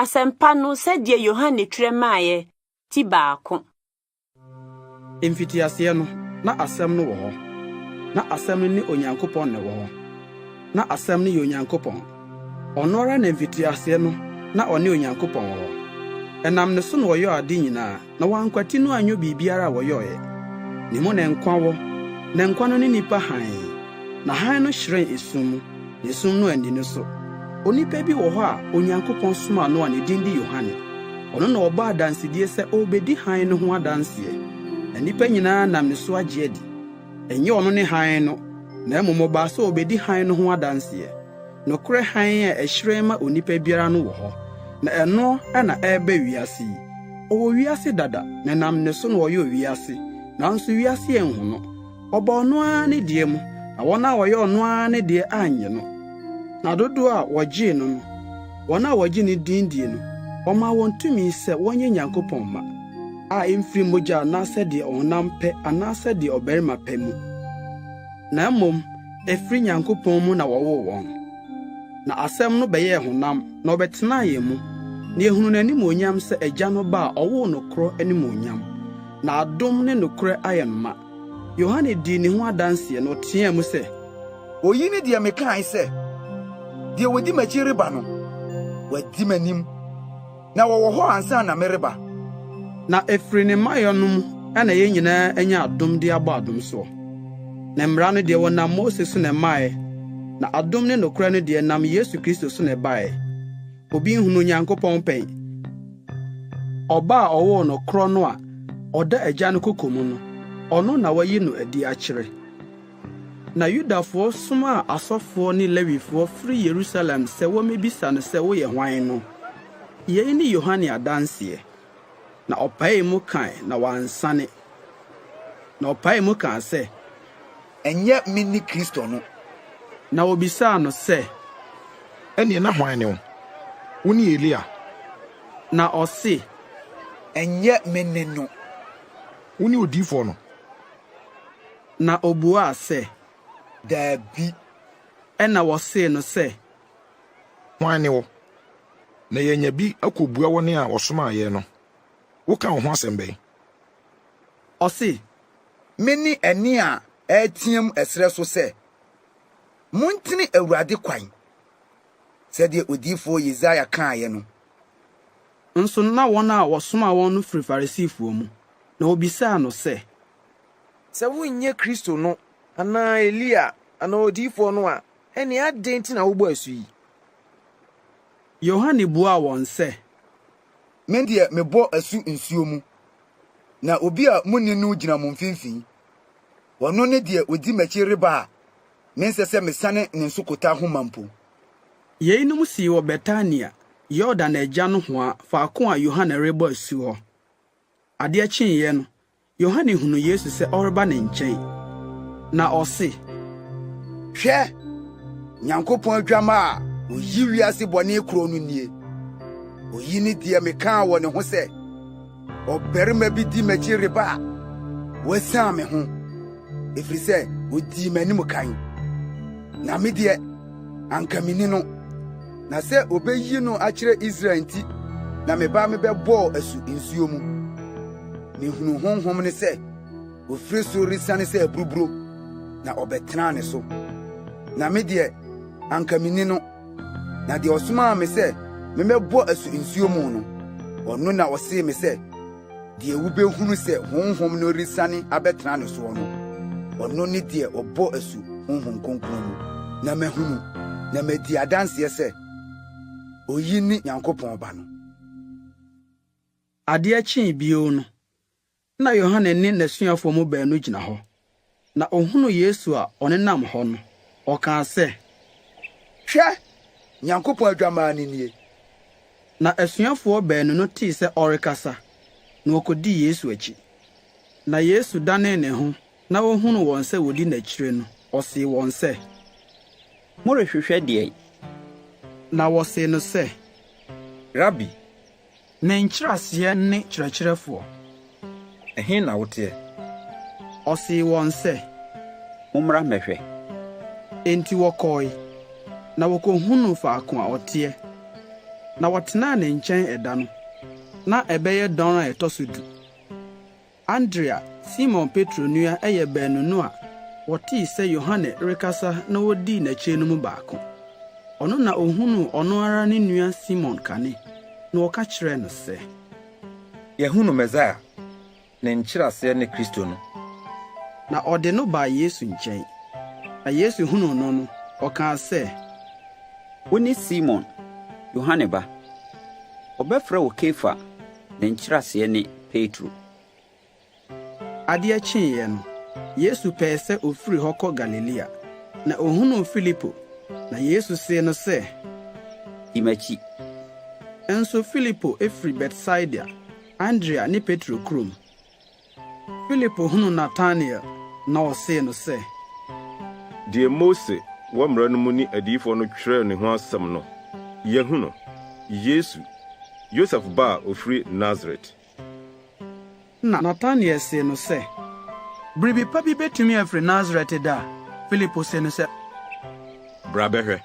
Asɛmpa no sɛdeɛ Yohane twerɛ maeɛ, ti baako. Mfitiaseɛ no, na Asɛm no wɔ hɔ. Na Asɛm no ne Onyankopɔn na ɛwɔ hɔ. Na Asɛm no yɛ Onyankopɔn. Ɔno ara na mfitiaseɛ no na ɔne Onyankopɔn wɔ hɔ. Ɛnam ne so na wɔyɔɔ ade nyinaa, na wɔankwati no anyɔ biribiara a wɔyɔeɛ. Ne mu na nkwa wɔ, na nkwa no ne nnipa hann. Na hann no hyerɛn esum mu, na esum no anni no so. Onipa bi wɔ hɔ a Onyankopɔn somaa no a ne din de Yohane. Ɔno na ɔbɔɔ adansedie sɛ ɔrebɛdi hann no ho adanseɛ, na nnipa nyinaa nam ne so agye adi. Ɛnyɛ ɔno ne hann no, na mmom ɔbaa sɛ ɔrebɛdi hann no ho adanseɛ. Nokorɛ hann a ɛhyerɛn ma onipa biara no wɔ hɔ, na ɛno na ɛreba wiase yi. Ɔwɔ wiase dada, na ɛnam ne so na wɔyɔɔ wiase, nanso wiase anhu no. Ɔbaa ɔno ara ne deɛ mu, na wɔn a wɔyɛ ɔno ara ne deɛ annye no. Na dodoɔ a wɔgyee no no, wɔn a wɔgye ne din die no, ɔmaa wɔn tumi sɛ wɔnyɛ Nyankopɔn mma, a ɛmfiri mogya anaasɛ deɛ ɔhonam pɛ anaasɛ deɛ ɔbarima pɛ mu, na mmom ɛfiri Nyankopɔn mu na wɔwoo wɔn. Na Asɛm no bɛyɛɛ honam, na ɔbɛtenaa yɛn mu, na yɛhunuu n'animuonyam sɛ Agya no Ba a ɔwoo no korɔ animuonyam, na adom ne nokorɛ ayɛ no ma. Yohane dii ne ho adanseɛ, na ɔteaa mu sɛ. Oyi ne deɛ mekae sɛ, 'Deɛ ɔdi m'akyi reba no, wadi m'anim, na ɔwɔ hɔ ansa na mereba. Na ɛfiri ne mmaeɛ no mu na yɛn nyinaa anya adom de abɔ adom soɔ. Na mmara no deɛ, wɔnam Mose so na ɛmaeɛ, na adom ne nokorɛ no deɛ, ɛnam Yesu Kristo so na ɛbaeɛ. Obi nhunuu Onyankopɔn pɛn. Ɔba a ɔwoo no korɔ no a ɔda Agya no koko mu no, ɔno na wayi no adi akyerɛ. Na Yudafoɔ somaa asɔfoɔ ne Lewifoɔ firi Yerusalem sɛ wɔmmɛbisa no sɛ, Woyɛ hwan no? Yei ne Yohane adanseɛ. Na ɔpaee mu kae, na wansane. Na ɔpaee mu kaa sɛ. Ɛnyɛ mene Kristo no. Na wɔbisaa no sɛ. Ɛnneɛ na hwan ne wo? Wone Elia? Na ɔse. Ɛnyɛ mene no. Wone Odiyifoɔ no? Na ɔbuaa sɛ. Dabi. Ɛnna wɔsee no sɛ. Hwan ne wo? Na yɛanya bi akɔbua wɔn a wɔsomaa yɛn no. Woka wo ho asɛm bɛn? Ɔse. Mene ɛnne a ɛreteam ɛserɛ so sɛ, 'Montene Awurade kwan, sɛdeɛ odiyifoɔ Yesaia kaeɛ no. Nso na wɔn a wɔsomaa wɔn no firi Farisifoɔ mu, na wɔbisaa no sɛ. Sɛ wonyɛ Kristo no anaa Elia anaa Odiyifoɔ no a, ɛnneɛ adɛn nti na wobɔ asu yi? Yohane buaa wɔn sɛ. Me deɛ, mebɔ asu nsuo mu, na obi a munni no gyina mo mfimfini. Ɔno ne deɛ ɔdi m'akyi reba a mensɛ sɛ mesane ne nsokota homa mpo. Yeinom sii wɔ Betania, Yordan agya nohoa, faako a Yohane rebɔ asu hɔ. Adeɛ kyeeɛ no, Yohane hunuu Yesu sɛ ɔreba ne nkyɛn, na ɔse. Hwɛ! Nyankopɔn Adwammaa a oyi wiase bɔne korɔ no nie! Oyi ne deɛ mekaa wɔ ne ho sɛ, 'Ɔbarima bi di m'akyi reba a wasian me ho, ɛfiri sɛ ɔdii m'anim kan. Na me deɛ, anka minni no, na sɛ obeyi no akyerɛ Israel nti na meba mebɛbɔɔ asu nsuo mu. Mihunuu Honhom no sɛ ofiri soro resiane sɛ aburuburo, na ɔbɛtenaa ne so. Na me deɛ, anka minni no, na deɛ ɔsomaa me sɛ memmɛbɔ asu nsuo mu no, ɔno na ɔsee me sɛ, 'Deɛ wubehunu sɛ Honhom no resiane abɛtena ne soɔ no, ɔno ne deɛ ɔbɔ asu Honhom Kronkron mu. Na mahunu na madi adanseɛ sɛ, oyi ne Nyankopɔn Ba no. Adeɛ kyee bio no, na Yohane ne n'asuafoɔ mu baanu gyina hɔ. Na ɔhunuu Yesu a ɔnenam hɔ no, ɔkaa sɛ. Hwɛ! Nyankopɔn Adwammaa no nie! Na asuafoɔ baanu no tee sɛ ɔrekasa, na wɔkɔdii Yesu akyi. Na Yesu danee ne ho na ɔhunuu wɔn sɛ wɔdi n'akyire no, ɔsee wɔn sɛ. Morehwehwɛ deɛn? Na wɔsee no sɛ. Rabi. Ne nkyerɛaseɛ ne Kyerɛkyerɛfoɔ. Ɛhe na woteɛ? Ɔsee wɔn sɛ. Mommra mmɛhwɛ. Enti wɔkɔe, na wɔkɔhunuu faako a ɔteɛ. Na wɔtenaa ne nkyɛn ɛda no. Na ɛbɛyɛ dɔn a ɛtɔ so du. Andrea, Simon Petro nua yɛ baanu no a wɔtee sɛ Yohane rekasa na wodii n'akyi no mu baako. Ɔno na ohunuu ɔno ara ne nua Simon kane, na ɔka kyerɛɛ no sɛ. Yɛahunu Mesaia, ne nkyerɛaseɛ ne Kristo no. Na ɔde no baa Yesu nkyɛn. Na Yesu hunuu no no, ɔkaa sɛ. Wone Simon, Yohane ba. Wɔbɛfrɛ wo Kefa, ne nkyerɛaseɛ ne Petro. Adeɛ kyeeɛ no, Yesu pɛɛ sɛ ɔfiri hɔ kɔ Galilea. Na ɔhunuu Filipo, na Yesu see no sɛ. Di m'akyi. Nso Filipo firi Betsaida, Andrea ne Petro kurom. Filipo hunuu Natanael, na ɔsee no sɛ. Deɛ Mose wɔ mmara no mu ne adiyifoɔ no twerɛɛ ne ho asɛm no, yɛahu no, Yesu, Yosef ba a ɔfiri Nasaret. Na Natanael see no sɛ. Biribi pa bi betumi afiri Nasaret da? Filipo see no sɛ. Bra bɛhwɛ.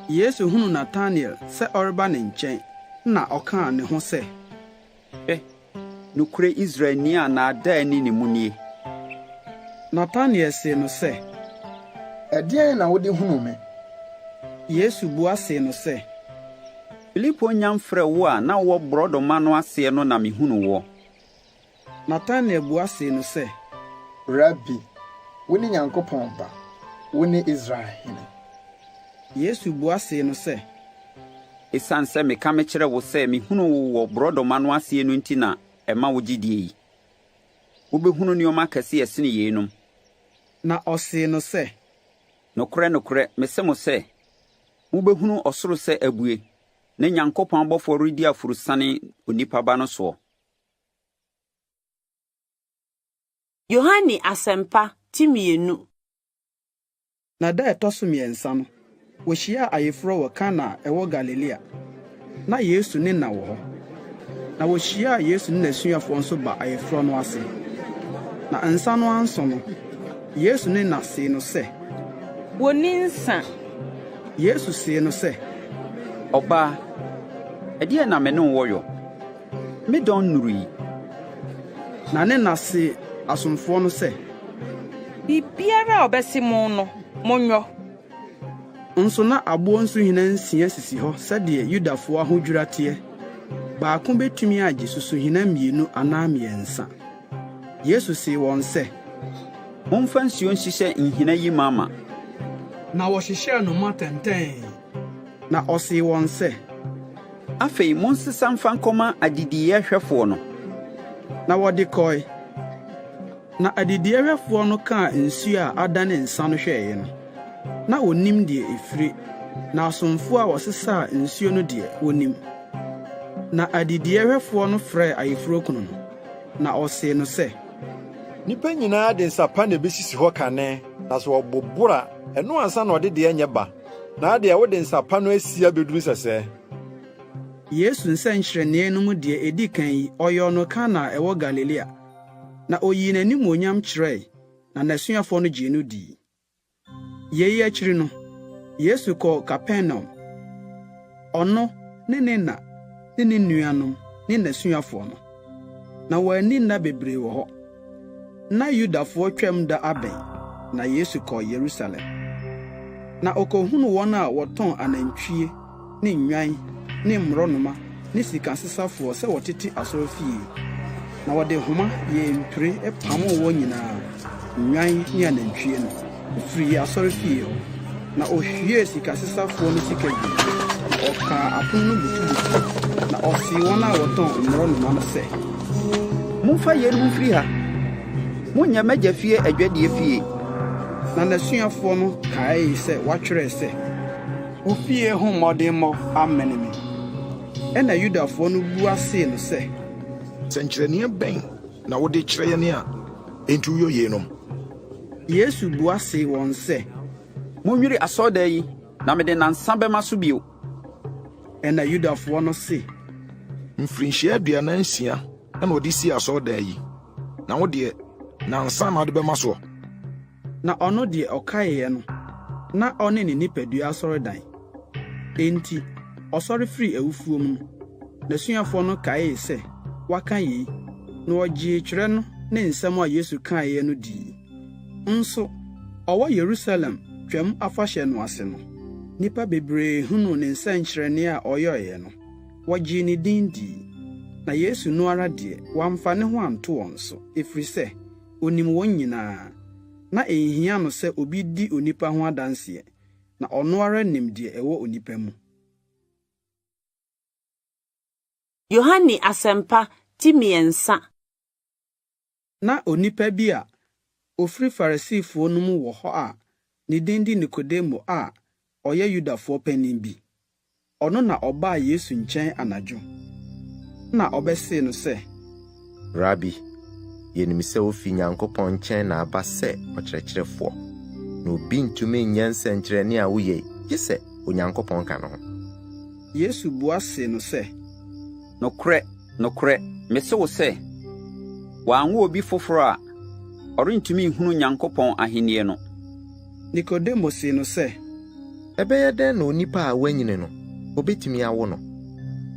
Yesu hunuu Natanael sɛ ɔreba ne nkyɛn, na ɔkaa ne ho sɛ. Hwɛ, nokorɛ Israelni a nnaadaa nni ne mu nie. Natanael see no sɛ. Ɛdeɛn na wode hunuu me? Yesu bua see no sɛ. Filipo nnya mfrɛɛ wo a na wowɔ borɔdɔma no aseɛ no na mehunuu woɔ. Natanael bua see no sɛ. Rabi, wone Nyankopɔn Ba, wone Israel hene. Yesu bua see no sɛ. Esiane sɛ meka mekyerɛ wo sɛ mehunuu wo wɔ borɔdɔma no aseɛ no nti na ɛma wogye die yi. Wobɛhunu nneɛma akɛse a ɛsene yeinom. Na ɔsee no sɛ. Nokorɛ, nokorɛ, mese mo sɛ, mobɛhunu ɔsoro sɛ abue, ne Nyankopɔn abɔfoɔ redi aforosiane Onipa Ba no soɔ. Yohane Asɛmpa ti mmienu. Na da a ɛtɔ so mmiɛnsa no, wohyiaa ayeforɔ wɔ Kana a ɛwɔ Galilea. Ná Yesu ne na wɔ hɔ. Na wohyiaa Yesu ne n'asuafoɔ nso baa ayeforɔ no ase. Na nsa no anso no, Yesu ne na see no sɛ. Wonni nsa. Yesu see no sɛ. Ɔbaa, ɛdeɛn na me ne wo wɔ yɔ? Me dɔn nnurui. Na ne na see asomfoɔ no sɛ. Biribiara a ɔbɛse mo no, monyɔ. Nso na aboɔ nsuhina nsia sisi hɔ sɛdeɛ Yudafoɔ ahodwira teɛ. Baako bɛtumi agye susuhina mmienu anaa mmiɛnsa. Yesu see wɔn sɛ. Momfa nsuo nhyehyɛ nhina yi mama. Na wɔhyehyɛɛ no ma tɛntɛnn. Na ɔsee wɔn sɛ. Afei monsesa mfa nkɔma adidiiɛ hwɛfoɔ no. Na wɔde kɔe. Na adidiiɛhwɛfoɔ no kaa nsuo a adane nsã no hwɛeɛ no, na ɔnnim deɛ ɛfire, na asomfoɔ a wɔsesaa nsuo no deɛ, wɔnim. Na adidiiɛhwɛfoɔ no frɛɛ ayeforɔkunu no, na ɔsee no sɛ. Nnipa nyinaa de nsa pa na ebesisi hɔ kane, na sɛ wɔboboro a, ɛno ansa na wɔde deɛ ɛnyɛ ba. Na wo deɛ, wode nsa pa no asi abeduru sɛsɛɛ. Yesu nsɛnkyerɛnneɛ no mu deɛ edi kan yi, ɔyɔɔ no Kana a ɛwɔ Galilea. Na oyii n'animuonyam kyerɛe, na n'asuafoɔ no gyee no dii. Yei akyiri no, Yesu kɔɔ Kapernaum, ɔno ne ne na ne ne nuanom ne n'asuafoɔ no. Na wɔanni nna bebree wɔ hɔ. Ná Yudafoɔ Twam da abɛn, na Yesu kɔɔ Yerusalem. Na okohunuu wɔn a wɔtɔn anantwie ne nnwan ne mmorɔnoma ne sikasesafoɔ sɛ wɔtete asɔrefie, na wɔde nhoma yɛɛ mpire pamoo wɔn nyinaa, nnwan ne anantwie no, firii asɔrefie hɔ. Na ɔhwiee sikasesafoɔ no sika gui, na ɔkaa apono no butubutui, na ɔsee wɔn a wɔtɔn mmorɔnoma no sɛ. Momfa yeinom mfiri ha! Monnyɛ m'Agya fie adwadie fie! Na n'asuafoɔ no kaee sɛ wɔatwerɛ sɛ. Wo fie ho mmɔdemmɔ amene me. Ɛnna Yudafoɔ no bua see no sɛ. Sɛnkyerɛnneɛ bɛn na wode kyerɛ yɛn a enti woyɔ yeinom? Yesu bua see wɔn sɛ. Monnwiri asɔredan yi, na mede nnansa bɛma so bio. Ɛnna Yudafoɔ no se. Mfirinhyia 46 na wɔde sii asɔredan yi, na wo deɛ, nnansa na wode bɛma soɔ? Na ɔno deɛ ɔkaeɛ no, na ɔne ne nipadua asɔredan. Enti, Ɔsɔre firii awufoɔ mu no, n'asuafoɔ no kaee sɛ waka yei, na wɔgyee twerɛ no ne nsɛm a Yesu kaeɛ no dii. Nso ɔwɔ Yerusalem Twam Afahyɛ no ase no, nnipa bebree hunuu ne nsɛnkyerɛnne a ɔyɔeɛ no, wɔgyee ne din dii. Na Yesu no ara deɛ, wamfa ne ho anto wɔn so, ɛfiri sɛ, onim wɔn nyinaa. Na enhia no sɛ obi di onipa ho adanseɛ, na ɔno ara nim deɛ ɛwɔ onipa mu. Yohane Asɛmpa ti mmiɛnsa. Ná onipa bi a ofiri Farisifoɔ no mu wɔ hɔ a ne din de Nikodemo a ɔyɛ Yudafoɔ panin bi. Ɔno na ɔbaa Yesu nkyɛn anadwo, na ɔbɛsee no sɛ, Rabi, yenim sɛ wufi Nyankopɔn nkyɛn na aba sɛ ɔkyerɛkyerɛfoɔ, na obi ntumi nyɛ nsɛnkyerɛnne a woyɛ yi, gye sɛ Onyankopɔn ka ne ho. Yesu bua see no sɛ, Nokorɛ, nokorɛ, mese wo sɛ, wɔanwo obi foforɔ a, ɔrentumi nhunu Nyankopɔn ahennie no. Nikodemo see no sɛ, Ɛbɛyɛ dɛn na onipa a wanyini no, obetumi awo no?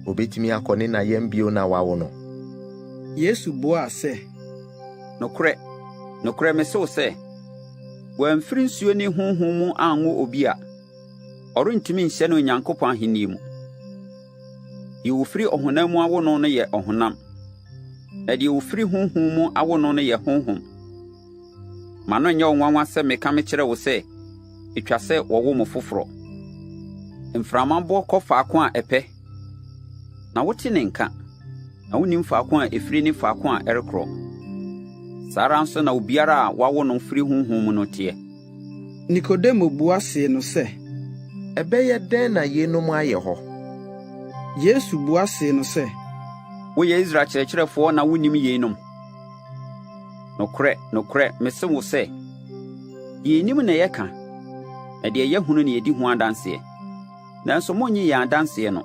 Obetumi akɔ ne na yam bio na wɔawo no? Yesu buaa sɛ, Nokorɛ, nokorɛ mese wo sɛ, wɔamfiri nsuo ne Honhom mu anwo obi a, ɔrentumi nhyɛne Onyankopɔn ahennie mu. Deɛ wɔfiri ɔhonam mu awo no no yɛ ɔhonam, na deɛ wɔfiri honhom mu awo no no yɛ honhom. Ma no nyɛ wo nwanwa sɛ meka mekyerɛ wo sɛ, ɛtwa sɛ wɔwo mo foforɔ. Mframa bɔ kɔ faako a ɛpɛ, na wote ne nka, na wonnim faako a ɛfiri ne faako a ɛrekorɔ. Saa ara nso na obiara a wɔawo no firi honhom mu no teɛ. Nikodemo bua see no sɛ, Ɛbɛyɛ dɛn na yeinom ayɛ hɔ? Yesu bua see no sɛ, Woyɛ Israel kyerɛkyerɛfoɔ na wonnim yeinom? Nokorɛ, nokorɛ, mese wo sɛ, deɛ yɛnim na yɛka, na deɛ yɛahunu na yɛdi ho adanseɛ, nanso monnye yɛn adanseɛ no.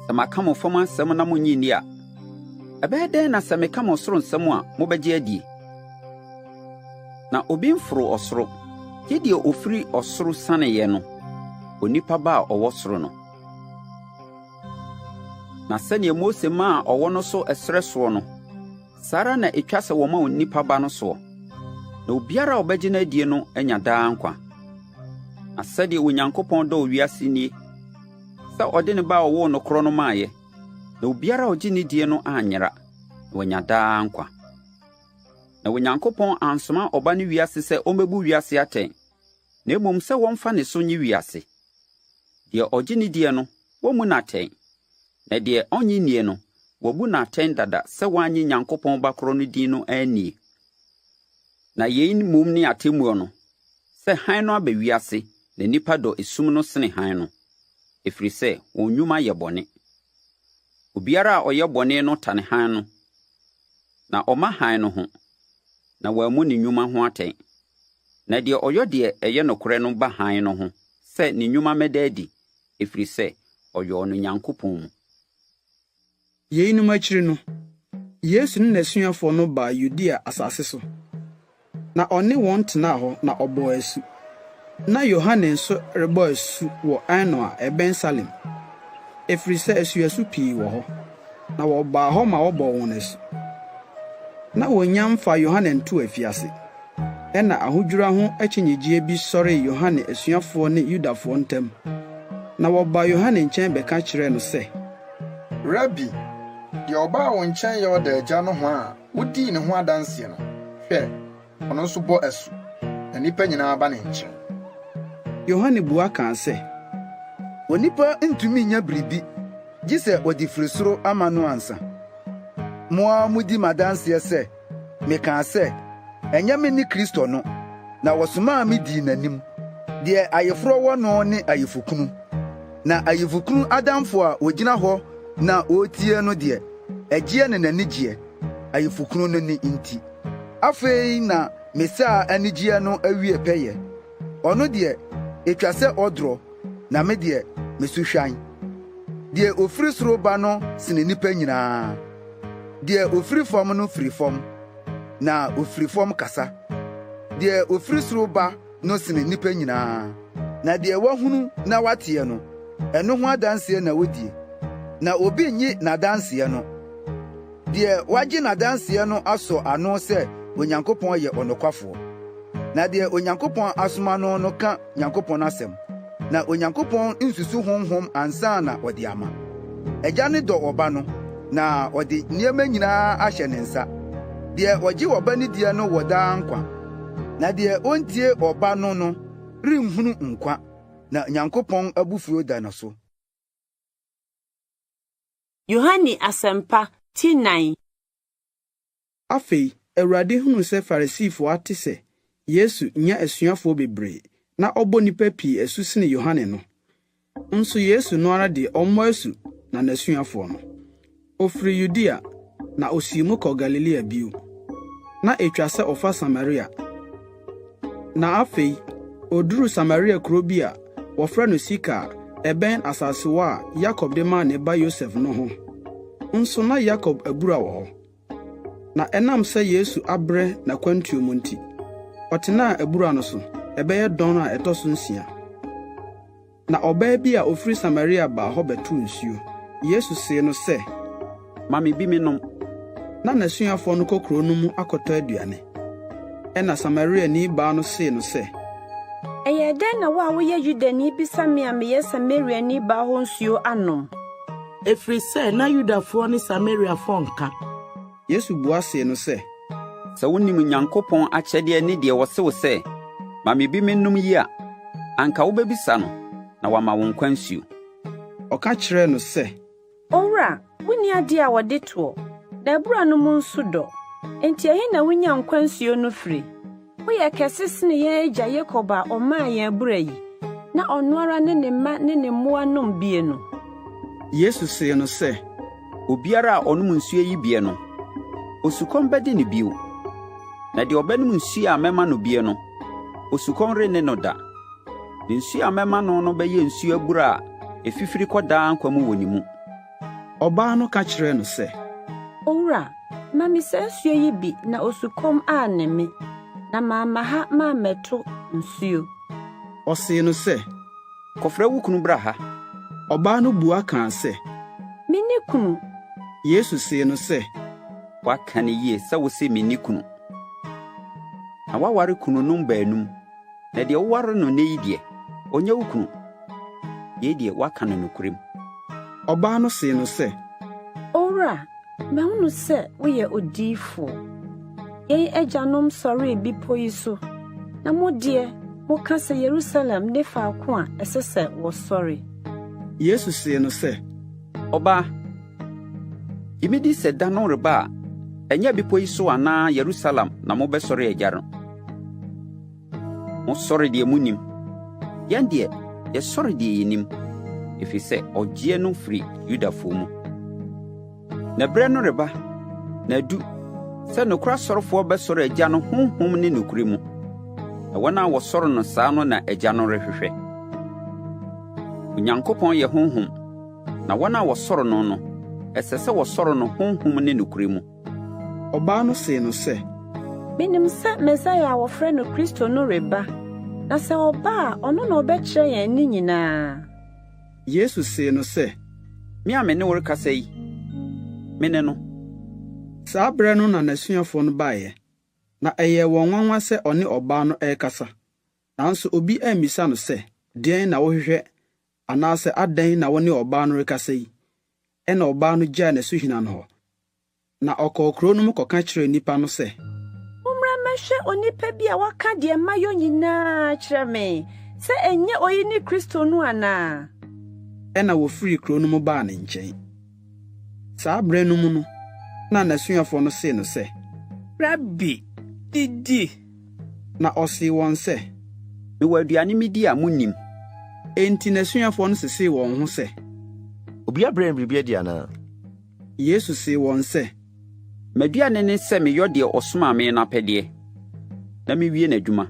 Sɛ maka mo fam asɛm na monnye nni a, ɛbɛyɛ dɛn na sɛ meka mo ɔsoro nsɛm a mobɛgye adie? Na obi mforoo ɔsoro, gye deɛ ɔfiri ɔsoro sianeeɛ no, onipa Ba a ɔwɔ soro no. Na sɛdeɛ Mose maa ɔwɔ no so ɛserɛ soɔ no, saa ara na ɛtwa sɛ wɔma onipa Ba no soɔ, na obiara a ɔbɛgye no adie no anya daa nkwa. Na sɛdeɛ Onyankopɔn dɔɔ wiase nie, sɛ ɔde ne Ba a ɔwoo no korɔ no maeɛ, na obiara a ɔgye no die no anyera, na wanya daa nkwa. Na Onyankopɔn ansoma Ɔba no wiase sɛ ommebu wiase atɛn, na mmom sɛ wɔmfa ne so nnye wiase. Deɛ ɔgye no die no, wommu no atɛn, na deɛ ɔnnye nnie no, wɔabu no atɛn dada sɛ wannye Nyankopɔn Ba korɔ no din no annie. Na yei mmom ne atemmuo no, sɛ hann no aba wiase, na nnipa dɔ esum no sene hann no, ɛfiri sɛ wɔn nnwuma yɛ bɔne. Obiara a ɔyɛ bɔne no tane hann no, na ɔmma hann no ho, na wammu ne nnwuma ho atɛn. Na deɛ ɔyɔ deɛ ɛyɛ nokorɛ no ba hann no ho sɛ ne nnwuma mmɛda adi, ɛfiri sɛ ɔyɔɔ no Nyankopɔn mu. Yeinom akyiri no, Yesu ne n'asuafoɔ no baa Yudea asase so. Na ɔne wɔn tenaa hɔ na ɔbɔɔ asu. Ná Yohane nso rebɔ asu wɔ Ainon a ɛbɛn Salim, efiri sɛ asuasu pii wɔ hɔ, na wɔbaa hɔ ma wɔbɔɔ wɔn asu. Ná wonnya mfaa Yohane ntoo afiase. Ɛnna ahodwira ho akyinnyegyeɛ bi sɔree Yohane asuafoɔ ne Yudafoɔ ntam, na wɔbaa Yohane nkyɛn bɛka kyerɛɛ no sɛ, Rabi, deɛ ɔbaa wo nkyɛn Yordan agya nohoa a wodii ne ho adanseɛ no, hwɛ, ɔno nso bɔ asu, na nnipa nyinaa ba ne nkyɛn. Yohane bua kaa sɛ, Onipa ntumi nnya biribi, gye sɛ wɔde firi soro ama no ansa. Mo ara mudi me adanseɛ sɛ, mekaa sɛ, 'Ɛnyɛ me ne Kristo no, na wɔsomaa me dii n'anim. Deɛ ayeforɔ wɔ no ne ayefokunu, na ayefokunu adamfo a ogyina hɔ na ɔretie no deɛ, ɛgyeɛ ne n'ani gyeɛ, ayefokunu no nne nti. Afei na me saa anigyeɛ no awie pɛyɛ. Ɔno deɛ, etwa sɛ ɔdorɔ, na me deɛ, me so hwan. Deɛ ofiri soro ba no sene nnipa nyinaa. Deɛ ofiri fam no firi fam, na ofiri fam kasa. Deɛ ofiri soro ba no sene nnipa nyinaa. Na deɛ wahunu na wateɛ no, Ɛno ho adanseɛ na odie. Na obi nnye n'adanseɛ no. Deɛ wagye n'adanseɛ no asɔ ano sɛ Onyankopɔn yɛ ɔnokwafoɔ. Na deɛ Onyankopɔn asoma no no ka Nyankopɔn asɛm, na Onyankopɔn nsusu honhom ansa na ɔde ama. Agya no dɔ Ɔba no, na ɔde nneɛma nyinaa ahyɛ ne nsa. Deɛ ɔgye Ɔba no die no wɔ daa nkwa, na deɛ ontie Ɔba no no renhunu nkwa, na Nyankopɔn abufuo da no so. Yohane Asɛmpa, ti 4. Afei, Awurade hunuu sɛ Farisifo ate sɛ Yesu nya asuafoɔ bebree na ɔbɔ nnipa pii asu sene Yohane no. Nso Yesu no ara deɛ ɔmmɔ asu na n'asuafoɔ no. Ɔfiri Yudea, na osii mu kɔɔ Galilea bio. Na etwa sɛ ɔfa Samaria. Na afei, oduruu Samaria kuro bi a wɔfrɛ no Sikar a ɛbɛn asasewa a Yakob de maa ne ba Yosef no ho. Nso na Yakob abura wɔ hɔ. Na ɛnam sɛ Yesu abrɛ n'akwantuo mu nti, ɔtenaa abura no so ɛbɛyɛ dɔn a ɛtɔ so nsia. Na ɔbaa bi a ofiri Samaria baa hɔ bɛtoo nsuo. Yesu see no sɛ, Ma me bi mennom. Na n'asuafoɔ no kɔ kuro no mu akɔtɔ aduane. Ɛnna Samariani baa no see no sɛ, Ɛyɛɛ dɛn na wo a woyɛ Yudani bisa me a meyɛ Samariani baa hɔ nsuo anom? Ɛfiri sɛ na Yudafoɔ ne Samariafoɔ nka. Yesu bua see no sɛ, Sɛ wonim Onyankopɔn akyɛdeɛ ne deɛ ɔse wo sɛ, ‘Ma me bi mennom’ yi a, anka wobɛbisa no, na wama wo nkwa nsuo. Ɔka kyerɛɛ no sɛ, Owura, wunni ade a wɔde toɔ, na abura no mu nso dɔ. Enti ɛhe na wunya nkwa nsuo no firi? Woyɛ kɛse sene yɛn agya Yakob a ɔmaa yɛn abura yi, na ɔno ara ne ne mma ne ne mmoa nom bie no. Yesu see no sɛ, Obiara a ɔnom nsuo yi bie no, osukɔm bɛde no bio. Na deɛ ɔbɛnom nsuo a mɛma no bie no, osukɔm renne no da. Na nsuo a mɛma no no bɛyɛ nsuo abura a ɛfifiri kɔ daa nkwa mu wɔ ne mu. Ɔbaa no ka kyerɛɛ no sɛ, Owura, ma me saa nsuo yi bi na osukɔm anne me, na mamma ha mammɛto nsuo. Ɔsee no sɛ, Kɔfrɛ wo kunu bra ha. Ɔbaa no bua kaa sɛ, Menni kunu. Yesu see no sɛ, Woaka no yie sɛ wose, 'Menni kunu. Na woaware kununom baanum, Na deɛ woware no nnɛ yi deɛ, ɔnyɛ wo kunu. Yei deɛ, woaka no nokorɛm. Ɔbaa no see no sɛ. Owura, mahunu sɛ woyɛ odiyifoɔ. Yɛn agyanom sɔree bepɔ yi so, na mo deɛ, moka sɛ Yerusalem ne faako a ɛsɛ sɛ wɔsɔre. Yesu see no sɛ. Ɔbaa, gye me di sɛ da no reba a ɛnyɛ bepɔ yi so anaa Yerusalem na mobɛsɔre Agya no. Mosɔre deɛ monnim. Yɛn deɛ, yɛsɔre deɛ yɛnim, ɛfiri sɛ ɔgyeɛ no firi Yudafoɔ mu. Na berɛ no reba, na adu, sɛ nokorɛ asɔrefoɔ bɛsɔre Agya no honhom ne nokorɛ mu, na wɔn a wɔsɔre no saa no na Agya no rehwehwɛ. Onyankopɔn yɛ honhom, na wɔn a wɔsɔre no no, ɛsɛ sɛ wɔsɔre no honhom ne nokorɛ mu. Ɔbaa no see no sɛ. Minim sɛ Mesaia a wɔfrɛ no Kristo no reba, na sɛ ɔba a, ɔno na ɔbɛkyerɛ yɛn ne nyinaa. Yesu see no sɛ. Me a me ne wo rekasa yi, mene no. Saa berɛ no na n'asuafoɔ no baeɛ, na ɛyɛɛ wɔn nwanwa sɛ ɔne ɔbaa no rekasa. Nanso obi ammisa no sɛ, Deɛn na wohwehwɛ? anaasɛ Adɛn na wo ne ɔbaa no rekasa yi? Ɛnna ɔbaa no gyaee n'asuhina no hɔ, na ɔkɔɔ kurow no mu kɔka kyerɛɛ nnipa no sɛ. Mommra mmɛhwɛ onipa bi a waka deɛ mayɔ nyinaa akyerɛ me. Sɛ ɛnyɛ oyi ne Kristo no anaa? Ɛnna wɔfirii kurow no mu baa ne nkyɛn. Saa bere no mu no na n'asuafoɔ no see no sɛ. Rabi, didi! Na ɔsee wɔn sɛ. Mewɔ aduane midi a munnim. Enti n'asuafoɔ no sesee wɔn ho sɛ. Obi abrɛ no biribi adi anaa? Yesu see wɔn sɛ. M'aduane ne sɛ meyɔ deɛ ɔsomaa me no apɛdeɛ, na mewie n'adwuma.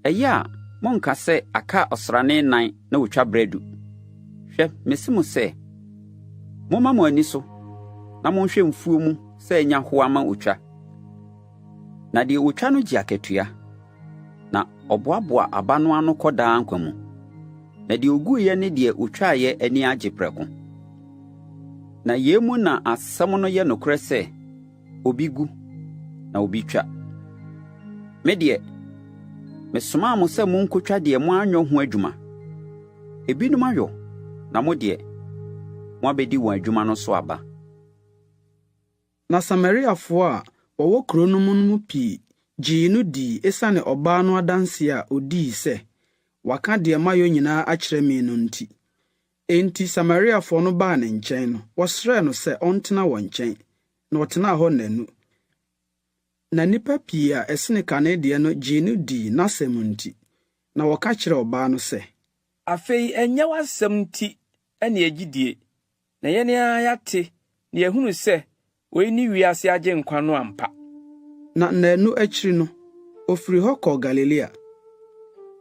Ɛyɛ a monka sɛ aka ɔsrane nnan na otwa berɛ adu. Hwɛ, mese mo sɛ, momma mo ani so na monhwɛ mfuo mu sɛ anya hoa ama otwa. Na deɛ ɔtwa no gye akatua, na ɔboaboa aba no ano kɔ daa nkwa mu. Na deɛ ɔguiɛ ne deɛ ɔtwaeɛ ani agye prɛko. Na yei mu na asɛm no yɛ nokorɛ sɛ, Obi gu, na obi twa. Me deɛ, mesomaa mo sɛ monkɔtwa deɛ moanyɔ ho adwuma. Ebinom ayɔ, na mo deɛ, moabɛdi wɔn adwuma no so aba. Na Samariafoɔ a wɔwɔ kuro no mu no mu pii gyee no dii esiane ɔbaa no adanseɛ a ɔdii sɛ, Waka deɛ mayɔ nyinaa akyerɛ me no nti. Enti Samariafoɔ no baa ne nkyɛn no, wɔsrɛɛ no sɛ ɔntena wɔn nkyɛn, na ɔtenaa hɔ nnanu. Na nnipa pii a ɛsene kane deɛ no gyee no dii n'asɛm nti, na wɔka kyerɛɛ ɔbaa no sɛ. Afei ɛnyɛ w'asɛm nti na yɛgye die, na yɛn ara yɛate na yɛahunu sɛ oyi ne wiase Agyenkwa no ampa. Na nnanu akyiri no, ofirii hɔ kɔɔ Galilea.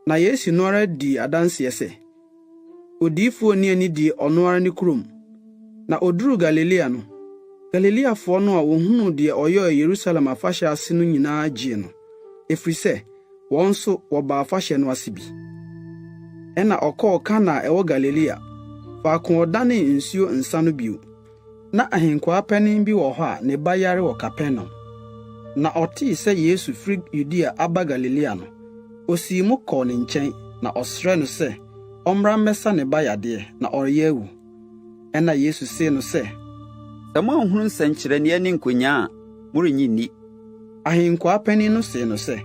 Na Yesu no ara dii adanseɛ sɛ, Odiyifoɔ nni anidie ɔno ara ne kurom. Na ɔduruu Galilea no, Galileafoɔ no a wɔhunuu deɛ ɔyɔe Yerusalem afahyɛ ase no nyinaa gyee no, ɛfiri sɛ wɔn nso wɔbaa afahyɛ no ase bi. Ɛnna ɔkɔɔ Kana a ɛwɔ Galilea, faako a ɔdanee nsuo nsã no bio. Ná ahenkwaa panin bi wɔ hɔ a ne ba yare wɔ Kapernaum. Na ɔtee sɛ Yesu firi Yudea aba Galilea no, osii mu kɔɔ ne nkyɛn, na ɔsrɛɛ no sɛ ɔmmra mmɛsa ne ba yadeɛ, na ɔreyɛ awu. Ɛnna Yesu see no sɛ. Sɛ moanhunu nsɛnkyerɛnneɛ ne nkonyaa a, morennye nni. Ahenkwaa panin no see no sɛ.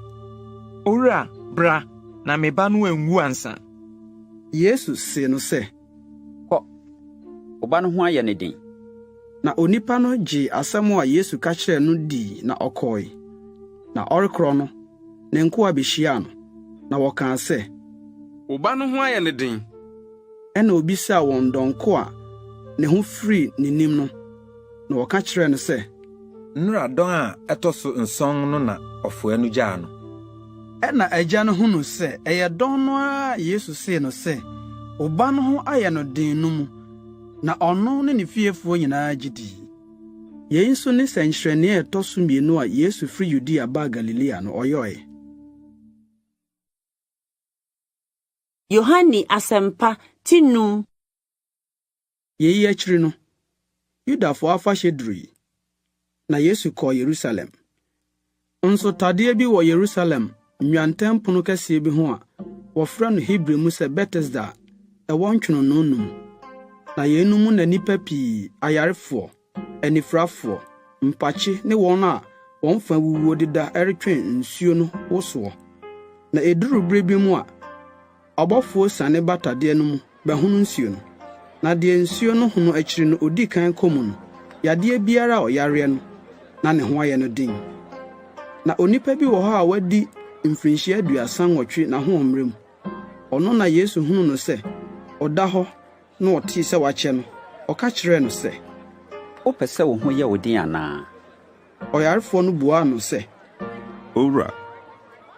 Owura, bra, na me ba no anwu ansa. Yesu see no sɛ. Kɔ, wo ba no ho ayɛ no den. Na onipa no gyee asɛm a Yesu ka kyerɛɛ no dii na ɔkɔe. Na ɔrekorɔ no, ne nkoa behyiaa no, na wɔkaa sɛ. Wo ba no ho ayɛ no den. Ɛnna obisaa wɔn dɔn ko a ne ho firii n'anim no, na wɔka kyerɛɛ no sɛ. Nnora dɔn a ɛtɔ so nson no na ɔfoɛ no gyaa no. Ɛnna agya no hunuu sɛ ɛyɛ dɔn no ara a Yesu see no sɛ, Wo ba no ho ayɛ no den no mu, na ɔno ne ne fiefoɔ nyinaa gye dii. Yei nso ne sɛnkyerɛnneɛ a ɛtɔ so mmienu a Yesu firi Yudea baa Galilea no, ɔyɔeɛ. Yohane Asɛmpa ti num. Yei akyiri no, Yudafoɔ afahyɛ durui, na Yesu kɔɔ Yerusalem. Nso tadeɛ bi wɔ Yerusalem nnwanten pono kɛseɛ bi ho a wɔfrɛ no Hebri mu sɛ Betesda a ɛwɔ ntwononoo num. Na yeinom mu na nnipa pii, ayarefoɔ, anifirafoɔ, mpakye ne wɔn a wɔn fa awuwuo deda retwɛn nsuo no wosoɔ. Na ɛduruu berɛ bi mu a, Ɔbɔfoɔ siane ba tadeɛ no mu bɛhono nsuo no, na deɛ nsuo no hono akyiri no ɔdi kan kɔ mu no, yadeɛ biara a ɔyareɛ no, na ne ho ayɛ no den. Na onipa bi wɔ hɔ a wadi mfirinhyia 38 n'ahoɔmmerɛ mu. Ɔno na Yesu hunuu no sɛ ɔda hɔ na ɔtee sɛ wakyɛ no, ɔka kyerɛɛ no sɛ. Wopɛ sɛ wo ho yɛ wo den anaa? Ɔyarefoɔ no buaa no sɛ. Owura,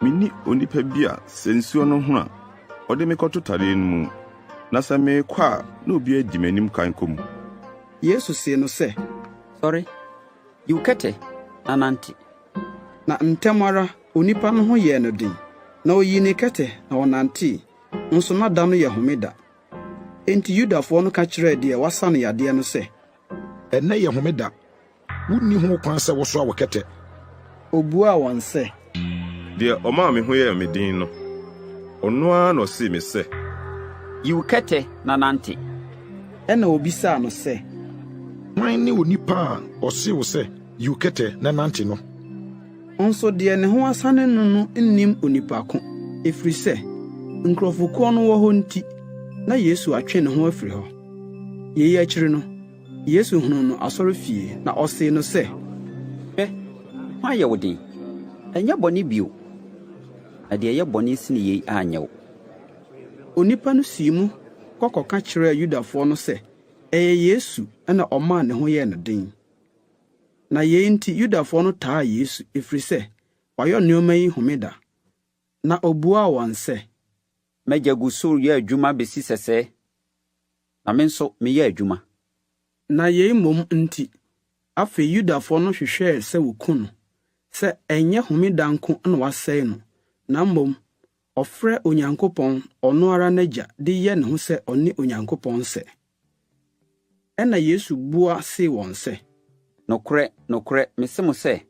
minni onipa bi a sɛ nsuo no hono a, ɔde me kɔto tadeɛ no mu, na sɛ merekɔ a, na obi adi m'anim kan kɔ mu. Yesu see no sɛ. Sɔre, yi wo kɛtɛ, na nante. Na ntɛm ara onipa no ho yɛɛ no den, na oyii ne kɛtɛ, na ɔnantee. Nso na da no yɛ homeda. Enti Yudafoɔ no ka kyerɛɛ deɛ wɔasa no yadeɛ no sɛ. Ɛnnɛ yɛ homeda, Wunni ho kwan sɛ wosoa wo kɛtɛ. Obuaa wɔn sɛ. Deɛ ɔmaa me ho yɛɛ me den no, ɔno ara na ɔsee me sɛ. Yi wo kɛtɛ na nante. Ɛnna wɔbisaa no sɛ. Hwan ne onipa a ɔsee wo sɛ, 'Yi wo kɛtɛ na nante' no? Nso deɛ ne ho asane no no nnim onipa ko, ɛfiri sɛ, nkurɔfokuo no wɔ hɔ nti, na Yesu atwe ne ho afiri hɔ. Yei akyiri no, Yesu hunuu no asɔrefie, na ɔsee no sɛ. Hwɛ, ho ayɛ wo den. Nyɛ bɔne bio, na deɛ ɛyɛ bɔne sene yei anyɛ wo. Onipa no sii mu kɔ kɔka kyerɛɛ Yudafoɔ no sɛ ɛyɛ Yesu na ɔmaa ne ho yɛɛ no den. Na yei nti Yudafoɔ no taa Yesu, ɛfiri sɛ wayɔ nneɛma yi homeda. Na ɔbuaa wɔn sɛ. M'Agya gu so reyɛ adwuma bɛsi sɛsɛɛ, na me nso meyɛ adwuma. Na yei mmom nti, afei Yudafoɔ no hwehwɛɛ sɛ wɔku no, sɛ ɛnyɛ homeda nko na wasɛe no, na mmom Ɔfrɛ Onyankopɔn ɔno ara n'Agya de yɛ ne ho sɛ ɔne Onyankopɔn sɛ. Ɛnna Yesu bua see wɔn sɛ. Nokorɛ, nokorɛ, mese mo sɛ,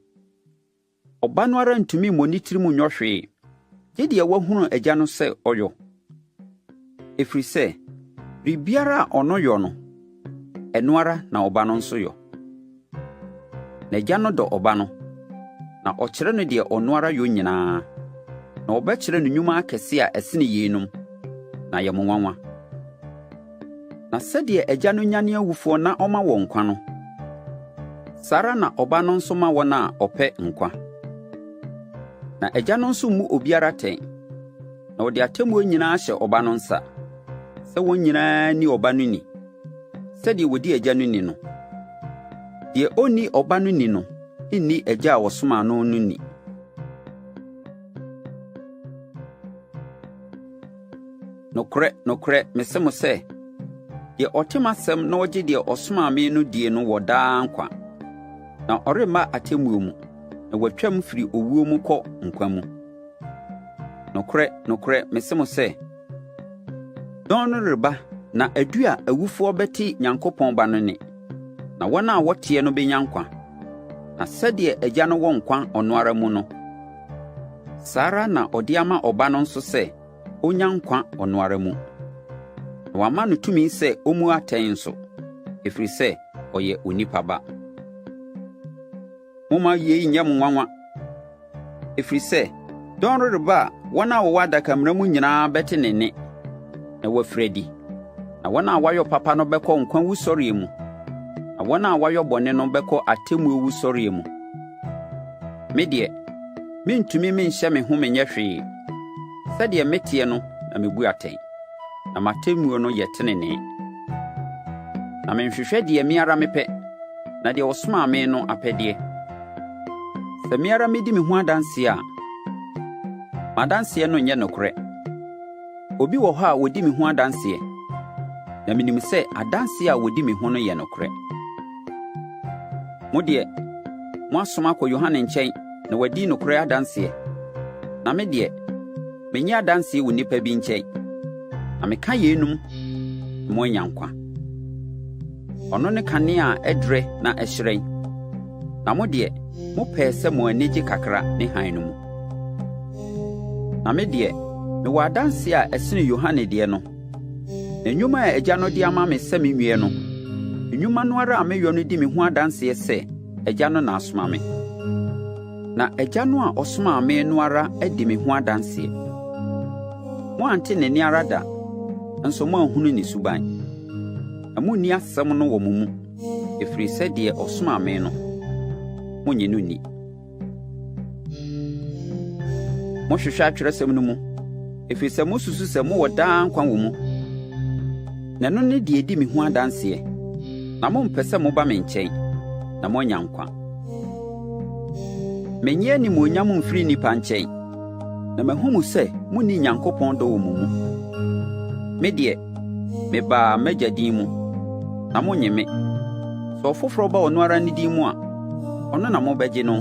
Ɔba no ara ntumi mmɔ ne tirim nyɔ hwee, gye deɛ wahunu Agya no sɛ ɔyɔ. Ɛfiri sɛ, biribiara a ɔno yɔ no, ɛno ara na Ɔba no nso yɔ. Na Agya no dɔ Ɔba no, na ɔkyerɛ no deɛ ɔno ara yɔ nyinaa, na ɔbɛkyerɛ no nnwuma akɛseɛ a ɛsene yeinom, na ayɛ mo nwanwa. Na sɛdeɛ Agya no nyane awufoɔ na ɔma wɔn nkwa no, saa ara na Ɔba no nso ma wɔn a ɔpɛ nkwa. Na Agya no nso mmu obiara atɛn, na ɔde atemmuo nyinaa ahyɛ Ɔba no nsa, sɛ wɔn nyinaa nni Ɔba no ni, sɛdeɛ wɔdi Agya no ni no. Deɛ ɔnni Ɔba no ni no nni Agya a ɔsomaa no no ni. Nokorɛ, nokorɛ, mese mo sɛ, deɛ ɔte m'asɛm na ɔgye deɛ ɔsomaa me no die no wɔ daa nkwa, na ɔremma atemmuo mu, na watwam firi owuo mu kɔ nkwa mu. Nokorɛ, nokorɛ, mese mo sɛ, dɔn no reba na adu a awufoɔ bɛte Nyankopɔn Ba no nne, na wɔn a wɔteɛ no bɛnya nkwa. Na sɛdeɛ Agya no wɔ nkwa ɔno ara mu no, saa ara na ɔde ama Ɔba no nso sɛ ɔnnya nkwa ɔno ara mu. Na wama no tumi sɛ ɔmmu atɛn nso, ɛfiri sɛ ɔyɛ Onipa Ba. Momma yei nyɛ mo nwanwa, ɛfiri sɛ dɔn no reba a wɔn a wɔwɔ adakamena mu nyinaa bɛte ne nne, na wɔafiri adi. Na wɔn a wɔayɔ papa no bɛkɔ nkwa wusɔreɛ mu, na wɔn a wɔayɔ bɔne no bɛkɔ atemmuo wusɔreɛ mu. Me deɛ, mentumi menhyɛ me ho menyɛ hwee. Sɛdeɛ meteɛ no na mebu atɛn, na m'atemmuo no yɛ tenenee. Na menhwehwɛ deɛ me ara mepɛ, na deɛ ɔsomaa me no apɛdeɛ. Sɛ me ara medi me ho adanseɛ a, m'adanseɛ no nyɛ nokorɛ. Obi wɔ hɔ a ɔdi me ho adanseɛ, na menim sɛ adanseɛ a ɔdi me ho no yɛ nokorɛ. Mo deɛ, moasoma akɔ Yohane nkyɛn na wadi nokorɛ adanseɛ. Na me deɛ, mennye adanseɛ wɔ nnipa bi nkyɛn, na meka yeinom na moanya nkwa. Ɔno ne kanea a ɛderɛ na ɛhyerɛn, na mo deɛ, mopɛɛ sɛ mo ani gye kakra ne hann no mu. Na me deɛ, mewɔ adanseɛ a ɛsene Yohane deɛ no. Na nnwuma a Agya no de ama me sɛ menwie no, nnwuma no ara a meyɔ no di me ho adanseɛ sɛ Agya no na asoma me. Na Agya no a ɔsomaa me no ara adi me ho adanseɛ. Moante ne nne ara da, nso moanhunu ne suban. Na monni asɛm no wɔ mo mu, ɛfiri sɛ deɛ ɔsomaa me no, monnye no nni. Mohwehwɛ atwerɛsɛm no mu, ɛfiri sɛ mosusu sɛ mowɔ daa nkwa wɔ mu, na ɛno ne deɛ ɛdi me ho adanseɛ, na mompɛ sɛ moba me nkyɛn, na moanya nkwa. Mennye animuonyam mfiri nnipa nkyɛn, na mahu mo sɛ monni Nyankopɔn dɔ wɔ mo mu. Me deɛ, mebaa m'Agya din mu, na monnye me. Sɛ ɔfoforɔ ba ɔno ara ne din mu a, ɔno na mobɛgye no.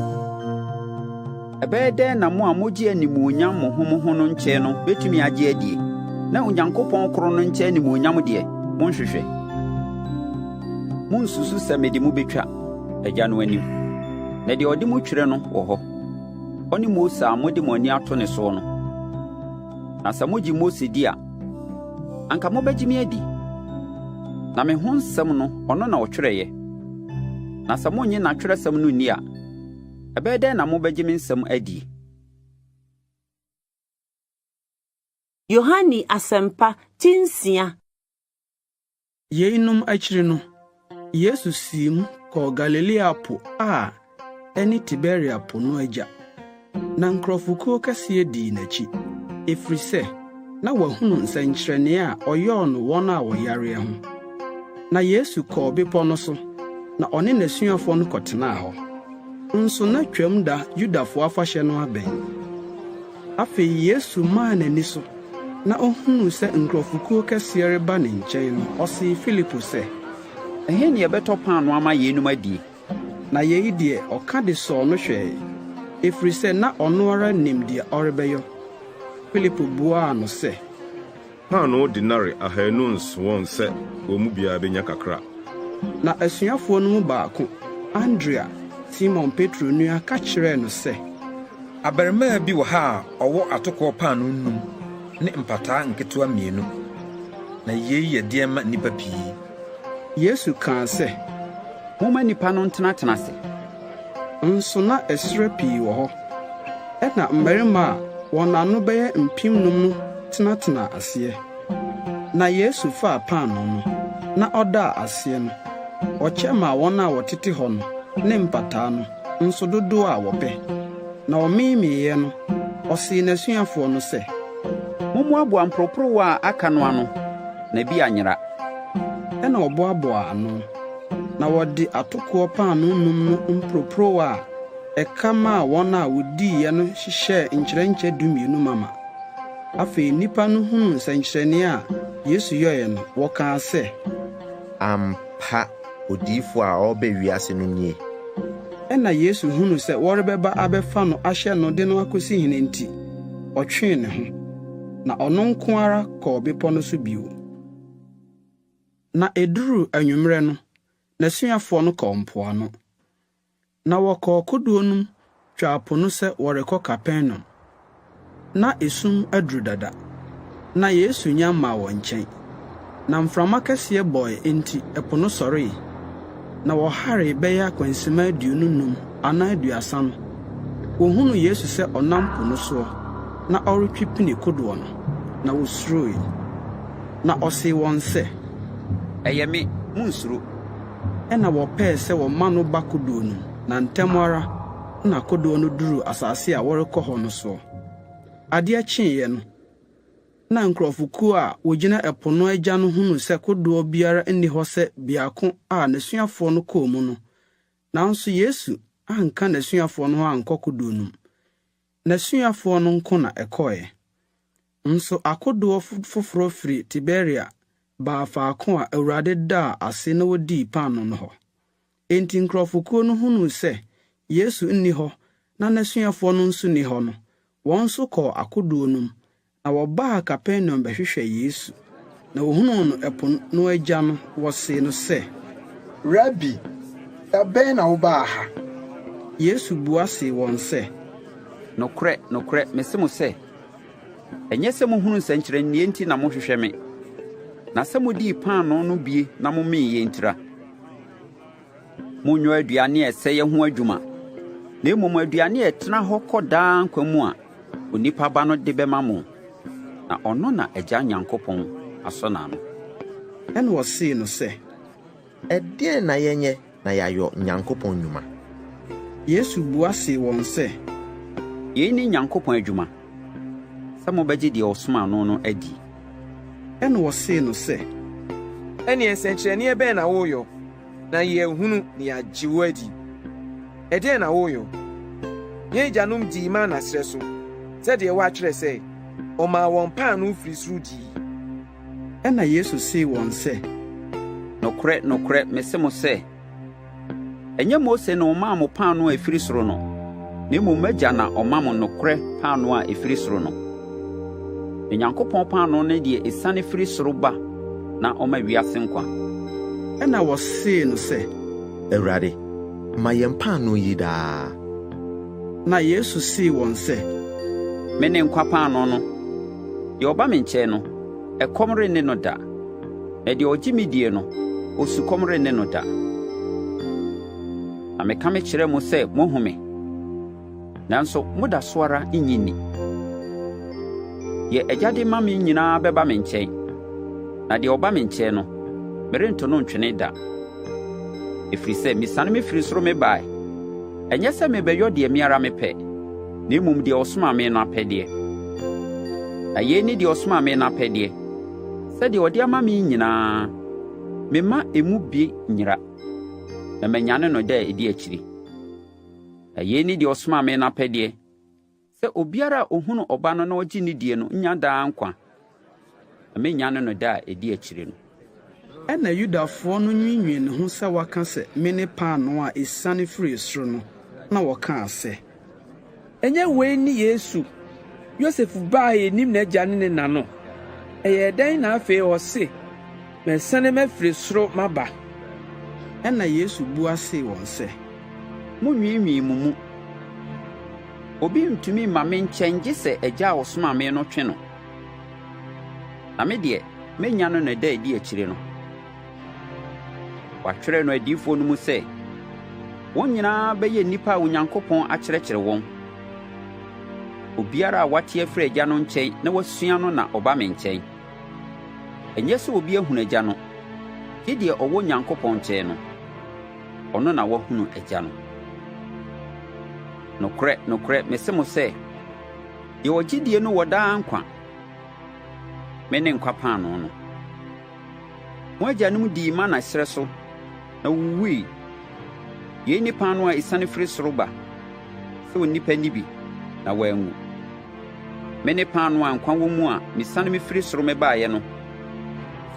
Ɛbɛyɛ dɛn na mo a mogye animuonyam mo ho mo ho no nkyɛn no bɛtumi agye adie, na Onyankopɔn koro no nkyɛn animuonyam deɛ, monhwehwɛ? Monnsusu sɛ mede mo bɛtwa Agya no anim, na deɛ ɔde mo twerɛ no wɔ hɔ, ɔne Mose a mode mo ani ato ne soɔ no. Na sɛ mogye Mose di a, anka mobɛgye me adi, na me ho nsɛm no, ɔno na ɔtwerɛeɛ. Na sɛ monnye n'atwerɛsɛm no nni a, ɛbɛyɛ dɛn na mobɛgye me nsɛm adie? Yohane Asɛmpa ti nsia. Yeinom akyiri no, Yesu siim kɔɔ Galilea Po a ɛne Tiberia Po no agya. Na nkurɔfokuo kɛseɛ dii n'akyi, ɛfiri sɛ na wɔahunu nsɛnkyerɛnneɛ a ɔyɔɔ no wɔn a wɔyareɛ ho. Na Yesu kɔɔ bepɔ no so, na ɔne n'asuafoɔ no kɔtenaa hɔ. Nso na Twam da Yudafoɔ afahyɛ no abɛn. Afei Yesu maa n'ani so, na ohunuu sɛ nkurɔfokuo kɛseɛ reba ne nkyɛn no, ɔsee Filipo sɛ. Ɛhe na yɛbɛtɔ paanoo ama yeinom adie? Na yei deɛ, ɔka de sɔɔ no hwɛe, ɛfiri sɛ na ɔno ara nim deɛ ɔrebɛyɔ. Filipo buaa no sɛ, Paanoo denare ahannu nso wɔn sɛ wɔn mu biara benya kakra. Na asuafoɔ no mu baako, Andrea, Simon Petro nua ka kyerɛɛ no sɛ, Abarimaa bi wɔ ha a ɔwɔ atokoɔ paanoo num ne mpataa nketewa mmienu, na yei yɛ deɛn ma nnipa pii? Yesu kaa sɛ, Momma nnipa no ntenatena ase. Nso na ɛserɛ pii wɔ hɔ. Ɛnna mmarima a wɔn ano bɛyɛ mpemnum no tenatenaa aseɛ. Na Yesu faa paanoo no, na ɔdaa aseɛ no, ɔkyɛ maa wɔn a wɔtete hɔ no ne mpataa no nso dodoɔ a wɔpɛ. Na wɔmeemeeɛ no, ɔsee n'asuafoɔ no sɛ, Mommoaboa mporoporowa a aka no ano, na bi anyera. Ɛnna wɔboaboaa ano, na wɔde atokoɔ paanoo num no mporoporowa a ɛka maa wɔn a wodiiɛ no hyehyɛɛ nkyerɛnkyɛ dumienu mama. Afei nnipa no hunuu nsɛnkyerɛnne a Yesu yɔeɛ no, wɔkaa sɛ, Ampa, odiyifo a ɔreba wiase no nie. Ɛnna Yesu hunuu sɛ wɔrebɛba abɛfa no ahyɛ no de no akosi hene nti, ɔtwee ne ho, na ɔno nko ara kɔɔ bepɔ no so bio. Na eduruu anwummerɛ no, n'asuafoɔ no kɔɔ mpoano. Na wɔkɔɔ kodoɔ no mu twaa po no sɛ wɔrekɔ Kapernaum. Ná esum aduru dada, na Yesu nnya mmaa wɔn nkyɛn. Na mframa kɛseɛ bɔe enti ɛpo no sɔree, na wɔharee bɛyɛ akwansimma 25 anaa 30 no, wɔhunuu Yesu sɛ ɔnam po no soɔ na ɔretwe pini kodoɔ no, na wɔsuroe. Na ɔsee wɔn sɛ, Ɛyɛ me, munnsuro. Ɛnna wɔpɛɛ sɛ wɔma no ba kodoɔ no mu, na ntɛm ara na kodoɔ no duruu asase a wɔrekɔ hɔ no soɔ. Adeɛ kyeeɛ no, na nkurɔfokuo a wɔgyina ɛpo no agya no hunuu sɛ kodoɔ biara nni hɔ sɛ biako a n'asuafoɔ no kɔɔ mu no, nanso Yesu anka n'asuafoɔ no ho ankɔ kodoɔ no mu. N'asuafoɔ no nko na ɛkɔeɛ. Nso akodoɔ foforɔ firi Tiberia baa faako a Awurade daa ase na wodii paanoo no hɔ. Enti nkurɔfokuo no hunuu sɛ Yesu nni hɔ na n'asuafoɔ no nso nni hɔ no, wɔn nso kɔɔ akodoɔ no mu, na wɔbaa Kapernaum bɛhwehwɛɛ Yesu. Na wɔhunuu no ɛpo no agya no, wɔsee no sɛ, Rabi, da bɛn na wobaa ha? Yesu bua see wɔn sɛ, Nokorɛ, nokorɛ, mese mo sɛ, Ɛnyɛ sɛ mohunuu nsɛnkyerɛnneɛ nti na mohwehwɛ me, na sɛ modii paanoo no bie na momeeɛ ntira. Monnyɔ aduane a ɛsɛeɛ ho adwuma, na mmom aduane a ɛtena hɔ kɔ daa nkwa mu a Onipa Ba no de bɛma mo, na ɔno na Agya Nyankopɔn asɔ n'ano. Ɛnna wɔsee no sɛ, Ɛdeɛn na yɛnyɛ na yɛayɔ Nyankopɔn nnwuma? Yesu bua see wɔn sɛ, Yei ne Nyankopɔn adwuma, sɛ mobɛgye deɛ ɔsomaa no no adi. Ɛnna wɔsee no sɛ, Ɛnneɛ nsɛnkyerɛnneɛ bɛn na woreyɔ na yɛahunu na yɛagye wo adi? Ɛdeɛn na woreyɔ? Yɛn agyanom dii mana serɛ so, sɛdeɛ wɔatwerɛ sɛ, 'Ɔmaa wɔn paanoo firii soro dii. Ɛnna Yesu see wɔn sɛ, Nokorɛ, nokorɛ, mese mo sɛ, ɛnyɛ Mose na ɔmaa mo paanoo a ɛfiri soro no, na mmom m'Agya na ɔma mo nokorɛ paanoo a ɛfiri soro no. Na Nyankopɔn paanoo ne deɛ ɛsiane firi soro ba na ɔma wiase nkwa. Ɛnna wɔsee no sɛ, Awurade, ma yɛn paanoo yi daa. Na Yesu see wɔn sɛ, Mene nkwa paanoo no. Deɛ ɔba me nkyɛn no, ɛkɔm renne no da, na deɛ ɔgye me die no, osukɔm renne no da. Na meka mekyerɛ mo sɛ moahu me, nanso moda so ara nnye nni. Deɛ Agya de ma me nyinaa bɛba me nkyɛn, na deɛ ɔba me nkyɛn no, merento no ntwene da. Ɛfiri sɛ mesiane mefiri soro mebaeɛ, ɛnyɛ sɛ merebɛyɔ deɛ me ara mepɛ, na mmom deɛ ɔsomaa me no apɛdeɛ. Na yei ne deɛ ɔsomaa me no apɛdeɛ, sɛ deɛ ɔde ama me nyinaa, memma emu bi nyera, na manyane no da a ɛdi akyiri. Na yei ne deɛ ɔsomaa me no apɛdeɛ, sɛ obiara a ɔhunu Ɔba no na ɔgye no die no nya daa nkwa, na mɛnyane no da a ɛdi akyire no. Ɛnna Yudafoɔ no nwiinwii ne ho sɛ waka sɛ, Mene paanoo a ɛsiane firii soro no, na wɔkaa sɛ. Ɛnyɛ wei ne Yesu, Yosef ba a yenim n'agya ne ne na no? Ɛyɛɛ dɛn na afei ɔse, 'Masiane mafiri soro maba'? Ɛnna Yesu bua see wɔn sɛ, Munnwiinwii mo mu. Obi ntumi mma me nkyɛn gye sɛ Agya a ɔsomaa me no twe no, na me deɛ, menya no ne da a edi akyire no. Wɔatwerɛ no adiyifoɔ no mu sɛ, 'Wɔn nyinaa bɛyɛ nnipa a Onyankopɔn akyerɛkyerɛ wɔn. Obiara a wate afiri Agya no nkyɛn na wasua no na ɔba me nkyɛn. Ɛnyɛ sɛ obi ahunu Agya no, gye deɛ ɔwɔ Onyankopɔn nkyɛn no, ɔno na wahunu Agya no. Nokorɛ, nokorɛ, mese mo sɛ, deɛ ɔgye die no wɔ daa nkwa. Mene nkwa paanoo no. Mo agyanom dii mana serɛ so, na wowuwui. Yei ne paanoo a esiane firi soro ba, sɛ onipa nni bi, na wanwu. Mene paanoo a nkwa wɔ mu a mesiane mefiri soro mebaeɛ no.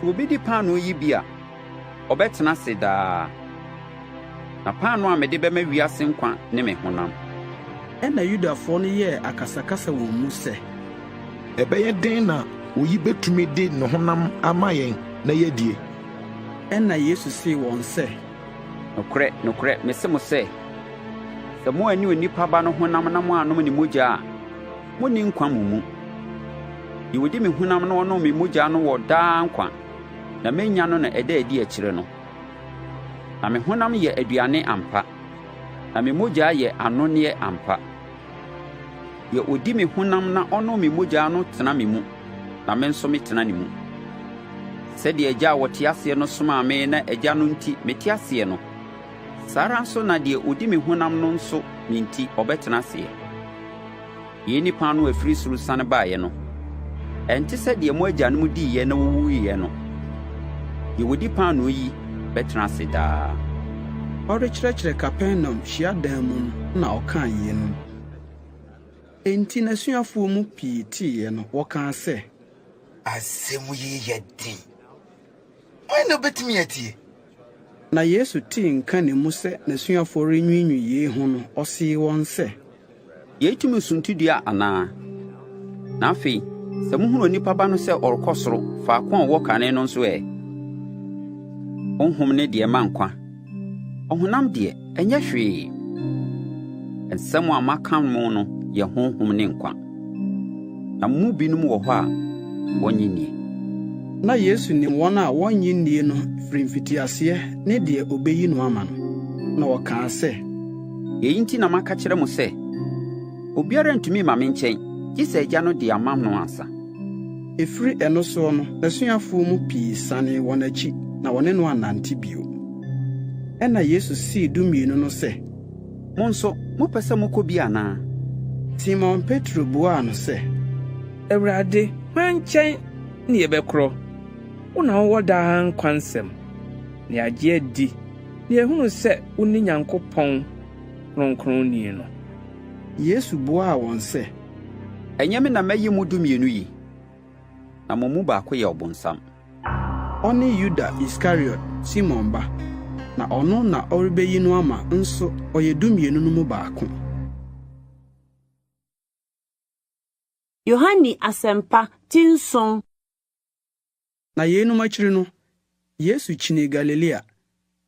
Sɛ obi di paanoo yi bi a, ɔbɛtena ase daa. Na paanoo a mede bɛma wiase nkwa ne me honam. Ɛnna Yudafoɔ no yɛɛ akasakasa wɔn mu sɛ. Ɛbɛyɛ dɛn na oyi betumi de ne honam ama yɛn na yɛadie? Ɛnna Yesu see wɔn sɛ. Nokorɛ, nokorɛ, mese mo sɛ, sɛ moanni Onipa Ba no honam na moannom ne mogya a, monni nkwa mo mu. Deɛ ɔdi me honam na ɔnom me mogya no wɔ daa nkwa, na mɛnya no no ɛda a ɛdi akyire no. Na me honam yɛ aduane ampa, na me mogya yɛ anonneɛ ampa. Deɛ ɔdi me honam na ɔnom me mogya no tena me mu, na me nso metena ne mu. Sɛdeɛ Agya a ɔte aseɛ no somaa me na Agya no nti mete aseɛ no, saa ara nso na deɛ ɔdi me honam no nso me nti ɔbɛtena aseɛ. Yei ne paanoo a ɛfiri soro siane baeɛ no. Ɛnte sɛ deɛ mo agyanom diiɛ na wɔwuiɛ no. Deɛ ɔdi paanoo yi bɛtena ase daa. Ɔrekyerɛkyerɛ Kapernaum hyiadan mu no na ɔkaa yeinom. Enti n'asuafoɔ mu pii teeɛ no, wɔkaa sɛ. Asɛm yi yɛ den. Hwan na obetumi atie? Na Yesu tee nka ne mu sɛ n'asuafoɔ renwiinwii yei ho no, ɔsee wɔn sɛ. Yei tumi suntidua anaa? Na afei, sɛ mohunu Onipa Ba no sɛ ɔrekɔ soro, faako a ɔwɔ kane no nso ɛ? Honhom ne deɛ ɛma nkwa. Ɔhonam deɛ, ɛnyɛ hwee. Nsɛm a maka mo no yɛ honhom ne nkwa. Na mo mu binom wɔ hɔ a wɔnnye nnie. Na Yesu nim wɔn a wɔnnye nnie no firi mfitiaseɛ ne deɛ ɔbɛyi no ama no, na ɔkaa sɛ. Yei nti na maka kyerɛ mo sɛ, obiara ntumi mma me nkyɛn, gye sɛ Agya no de ama no ansa. Ɛfiri ɛno soɔ no, n'asuafoɔ mu pii sanee wɔn akyi na wɔne no annante bio. Ɛnna Yesu see dummienu no sɛ. Mo nso, mopɛ sɛ mokɔ bi anaa? Simon Petro buaa no sɛ. Awurade, hwan nkyɛn na yɛbɛkorɔ? Wo na wowɔ daa nkwa nsɛm, na yɛagye adi, na yɛahunu sɛ wone Nyankopɔn Kronkronni no. Yesu buaa wɔn sɛ. Ɛnyɛ me na mayi mo dumienu yi? Na mo mu baako yɛ ɔbonsam. Ɔne Yuda Iskariot, Simon ba. Na ɔno na ɔrebeyi no ama nso ɔyɛ dumienu no mu baako. Yohane Asɛmpa ti nson. Na yeinom akyiri no, Yesu kyinii Galilea.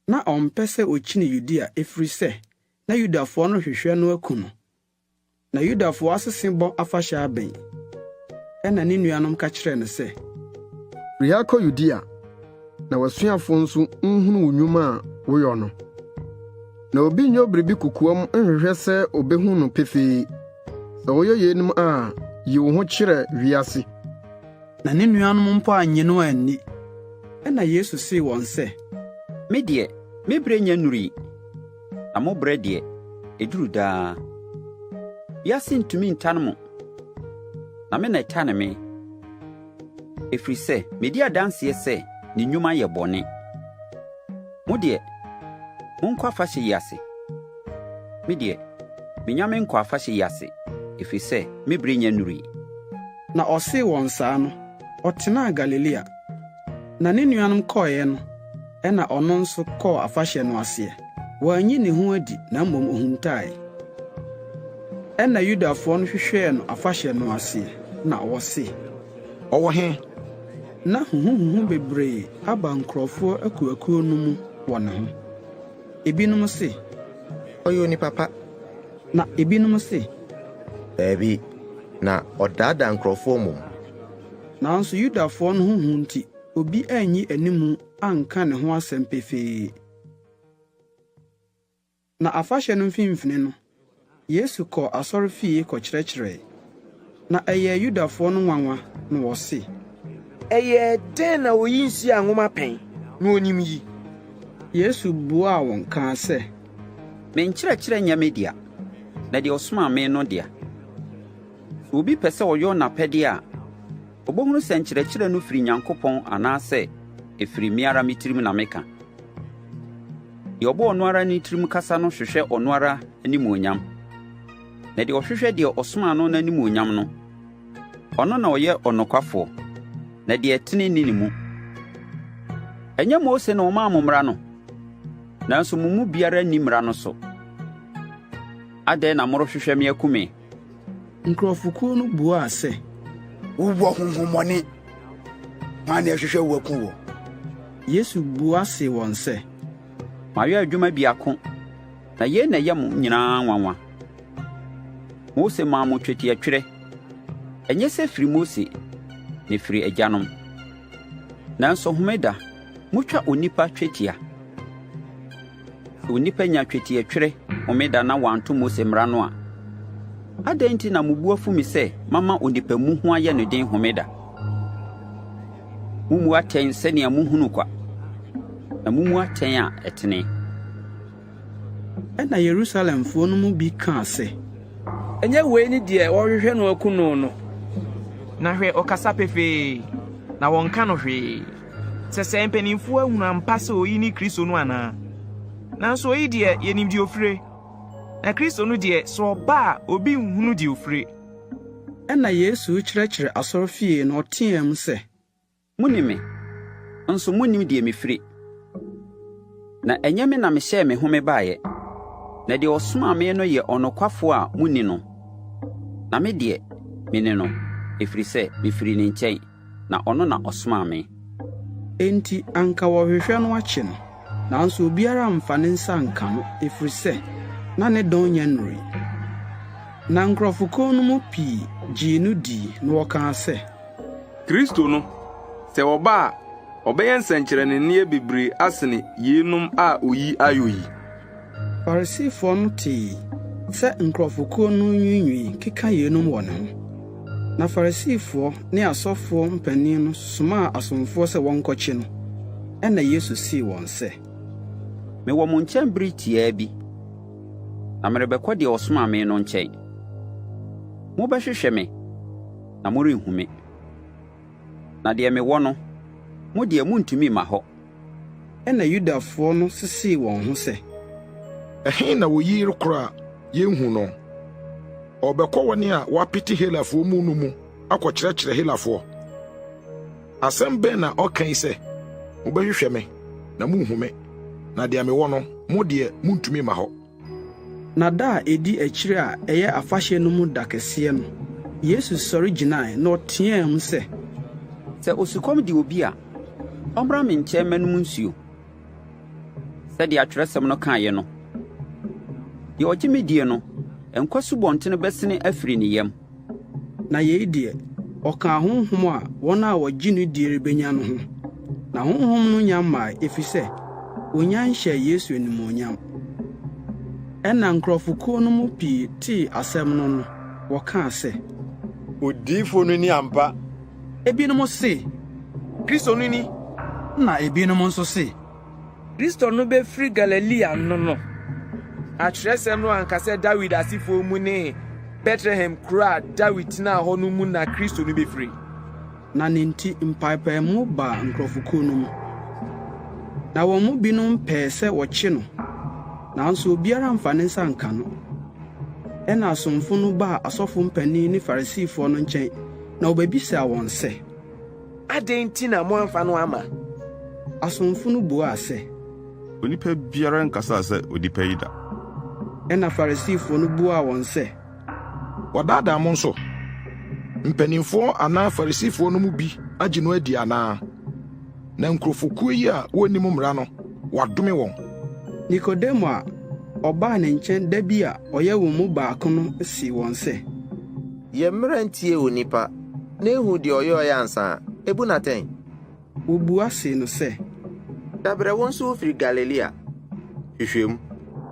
Ná ɔmpɛ sɛ okyini Yudea ɛfiri sɛ, na Yudafoɔ no rehwehwɛ no aku no. Na Yudafoɔ Asesebɔ afahyɛ abɛn. Ɛnna ne nuanom ka kyerɛɛ no sɛ. Firi ha kɔ Yudea, na w'asuafoɔ nso nhunu wo nnwuma a woyɔ no. Na obi nyɛ biribi kokoam nhwehwɛ sɛ obehu no pefee. Sɛ woyɛ yeinom a, yi wo ho kyerɛ wiase. Na ne nuanom mpo annye no anni. Ɛnna Yesu see wɔn sɛ. Me deɛ, me berɛ nnya nnurui, na mo berɛ deɛ, ɛduru daa. Wiase ntumi ntane mo, na me na ɛtane me, ɛfiri sɛ medi adanseɛ sɛ ne nnwuma yɛ bɔne. Mo deɛ, monkɔ afahyɛ yi ase. Me deɛ, minnya menkɔɔ afahyɛ yi ase, ɛfiri sɛ me bere nnya nnurui. Na ɔsee wɔn saa no, ɔtenaa Galilea. Na ne nuanom kɔeɛ no, ɛnna ɔno nso kɔɔ afahyɛ no aseɛ. Wanyi ne ho adi, na mmom ohuntaae. Ɛnna Yudafoɔ no hwehwɛɛ no afahyɛ no aseɛ, na wɔse, Ɔwɔ he? Ná huhuhuhu bebree aba nkurɔfoɔ akuakuo no mu wɔ ne ho. Ebinom se, Ɔyɛ onipa pa. Na ebinom se, Dabi, na ɔdaadaa nkurɔfoɔ mmom. Nanso Yudafoɔ no ho hu nti, obi anyi animu anka ne ho asɛm pefee. Na afahyɛ no mfimfini no, Yesu kɔɔ asɔrefie kɔkyerɛkyerɛe. Na ɛyɛɛ Yudafoɔ no nwanwa na wɔse, Ɛyɛɛ dɛn na oyi nsuaa nwoma pɛn, na onim yi? Yesu buaa wɔn kaa sɛ, Me nkyerɛkyerɛ nyɛ me dea, na deɛ ɔsomaa me no dea. Sɛ obi pɛ sɛ ɔyɔ n'apɛdeɛ a, ɔbɛhunu sɛ nkyerɛkyerɛ no firi Nyankopɔn anaasɛ ɛfiri me ara me tirim na meka. Deɛ ɔbɔ ɔno ara ne tirim kasa no hwehwɛ ɔno ara animuonyam, na deɛ ɔhwehwɛ deɛ ɔsomaa no no animuonyam no, ɔno na ɔyɛ ɔnokwafoɔ, na deɛ ɛtene nni ne mu. Ɛnyɛ Mose na ɔmaa mo mmara no? Nanso mo mu biara nni mmara no so. Adɛn na morehwehwɛ me aku me? Nkurɔfokuo no buaa sɛ, Wowɔ honhommɔne. Hwan na ɛhwehwɛ wo aku wo? Yesu bua see wɔn sɛ, Mayɛ adwuma biako, na yei na ɛyɛ mo nyinaa nwanwa. Mose maa mo twetiatwerɛ. Ɛnyɛ sɛ ɛfiri Mose, na ɛfiri agyanom. Nanso Homeda, motwa onipa twetia. Sɛ onipa nya twetiatwerɛ Homeda na wanto Mose mmara no a, adɛn nti na mo bo afu me sɛ mama onipa mu ho ayɛ no den Homeda? Mommu atɛn sɛnea muhunu kwa, na mummu atɛn a ɛtene. Ɛnna Yerusalemfoɔ no mu bi kaa sɛ, Ɛnyɛ wei ne deɛ wɔrehwehwɛ no aku no no? Na hwɛ, ɔkasa pefee, na wɔnka no hwee. Sɛsɛɛ mpanimfoɔ ahunu ampa sɛ oyi ne Kristo no anaa? Nanso oyi deɛ, yɛnim deɛ ofire, na Kristo no deɛ, sɛ ɔba a, obi nhunu deɛ ofire. Ɛnna Yesu rekyerɛkyerɛ asɔrefie no, ɔteɛɛm sɛ. Monim me, nso monnim deɛ mefire. Na ɛnyɛ me na mehyɛɛ me ho mebaeɛ, na deɛ ɔsomaa me no yɛ ɔnokwafoɔ a monni no. Na me deɛ, mene no, ɛfiri sɛ, mefiri ne nkyɛn. na ɔno na ɔsomaa me. Enti anka wɔrehwehwɛ no akye no, nanso obiara amfa ne nsa anka no, ɛfiri sɛ, na ne dɔn nnya nnurui. Na nkurɔfokuo no mu pii gyee no dii, na wɔkaa sɛ. Kristo no, sɛ ɔba a, ɔbɛyɛ nsɛnkyerɛnneɛ bebree asene yeinom a oyi ayɔ yi? Farisifoɔ no tee sɛ nkurɔfokuo no renwiinwii keka yeinom wɔ ne ho. Na Farisifoɔ ne asɔfoɔ mpanin no somaa asomfoɔ sɛ wɔnkɔkye no. Ɛnna Yesu see wɔn sɛ. Mewɔ mo nkyɛn bere tiaa bi, na merebɛkɔ deɛ ɔsomaa me no nkyɛn. Mobɛhwehwɛ me, na morenhu me. Na deɛ mewɔ no, mo deɛ montumi mma hɔ. Ɛnna Yudafoɔ no sesee wɔn ho sɛ. Ɛhe na oyi rekorɔ a yenhu no? Ɔrebɛkɔ wɔn a wɔapete Helafoɔ mu no mu akɔkyerɛkyerɛ Helafoɔ? Asɛm bɛn na ɔka yi sɛ, 'Mobɛhwehwɛ me, na morenhu me, na deɛ mewɔ no, mo deɛ, muntumi mma hɔ'? Na da a edi akyiri a ɛyɛ afahyɛ no mu da kɛseɛ no, Yesu sɔre gyinae na ɔteɛɛm sɛ. Sɛ osukɔm de obi a, ɔmmra me nkyɛn mmɛnom nsuo. Sɛdeɛ Atwerɛsɛm no kaeɛ no, Deɛ ɔgye me die no, nkwa asubɔnten bɛsene afiri ne yam. Na yei deɛ, ɔkaa Honhom a wɔn a wɔgye no die rebɛnya no ho. Na Honhom no nnya mmae, ɛfiri sɛ, wɔnnya nhyɛɛ Yesu animuonyam. Ɛnna nkurɔfokuo no mu pii tee asɛm no no, wɔkaa sɛ. Odiyifo no ni ampa! Ebinom se. Kristo no ni! Ɛnna ebinom nso se. Kristo no befiri Galilea no no? Atwerɛsɛm no anka sɛ Dawid asefoɔ mu ne Betlehem kuro a Dawid tenaa hɔ no mu na Kristo no bɛfiri? Na ne nti mpaepaemu baa nkurɔfokuo no mu. Na wɔn mu binom pɛɛ sɛ wɔkye no, nanso obiara amfa ne nsa anka no. Ɛnna asomfo no baa asɔfo mpanin ne Farisifoɔ no nkyɛn na wɔbɛbisaa wɔn sɛ. Adɛn nti na moamfa no amma? Asomfo no buaa sɛ. Onipa biara nkasaa sɛ onipa yi da. Ɛnna Farisifo no buaa wɔn sɛ. Wadaadaa mo nso? Mpanimfoɔ anaa Farisifoɔ no mu bi agye no adi anaa? Na nkurɔfokuo yi a wonnim mmara no, wɔadome wɔn. Nikodemo a ɔbaa ne nkyɛn da bi a ɔyɛ wɔn mu baako no see wɔn sɛ, Yɛn mmara ntiee onipa, na ehu deɛ ɔyɔeɛ ansa a, ebu no atɛn. Wobua see no sɛ, Dabrɛ wo nso wofiri Galilea? Hwehwɛ mu,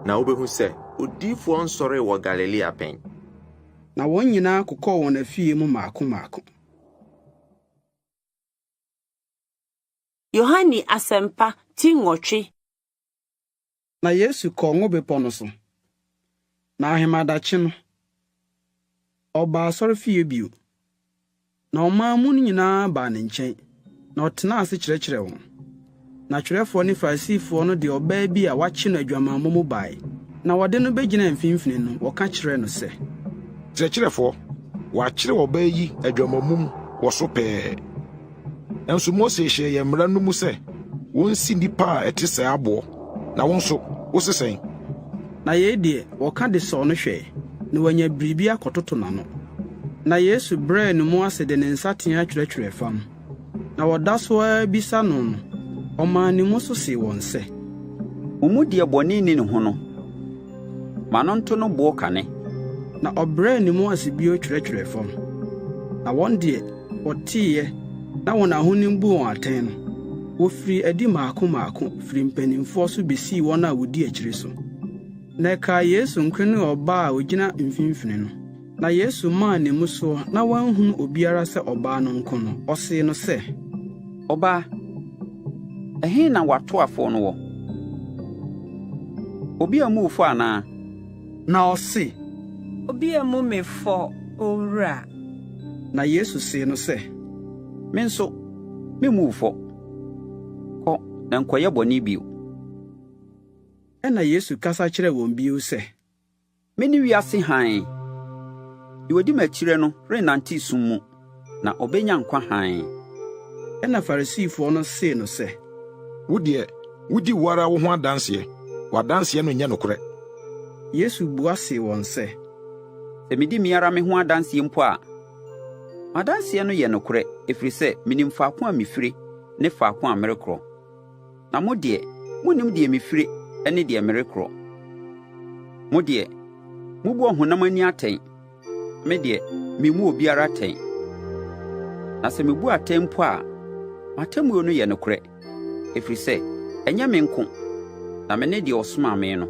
na wubehu sɛ odiyifoɔ nsɔree wɔ Galilea pɛn. Na wɔn nyinaa kokɔɔ wɔn afie mu mmaako mmaako. Yohane Asɛmpa ti nwɔtwe. Na Yesu kɔɔ Ngo Bepɔ no so. Na ahemadakye no, ɔbaa asɔrefie bio. Na ɔman mu no nyinaa baa ne nkyɛn, na ɔtenaa ase kyerɛkyerɛɛ wɔn. Na atwerɛfoɔ ne Farisifoɔ no de ɔbaa bi a wɔakye no adwamammɔ mu bae, na wɔde no begyinaa mfimfini no, wɔka kyerɛɛ no sɛ, Kyerɛkyerɛfoɔ, wɔakyere ɔbaa yi adwamammɔ mu wɔ so pɛɛ. Nanso Mose hyɛɛ yɛn mmara no mu sɛ wonsi nnipa a ɛte sɛɛ aboɔ, na wo nso, wose sɛn? Na yei deɛ, wɔka de sɔɔ no hwɛe, na wɔanya biribi akɔtoto n'ano. Na Yesu brɛɛ ne mu ase de ne nsateaa twerɛtwerɛɛ fam. Na wɔda so ara rebisa no no, ɔmaa ne mu so see wɔn sɛ. Mo mu deɛ bɔne nni ne ho no, ma no nto no boɔ kane. Na ɔbrɛɛ ne mu ase bio twerɛtwerɛɛ fam. Na wɔn deɛ, wɔteeɛ na wɔn ahonim buu wɔn atɛn no, wɔfirii adi mmaako mmaako firi mpanimfoɔ so besii wɔn a wɔdi akyire so. Na ɛkaa Yesu nko ne ɔbaa a ogyina mfimfini no. Na Yesu maa ne mu soɔ na wanhunu obiara sɛ ɔbaa no nko no, ɔsee no sɛ. Ɔbaa, ɛhe na w'atoafoɔ no wɔ? Obi ammu wo fɔ anaa? Na ɔse. Obi ammu me fɔ, Owura. Na Yesu see no sɛ. Me nso, meremmu wo fɔ. Kɔ, na nkɔyɛ bɔne bio. Ɛnna Yesu kasa kyerɛɛ wɔn bio sɛ. Mene wiase hann. Deɛ ɔdi m'akyire no rennante sum mu, na ɔbɛnya nkwa hann. Ɛnna Farisifoɔ no see no sɛ. Wo deɛ, wodi wo ara wo ho adanseɛ, w'adanseɛ no nyɛ nokorɛ. Yesu bua see wɔn sɛ. Sɛ medi me ara me ho adanseɛ mpo a, m'adanseɛ no yɛ nokorɛ, ɛfiri sɛ menim faako a mefire ne faako a merekorɔ. Na mo deɛ, monnim deɛ mefire ne deɛ merekorɔ. Mo deɛ, mobu ɔhonam ani atɛn. Me deɛ, memmu obiara atɛn. Na sɛ mebu atɛn mpo a, m'atemmuo no yɛ nokorɛ, ɛfiri sɛ, ɛnyɛ me nko, na me ne deɛ ɔsomaa me no.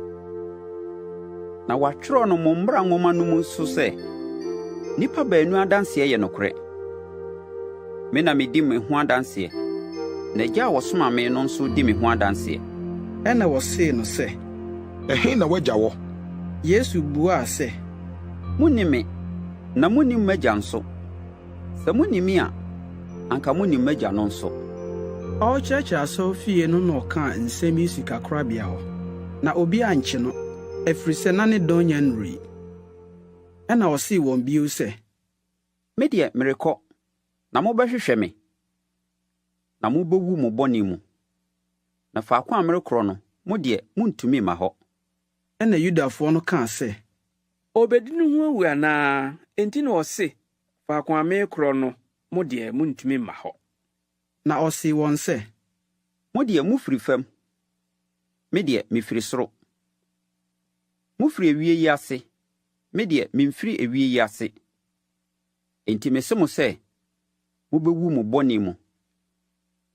Na wɔatwerɛ no mo mmara nwoma no mu nso sɛ, nnipa baanu adanseɛ yɛ nokorɛ. Me na medi me ho adanseɛ, na Agya a ɔsomaa me no nso di me ho adanseɛ. Ɛnna wɔsee no sɛ, Ɛhe na w'Agya wɔ? Yesu buaa sɛ, Monnim me, na monnim m'Agya nso. Sɛ monim me a, anka monim m'Agya no nso. Ɔrekyerɛkyerɛ asɔrefie no na ɔkaa nsɛm yi sikakorabea hɔ, na obi ankye no, ɛfiri sɛ na ne dɔn nnya nnurui. Ɛnna ɔsee wɔn bio sɛ, Me deɛ, merekɔ, na mobɛhwehwɛ me, na mobɛwu mo bɔne mu. Na faako a merekorɔ no, mo deɛ, montumi mma hɔ. Ɛnna Yudafoɔ no kaa sɛ, Ɔrebɛdi ne ho awu anaa? Enti na ɔse, 'Faako a merekorɔ no, mo deɛ, montumi mma hɔ. Na ɔsee wɔn sɛ, Mo deɛ, mofiri fam, me deɛ, mefiri soro. Mofiri ewie yi ase, me deɛ, memfiri ewie yi ase. Enti mese mo sɛ, mobɛwu mo bɔne mu.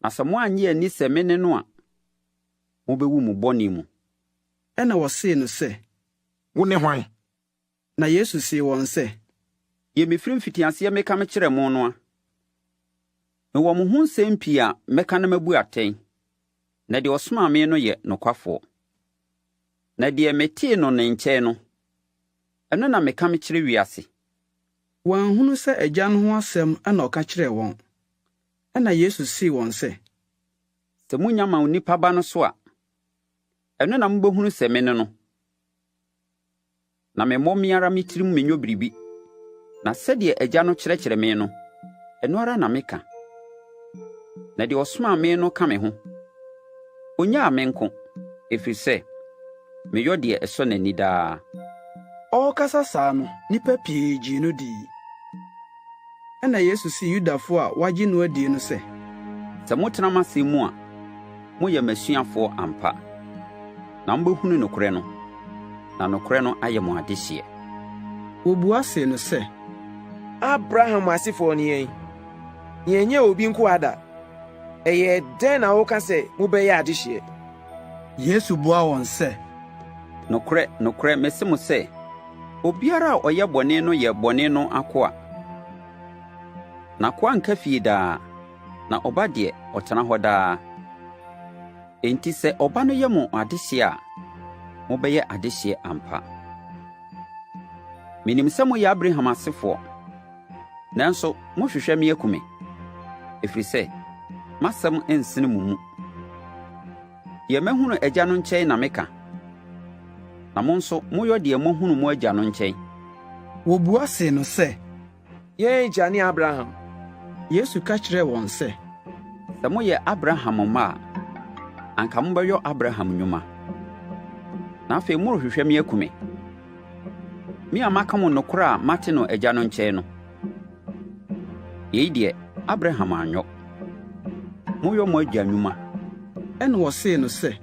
Na sɛ moannye anni sɛ mene no a, mobɛwu mo bɔne mu. Ɛnna wɔsee no sɛ, Wone hwan? Na Yesu see wɔn sɛ, Deɛ mefiri mfitiaseɛ meka mekyerɛɛ mo no a. Mewɔ mo ho nsɛm pii a mɛka na mabu atɛn, na deɛ ɔsomaa me no yɛ nokwafoɔ. Na deɛ metee no ne nkyɛn no, ɛno na meka mekyerɛ wiase. Wɔanhunu sɛ Agya no ho asɛm na ɔka kyerɛɛ wɔn. Ɛnna Yesu see wɔn sɛ. Sɛ monya ma Onipa Ba no so a, ɛno na mobɛhunu sɛ me ne no. Na memmɔ me ara me tirim menyɔ biribi, na sɛdeɛ Agya no kyerɛkyerɛ me no, ɛno ara na meka. Na deɛ ɔsomaa me no ka me ho. Ɔnnyaa me nko, ɛfiri sɛ, meyɔ deɛ ɛsɔ n'ani daa. Ɔreka. Ɔrekasa saa no, nnipa pii gyee no dii. Ɛnna Yesu see Yudafo a wɔagye no adie no sɛ, Sɛ motena m'asɛm mu a, moyɛ m'asuafoɔ ampa, na mobɛhunu nokorɛ no, na nokorɛ no ayɛ mo adehyeɛ. Wɔbua see no sɛ, Abraham asefoɔ ne yɛn, na yɛnyɛɛ obi nkoa da. Ɛyɛɛ dɛn na woka sɛ, 'Mobɛyɛ adehyeɛ'? Yesu buaa wɔn sɛ, Nokorɛ, nokorɛ, mese mo sɛ, obiara a ɔyɛ bɔne no yɛ bɔne no akoa. Na akoa nka fie daa, na ɔba deɛ, ɔtena hɔ daa. Enti sɛ Ɔba no yɛ mo adehyeɛ a, mobɛyɛ adehyeɛ ampa. Menim sɛ moyɛ Abraham asefoɔ, nanso mohwehwɛ me aku me, ɛfiri sɛ, m'asɛm nsene mo mu. Deɛ mahunu Agya no nkyɛn na meka, na mo nso moyɔ deɛ moahunu mo agya no nkyɛn. Wɔbua see no sɛ, Yɛn agya ne Abraham. Yesu ka kyerɛɛ wɔn sɛ, Sɛ moyɛ Abraham mma a, anka mobɛyɔ Abraham nnwuma. Na afei morehwehwɛ me aku me, me a maka mo nokorɛ a mate no Agya no nkyɛn no. Yei deɛ, Abraham anyɔ. Moyɔ mo agya nnwuma. Ɛnna wɔsee no sɛ,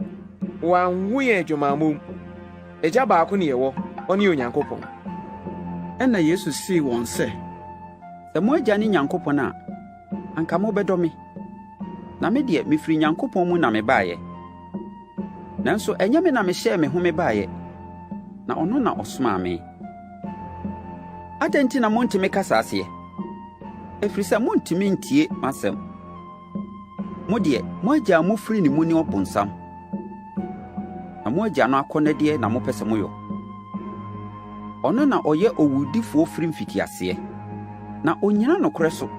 Wɔanwo yɛn adwamammɔ mu. Agya baako na yɛwɔ, ɔne Onyankopɔn. Ɛnna Yesu see wɔn sɛ, Sɛ mo agya ne Nyankopɔn a, anka mobɛdɔ me. Na me deɛ, mefiri Nyankopɔn mu na mebaeɛ. Nanso ɛnyɛ me na mehyɛɛ me ho mebaeɛ, na ɔno na ɔsomaa me. Adɛn nti na monte me kasa aseɛ? Ɛfiri sɛ montumi ntie m'asɛm. Mo deɛ, mo agya a mofiri ne mu ne ɔbonsam, na mo agya no akɔnnɔdeɛ na mopɛ sɛ moyɔ. Ɔno na ɔyɛ owudifoɔ firi mfitiaseɛ, na ɔnnyina nokorɛ so,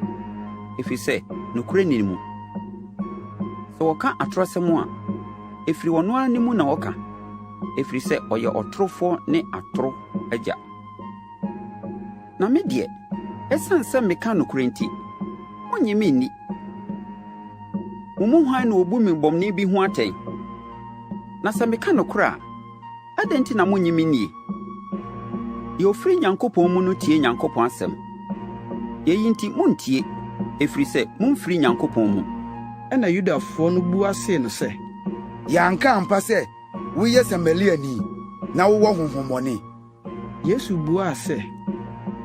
ɛfiri sɛ nokorɛ nni ne mu. Sɛ ɔka atorɔsɛm a, ɛfiri ɔno ara ne mu na ɔka, ɛfiri sɛ ɔyɛ ɔtorofoɔ ne atoro agya. Na me deɛ, ɛsiane sɛ meka nokorɛ nti, monnye me nni. Mo mu hwan na ɔbu me bɔne bi ho atɛn? Na sɛ meka nokorɛ a, adɛn nti na monnye me nnie? Deɛ ɔfiri Nyankopɔn mu no tie Nyankopɔn asɛm. Yei nti monntie, ɛfiri sɛ momfiri Nyankopɔn mu. Ɛnna Yudafoɔ no bua see no sɛ, Yɛanka ampa sɛ woyɛ Samariani na wowɔ honhommɔne? Yesu buaa sɛ,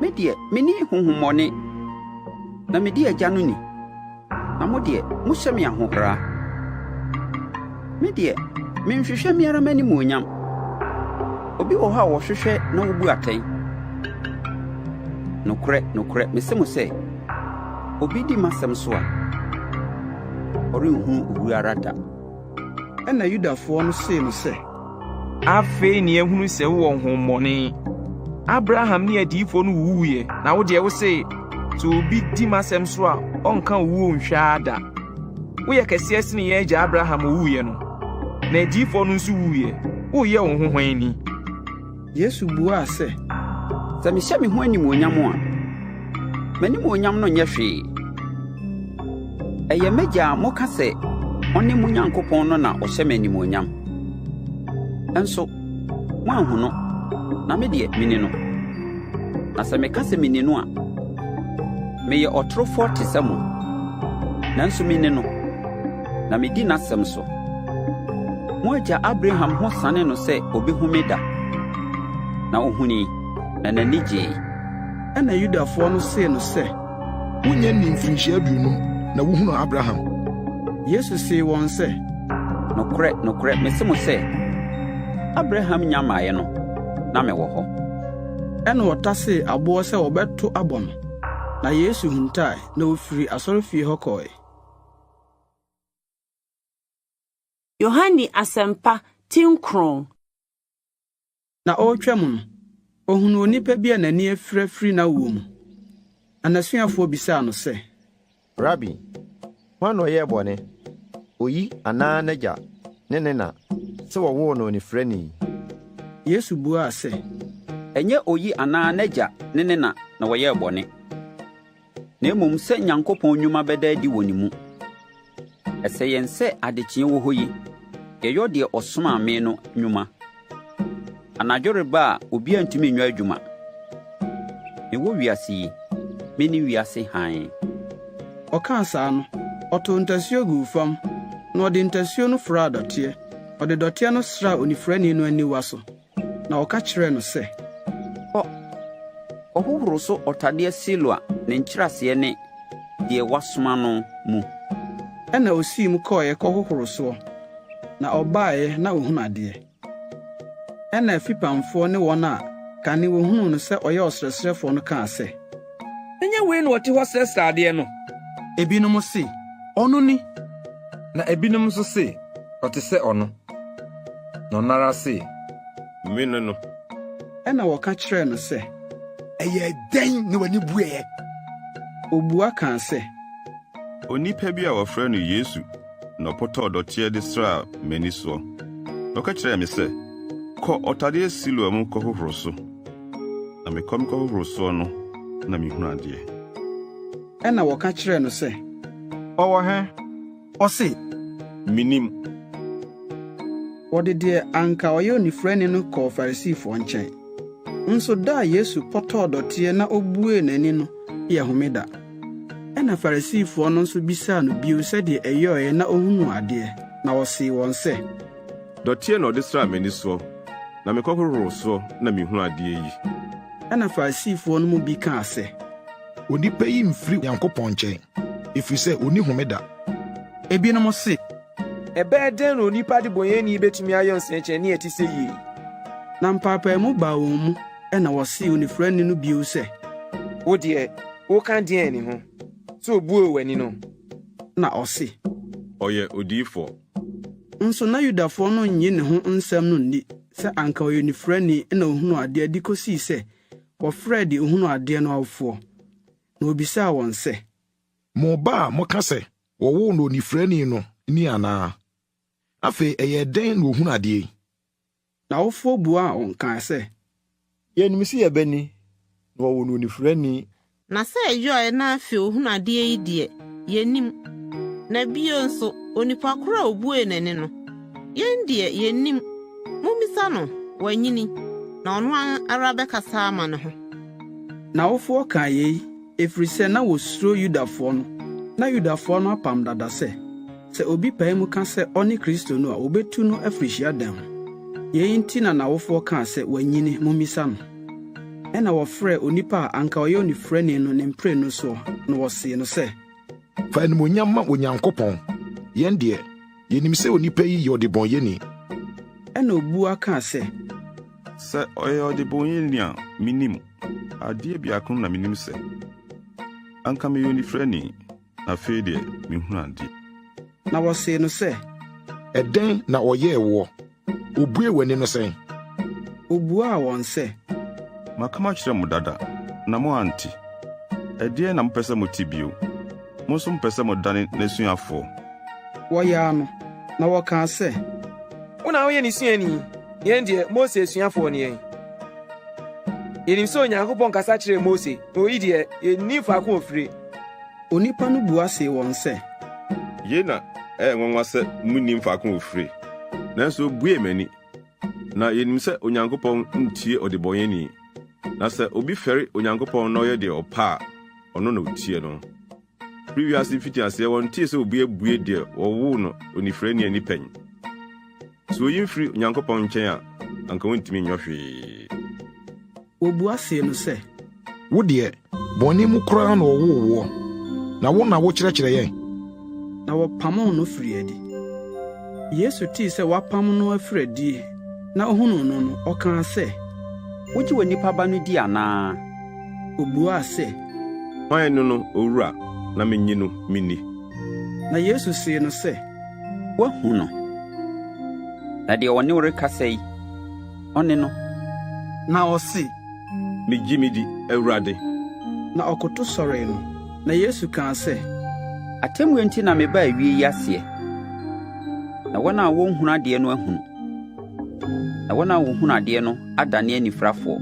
Me deɛ, menni honhommɔne, na medi Agya no ni, na mo deɛ, mohyɛ me ahohora. Me deɛ, menhwehwɛ me ara m'animuonyam. Obi wɔ hɔ a ɔhwehwɛ na obu atɛn. Nokorɛ, nokorɛ, mese mo sɛ, obi di m'asɛm so a, ɔrenhunu owu ara da. Ɛnna Yudafoɔ no see no sɛ, Afei na yɛahunu sɛ wowɔ honhommɔne. Abraham ne adiyifoɔ no wuwuiɛ, na wo deɛ wose, 'Sɛ obi di m'asɛm so a, ɔrenka owuo nhwɛ ara da. Woyɛ kɛseɛ sene yɛn agya Abraham a ɔwuiɛ no? Na adiyifoɔ no nso wuiɛ. Woreyɛ wo ho hwan ni? Yesu buaa sɛ, Sɛ mehyɛ me ho animuonyam a, m'animuonyam no nyɛ hwee. Ɛyɛ m'Agya a moka sɛ ɔne mo Nyankopɔn no na ɔhyɛ me animuonyam. Nso moanhu no, na me deɛ, mini no. Na sɛ meka sɛ mini no a, meyɛ ɔtorofoɔ te sɛ mo. Nanso mini no, na medi n'asɛm so. Mo agya Abraham ho sanee no sɛ obehu me da, na ohunii, na n'ani gyei. Ɛnna Yudafoɔ no see no sɛ, Wunnya nnii mfirinhyia aduonum na wuhunuu Abraham? Yesu see wɔn sɛ, Nokorɛ, nokorɛ, mese mo sɛ, Abraham nnya mmaeɛ no, na mewɔ hɔ. Ɛnna wɔtasee aboɔ sɛ wɔbɛto abɔ no, na Yesu hintae, na ofirii asɔrefie hɔ kɔe. Yohane Asɛmpa ti nkron. Na ɔretwam no, ohunuu onipa bi a n'ani afura firi n'awoɔ mu. Na n'asuafoɔ bisaa no sɛ. Rabi, hwan na ɔyɛɛ bɔne, oyi anaa n'agya ne ne na, sɛ wɔwoo no onifirani? Yesu buaa sɛ. Ɛnyɛ oyi anaa n'agya ne ne na na wɔyɛɛ bɔne, na mmom sɛ Nyankopɔn nnwuma bɛda adi wɔ ne mu. Ɛsɛ yɛn sɛ adekyeeɛ wɔ hɔ yi, yɛyɔ deɛ ɔsomaa me no nnwuma. Anadwo reba a obiara ntumi nyɛ adwuma. Mewɔ wiase yi, mene wiase hann. Ɔkaa saa no, ɔtow ntasuo guu fam, na ɔde ntasuo no fraa dɔteɛ. Ɔde dɔteɛ no sraa onifuraeni no aniwa so, na ɔka kyerɛɛ no sɛ, Kɔ, kɔhohoro so ɔtadeɛ Siloa ne nkyerɛaseɛ ne, Deɛ wɔasoma no mu. Ɛnna osii mu kɔeɛ kɔhohoroo soɔ, na ɔbaeɛ na ɔhunu adeɛ. Ɛnna afipamfoɔ ne wɔn a kane wɔhunuu no sɛ ɔyɛ ɔsrɛsrɛfoɔ no kaa sɛ. Ɛnyɛ wei na ɔte hɔ srɛsrɛ adeɛ no? Ebinom se, Ɔno ni! Na ebinom nso se, Ɔte sɛ ɔno. Na ɔno ara se, Mene no. Ɛnna wɔka kyerɛɛ no sɛ. Ɛyɛɛ dɛn na w'ani bueɛ? Obua kaa sɛ. Onipa bi a wɔfrɛ no Yesu na ɔpotɔɔ dɔteɛ de sraa m'ani soɔ, na ɔka kyerɛɛ me sɛ, 'Kɔ ɔtadeɛ Siloa mu kɔhohoro so. Na mekɔ mekɔhohoroo soɔ no, na mehunu adeɛ. Ɛnna wɔka kyerɛɛ no sɛ. Ɔwɔ he? Ɔse. Minnim. Wɔde deɛ anka ɔyɛ onifirani no kɔɔ Farisifoɔ nkyɛn. Nso da a Yesu pɔtɔɔ dɔteɛ na obuee n'ani no yɛ homeda. Ɛnna Farisifoɔ no nso bisaa no bio sɛdeɛ ɛyɔeɛ na ohunuu adeɛ, na ɔsee wɔn sɛ. Dɔteɛ na ɔde sraa m'ani soɔ, na mekɔhohoroo soɔ na mehunu adeɛ yi. Ɛnna Farisifoɔ no mu bi kaa sɛ. Onipa yi mfiri Nyankopɔn nkyɛn, ɛfiri sɛ ɔnni homeda. Ebinom se. Ɛbɛyɛ dɛn na onipa debɔneyɛni betumi ayɛ nsɛnkyerɛnne a ɛte sɛ yei? Na mpaapaemu baa wɔn mu, ɛnna wɔsee onifuraeni no bio sɛ. Wo deɛ, woka deɛn ne ho, sɛ obuee w'ani no? Na ɔse. Ɔyɛ odiyifoɔ. Nso na Yudafoɔ no nnye ne ho nsɛm no nni sɛ anka ɔyɛ onifuraeni na ohunuu adeɛ de kosii sɛ wɔfrɛɛ deɛ ohunuu adeɛ no awofoɔ, na wɔbisaa wɔn sɛ. Mo ba a moka sɛ wɔwoo no onifuraeni no ni anaa? Afei ɛyɛɛ dɛn na ohunu adeɛ yi? N'awofoɔ buaa wɔn kaa sɛ. Yɛnim sɛ yɛn ba ni, na wɔwoo no onifuraeni. Na sɛ ɛyɔeɛ na afei ɔhunu adeɛ yi deɛ, yɛnnim. Na bio nso, onipa korɔ a ɔbuee n'ani no, yɛn deɛ, yɛnnim. Mommisa no, wanyini, na ɔno ara bɛkasa ama ne ho. N'awofoɔ kaa yei, ɛfiri sɛ na wɔsuro Yudafoɔ no. Na Yudafoɔ no apam dada sɛ, sɛ obi pae mu ka sɛ ɔne Kristo no a, wɔbɛtu no afiri hyiadan mu. Yei nti na n'awofoɔ kaa sɛ, Wanyini, mommisa no. Ɛnna wɔfrɛɛ onipa a anka ɔyɛ onifirani no ne mprenu soɔ, na wɔsee no sɛ. Fa animuonyam ma Onyankopɔn, yɛn deɛ, yɛnim sɛ onipa yi yɛ ɔdebɔneyɛni. Ɛnna ɔbua kaa sɛ. Sɛ ɔyɛ ɔdebɔneyɛni a, mennim. Adeɛ biako na menim sɛ, anka meyɛ onifirani, na afei deɛ, mehunu adeɛ. Na wɔsee no sɛ. Ɛdɛn na ɔyɛɛ woɔ? Obuee w'ani no sɛn? Obuaa wɔn sɛ. Maka makyerɛ mo dada, na moante. Ɛdeɛn na mopɛ sɛ mote bio? Mo nso mopɛ sɛ modane n'asuafoɔ? Wɔyaa no, na wɔkaa sɛ. Wo na woyɛ ne suani, yɛn deɛ, Mose asuafoɔ ne yɛn. Yenim sɛ Onyankopɔn kasa kyerɛɛ Mose, na oyi deɛ, yennim faako a ofire. Onipa no bua see wɔn sɛ. Yei na ɛyɛ nwanwa sɛ munnim faako a ofire, nanso obuee m'ani. Na yenim sɛ Onyankopɔn ntie ɔdebɔneyɛni, na sɛ obi fɛre Onyankopɔn na ɔyɛ deɛ ɔpɛ a, ɔno na otie no. Firi wiase mfitiaseɛ wɔntee sɛ obi abue deɛ wɔwoo no onifirani ani pɛn. Sɛ oyi mfiri Onyankopɔn nkyɛn a, anka ontumi nyɔ hwee. Wɔbua see no sɛ. Wo deɛ, bɔne mu koraa na wɔwoo woɔ, na wo na wokyerɛkyerɛ yɛn? Na wɔpamoo no firii adi. Yesu tee sɛ wɔapam no afiri adie, na ɔhunuu no no, ɔkaa sɛ. Wogye Onipa Ba no di anaa? Obuaa sɛ. Hwan ne no, Owura, na minnye no minni? Na Yesu see no sɛ. Woahu no, na deɛ ɔne wo rekasa yi, ɔne no. Na ɔse. Migye midi, Awurade. Na ɔkoto sɔree no. Na Yesu kaa sɛ. Atemmuo nti na mebaa wie yi aseɛ, na wɔn a wɔnhunu adeɛ no ahunu. Na wɔn a wɔhunu adeɛ no adane anifirafoɔ.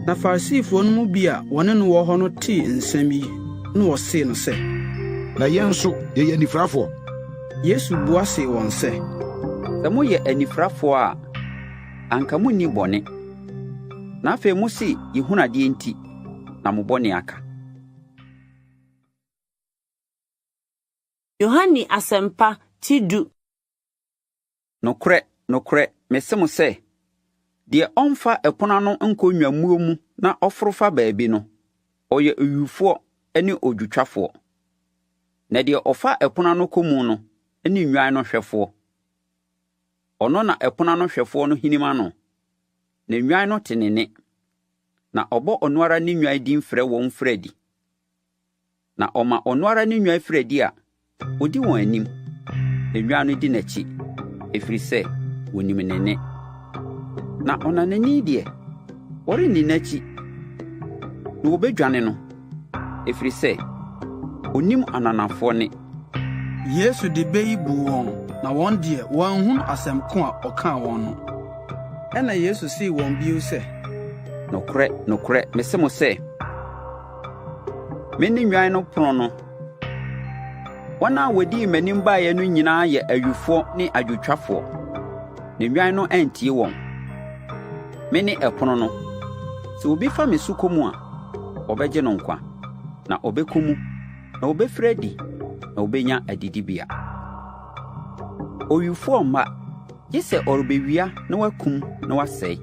Na Farisifoɔ no mu bi a wɔne no wɔ hɔ no tee nsɛm yi, na wɔsee no sɛ. Na yɛn nso, yɛyɛ anifirafoɔ? Yesu bua see wɔn sɛ. Sɛ moyɛ anifirafoɔ a, anka munni bɔne. Na afei mose yehunu adeɛ nti, na mo bɔne aka. Yohane Asɛmpa ti du. Nokorɛ, nokorɛ, mese mo sɛ, deɛ ɔmfa ɛpono ano nkɔ nnwammuo mu na ɔforo fa baabi no, ɔyɛ owifoɔ ne odwotwafoɔ. Na deɛ ɔfa ɛpono ano kɔ mu no ne nnwan no hwɛfoɔ. Ɔno na ɛpono ano hwɛfoɔ no hinim ano, na nnwan no te ne nne, na ɔbɔ ɔno ara ne nnwan din frɛ wɔn firi adi. Na ɔma ɔno ara ne nnwan firi adi a, ɔdi wɔn anim, na nnwan no di n'akyi, ɛfiri sɛ wɔnim ne nne. Na ɔnanani deɛ, wɔrenni n'akyi, na wɔbɛdwane no, ɛfiri sɛ ɔnnim ananafoɔ nne. Yesu de bɛ yi buu wɔn, na wɔn deɛ, wɔanhunu asɛm ko a ɔkaa wɔn no. Ɛnna Yesu see wɔn bio sɛ. Nokorɛ, nokorɛ, mese mo sɛ, Mene nnwan no pono no. Wɔn a wɔdii m'anim baeɛ no nyinaa yɛ awifoɔ ne adwotwafoɔ, na nnwan no antie wɔn. Mene ɛpono no. Sɛ obi fa me so kɔ mu a, wɔbɛgye no nkwa, na ɔbɛkɔ mu, na ɔbɛfiri adi, na ɔbɛnya adidibea. Owifoɔ mma, gye sɛ ɔrebɛwia na wakum na wasɛe.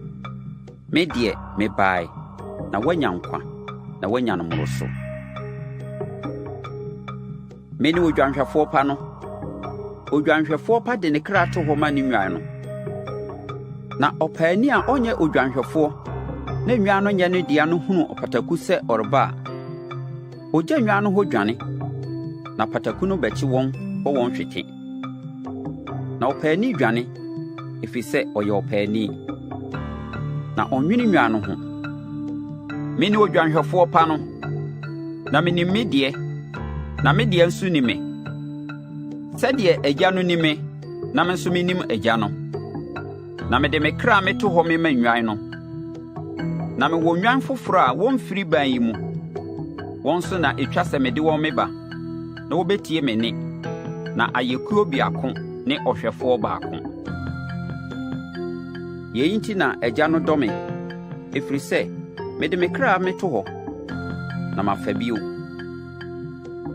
Me deɛ, mebae, na woanya nkwa, na woanya no mmoroso. Mene odwanhwɛfoɔ pa no. Odwanhwɛfoɔ pa de ne kra to hɔ ma ne nnwan no. Na ɔpaani a ɔnyɛ odwanhwɛfoɔ na nnwan no nyɛ ne dea no hunu ɔpataku sɛ ɔreba a, ɔgya nnwan no hɔ dwane, na pataku no bɛkye wɔn bɔ wɔn hwete. Na ɔpaani dwane, ɛfiri sɛ ɔyɛ ɔpaani, na ɔnnwene nnwan no ho. Mene odwanhwɛfoɔ pa no, na menim me deɛ, na me deɛ nso nim me, sɛdeɛ Agya no nim me, na me nso menim Agya no. Na mede me kra meto hɔ mema nnwan no. Na mewɔ nnwan foforɔ a wɔmfiri ban yi mu. Wɔn nso na ɛtwa sɛ mede wɔn meba, na wɔbɛtie me nne, na ayɛ kuo biako ne ɔhwɛfoɔ baako. Yei nti na Agya no dɔ me, ɛfiri sɛ mede me kra meto hɔ, na mafa bio.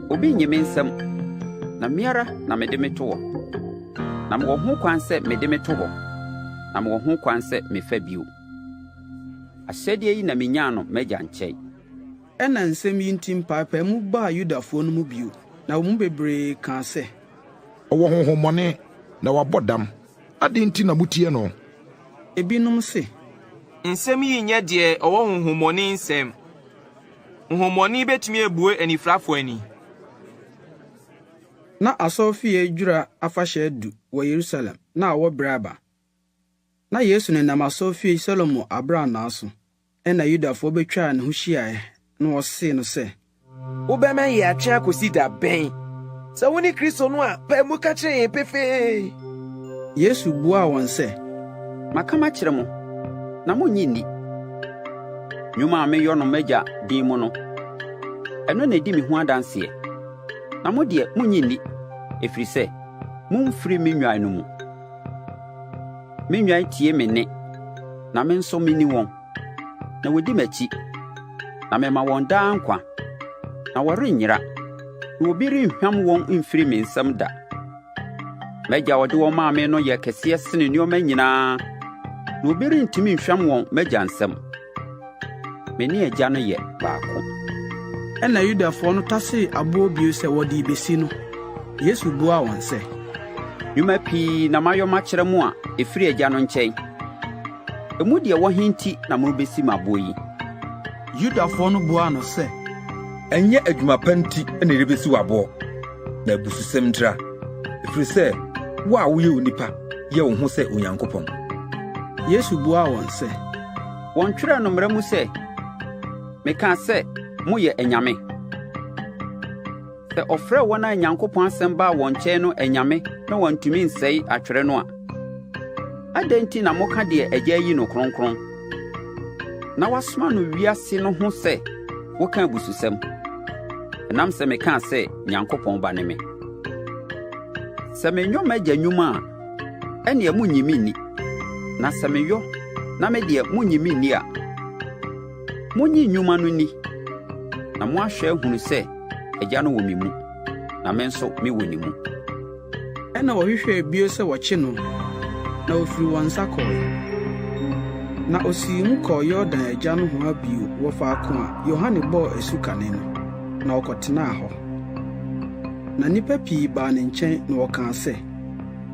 Obi nnye me nsam, na me ara na mede meto hɔ. Na mewɔ ho kwan sɛ mede meto hɔ, na mewɔ ho kwan sɛ mefa bio. Ahyɛdeɛ yi na menyaa no m'Agya nkyɛn. Ɛnna nsɛm yi nti mpaapaemu baa Yudafoɔ no mu bio, na wɔn mu bebree kaa sɛ. Ɔwɔ honhommɔne, na wabɔ dam. Adɛn nti na mutie no? Ebinom se. Nsɛm yi nyɛ deɛ ɔwɔ honhommɔne nsɛm. Honhommɔne betumi abue anifuraefo ani? Ná asɔrefie dwira afahyɛ adu wɔ Yerusalem na awɔ bere aba. Na Yesu nenam asɔrefie Salomo abrannaa so. Ɛnna Yudafoɔ betwaa ne ho hyiae na wɔsee no sɛ. Wobɛma yɛatwe akosi da bɛn? Sɛ wone Kristo no a, pae mu ka kyerɛ yɛn pefee. Yesu buaa wɔn sɛ, Maka makyerɛ mo, na munnye nni. Nnwuma a meyɔ no m'Agya din mu no, ɛno na edi me ho adanseɛ. Na mo deɛ, munnye nni, ɛfiri sɛ, momfiri me nnwan no mu. Me nnwan tie me nne, na me nso mini wɔn, na wɔdi m'akyi, na mema wɔn daa nkwa, na wɔrennyera, na obi renhwam wɔn mfiri me nsam da. M'agya a ɔde wɔn maa me no yɛ kɛseɛ sene nneɛma nyinaa, na obi rentumi nhwam wɔn m'agya nsam. Me ne Agya no yɛ baako. Ɛnna Yudafoɔ no tasee aboɔ bio sɛ wɔde rebɛsi no. Yesu buaa wɔn sɛ, Nnwuma pii na mayɔ makyerɛ mo a ɛfiri Agya no nkyɛn. Emu deɛ ɛwɔ he nti na morebɛsi me aboɔ yi? Yudafoɔ no buaa no sɛ, Ɛnyɛ adwuma pa nti na yɛrebɛsi wo aboɔ, na abususɛm ntira, ɛfiri sɛ wo a woyɛ onipa yɛ wo ho sɛ Onyankopɔn. Yesu buaa wɔn sɛ, Wɔntwerɛɛ no mmara mu sɛ, ‘Mekaa sɛ, moyɛ anyame’? Sɛ ɔfrɛɛ wɔn a Nyankopɔn asɛm baa wɔn nkyɛn no anyame na wantumi nsɛe atwerɛ no a, adɛn nti na moka deɛ Agya ayi no kronkron na wasoma no wiase no ho sɛ woka abususɛm, ɛnam sɛ mekaa sɛ, Nyankopɔn Ba ne me? Sɛ menyɔ m'Agya nnwuma a, ɛnneɛ monnye me nni. Na sɛ meyɔ na me deɛ monnye me nni a, monnye nnwuma no nni, na moahwɛ ahunu sɛ Agya no wɔ me mu, na me nso mewɔ ne mu. Ɛnna wɔhwehwɛɛ bio sɛ wɔkye no, na ofii wɔn nsa kɔe. Na osii mu kɔɔ Yordan agya nohoa bio wɔ faako a Yohane bɔɔ asu kane no, na ɔkɔtenaa hɔ. Na nnipa pii baa ne nkyɛn na wɔkaa sɛ,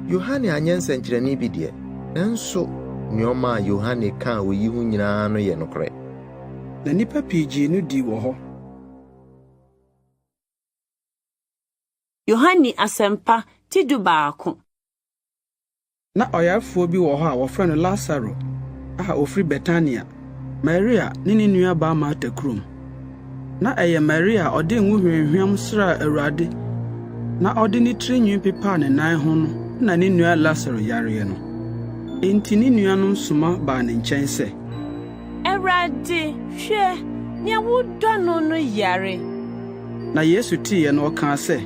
Yohane anyɛ nsɛnkyerɛnne bi deɛ, nanso nneɛma a Yohane kaa oyi ho nyinaa no yɛ nokorɛ. Na nnipa pii gyee no dii wɔ hɔ. Yohane Asɛmpa ti 11. Ná ɔyarefoɔ bi wɔ hɔ a wɔfrɛ no Lasaro a ɔfiri Betania, Maria ne ne nuabaa Marta kurom. Ná ɛyɛ Maria a ɔde ngo hwamhwam sraa Awurade na ɔde ne tiri nwi pepaa ne nan ho no na ne nua Lasaro yareɛ no. Enti ne nuanom soma baa ne nkyɛn sɛ, Awurade, hwɛ, nea wodɔ no no yare. Na Yesu teeɛ no, ɔkaa sɛ,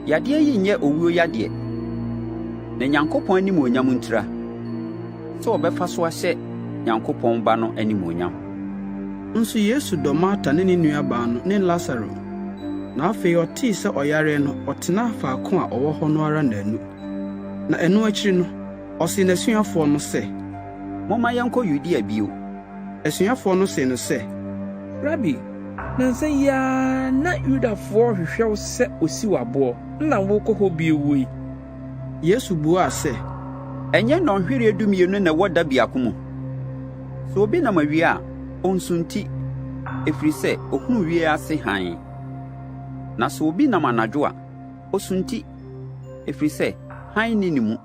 Yadeɛ yi nyɛ owuo yadeɛ, na Nyankopɔn animuonyam ntira, sɛ wɔbɛfa so ahyɛ Nyankopɔn Ba no animuonyam. Nso Yesu dɔ Marta ne ne nuabaa no ne Lasaro. Na afei ɔtee sɛ ɔyareɛ no, ɔtenaa faako a ɔwɔ hɔ no ara nnanu. Na ɛno akyiri no, ɔsee n'asuafoɔ no sɛ, Momma yɛnkɔ Yudea bio. Asuafoɔ no see no sɛ, Rabi, nnansa yi ara na Yudafoɔ rehwehwɛ wo sɛ wɔsi wo aboɔ, na worekɔ hɔ bio yi? Yesu buaa sɛ, Ɛnyɛ nnɔnhwereɛ dumienu na ɛwɔ da biako mu? Sɛ obi nam awia a, ɔnsunti, ɛfiri sɛ ɔhunu wiase hann. Na sɛ obi nam anadwo a, ɔsunti, ɛfiri sɛ hann nni ne mu.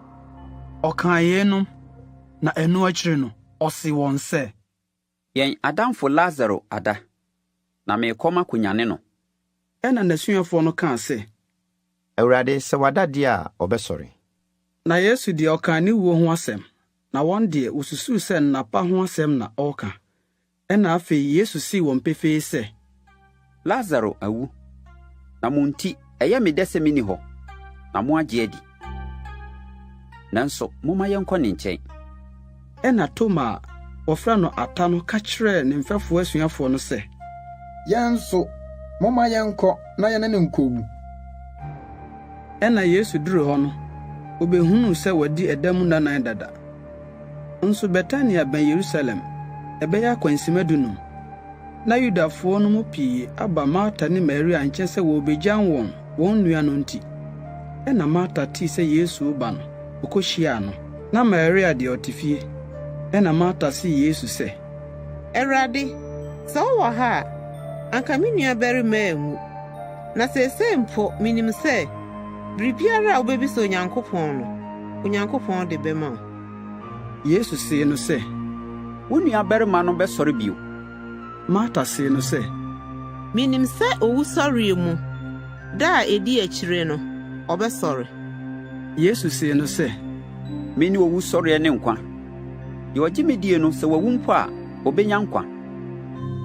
Ɔkaa yeinom, na ɛno akyiri no, ɔsee wɔn sɛ, Yɛn adamfo Lasaro ada, na merekɔ makɔnyane no. Ɛnna n'asuafoɔ no kaa sɛ, Awurade, sɛ wada deɛ a, ɔbɛsɔre. Na Yesu deɛ, ɔkaa ne wuo ho asɛm, na wɔn deɛ, wosusuu sɛ nna pa ho asɛm na ɔreka. Ɛnna afei Yesu see wɔn pefee sɛ, Lasaro awu, na mo nti ɛyɛ me dɛ sɛ minni hɔ, na moagye adi. Nanso momma yɛnkɔ ne nkyɛn. Ɛnna Toma a wɔfrɛ no Ata no ka kyerɛɛ ne mfɛfo asuafoɔ no sɛ, Yɛn nso, momma yɛnkɔ na yɛne no nkowu. Ɛnna Yesu duruu hɔ no, obehunuu sɛ wadi ɛda mu nnanan dada. Nso Betania bɛn Yerusalem, ɛbɛyɛ akwansimma dunum. Na Yudafoɔ no mu pii aba Marta ne Maria nkyɛn sɛ wɔrebegyam wɔn wɔn nua no nti. Ɛnna Marta tee sɛ Yesu reba no, okohyiaa no. Na Maria deɛ, ɔte fie. Ɛnna Marta see Yesu sɛ, Awurade, sɛ wowɔ ha a, anka me nuabarima anwu. Na seesei mpo minim sɛ, biribiara a wubebisa Onyankopɔn no, Onyankopɔn de bɛma wo. Yesu see no sɛ, Wo nuabarima no bɛsɔre bio. Marta see no sɛ, Minim sɛ owusɔreɛ mu, da a edi akyire no, ɔbɛsɔre. Yesu see no sɛ, Mene owusɔreɛ ne nkwa. Deɛ ɔgye me die no, sɛ wawu mpo a, ɔbɛnya nkwa.